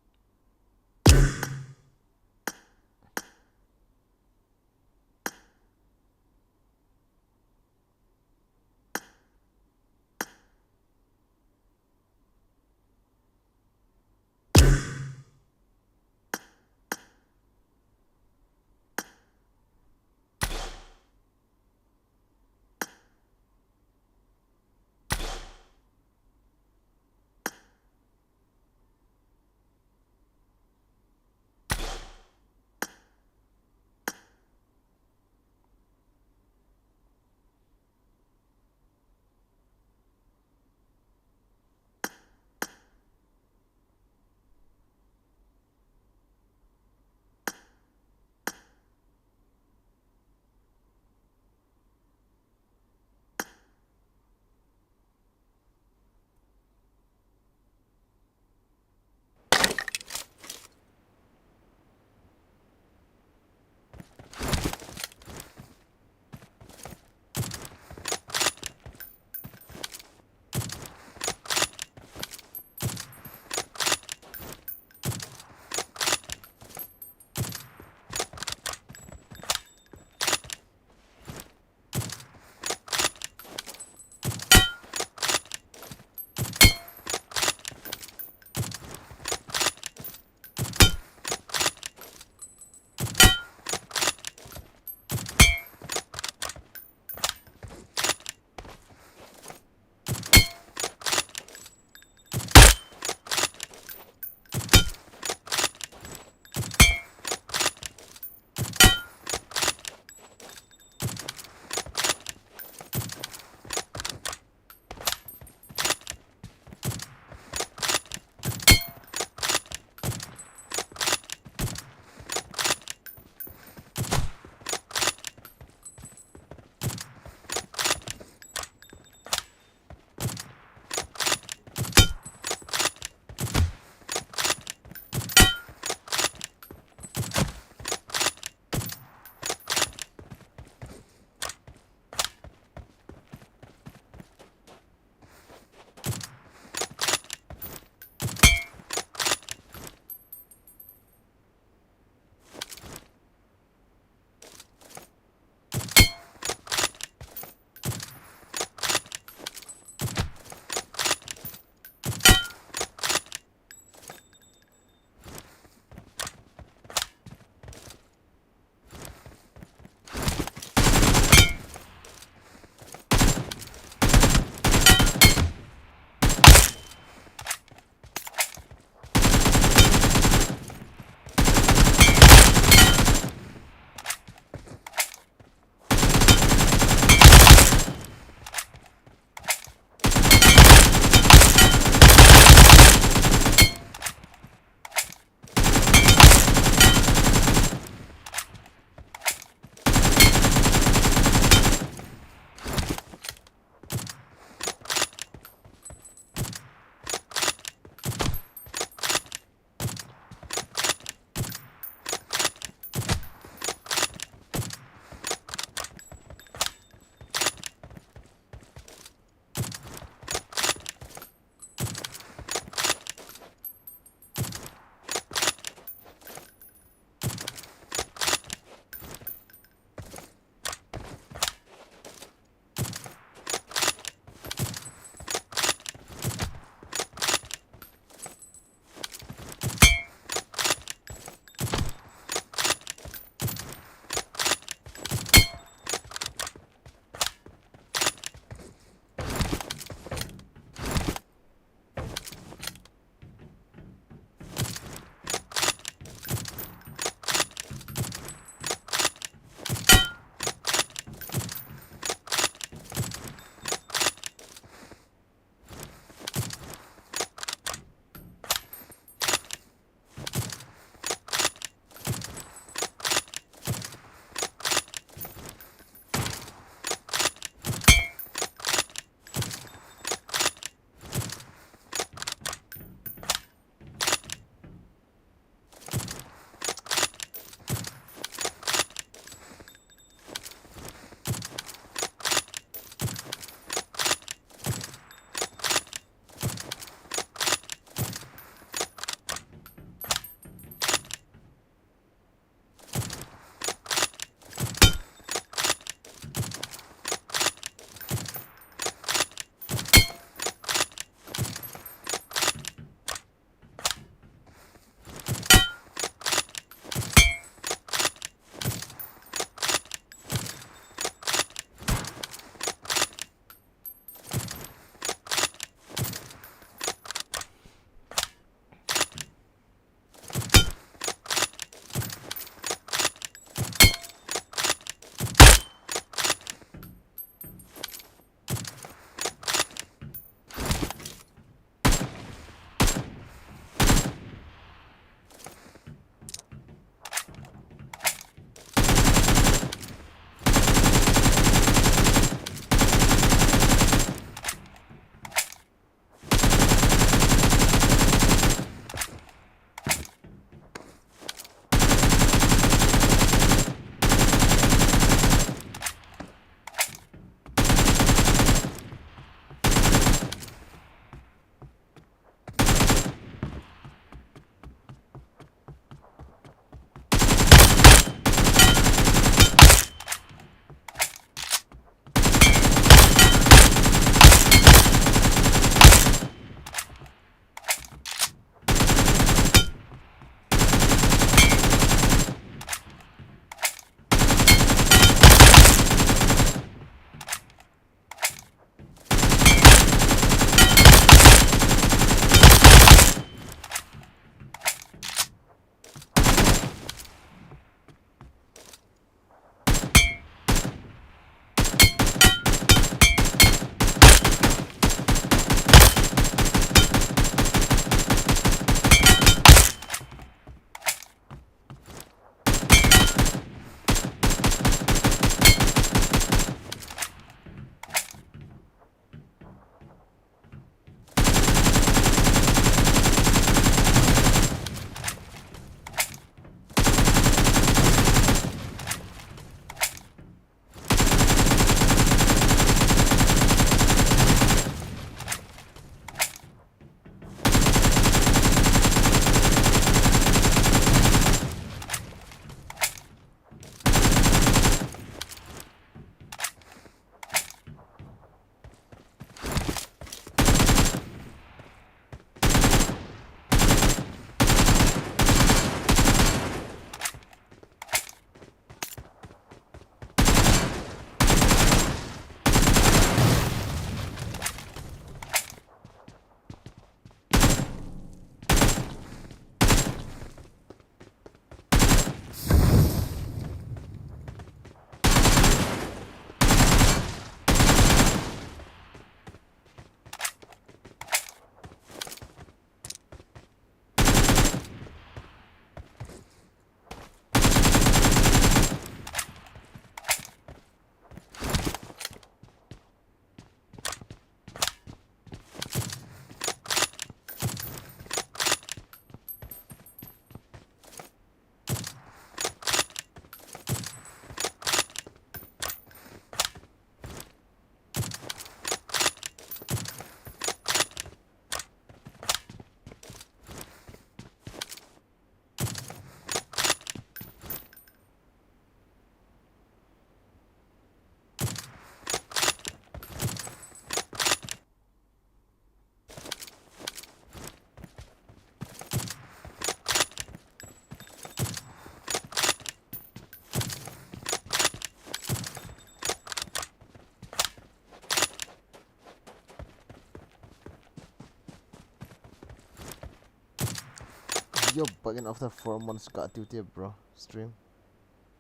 Yo, back in after four months ka tiu te, bro. Stream.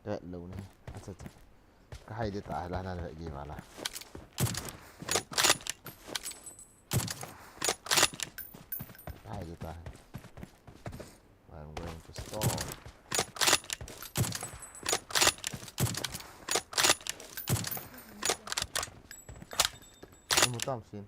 Ka het lou ni. Acha, acha. Ka hai de ta la, na ve gi wala. Ka hai de ta. I'm going to stall. Imu tam sin.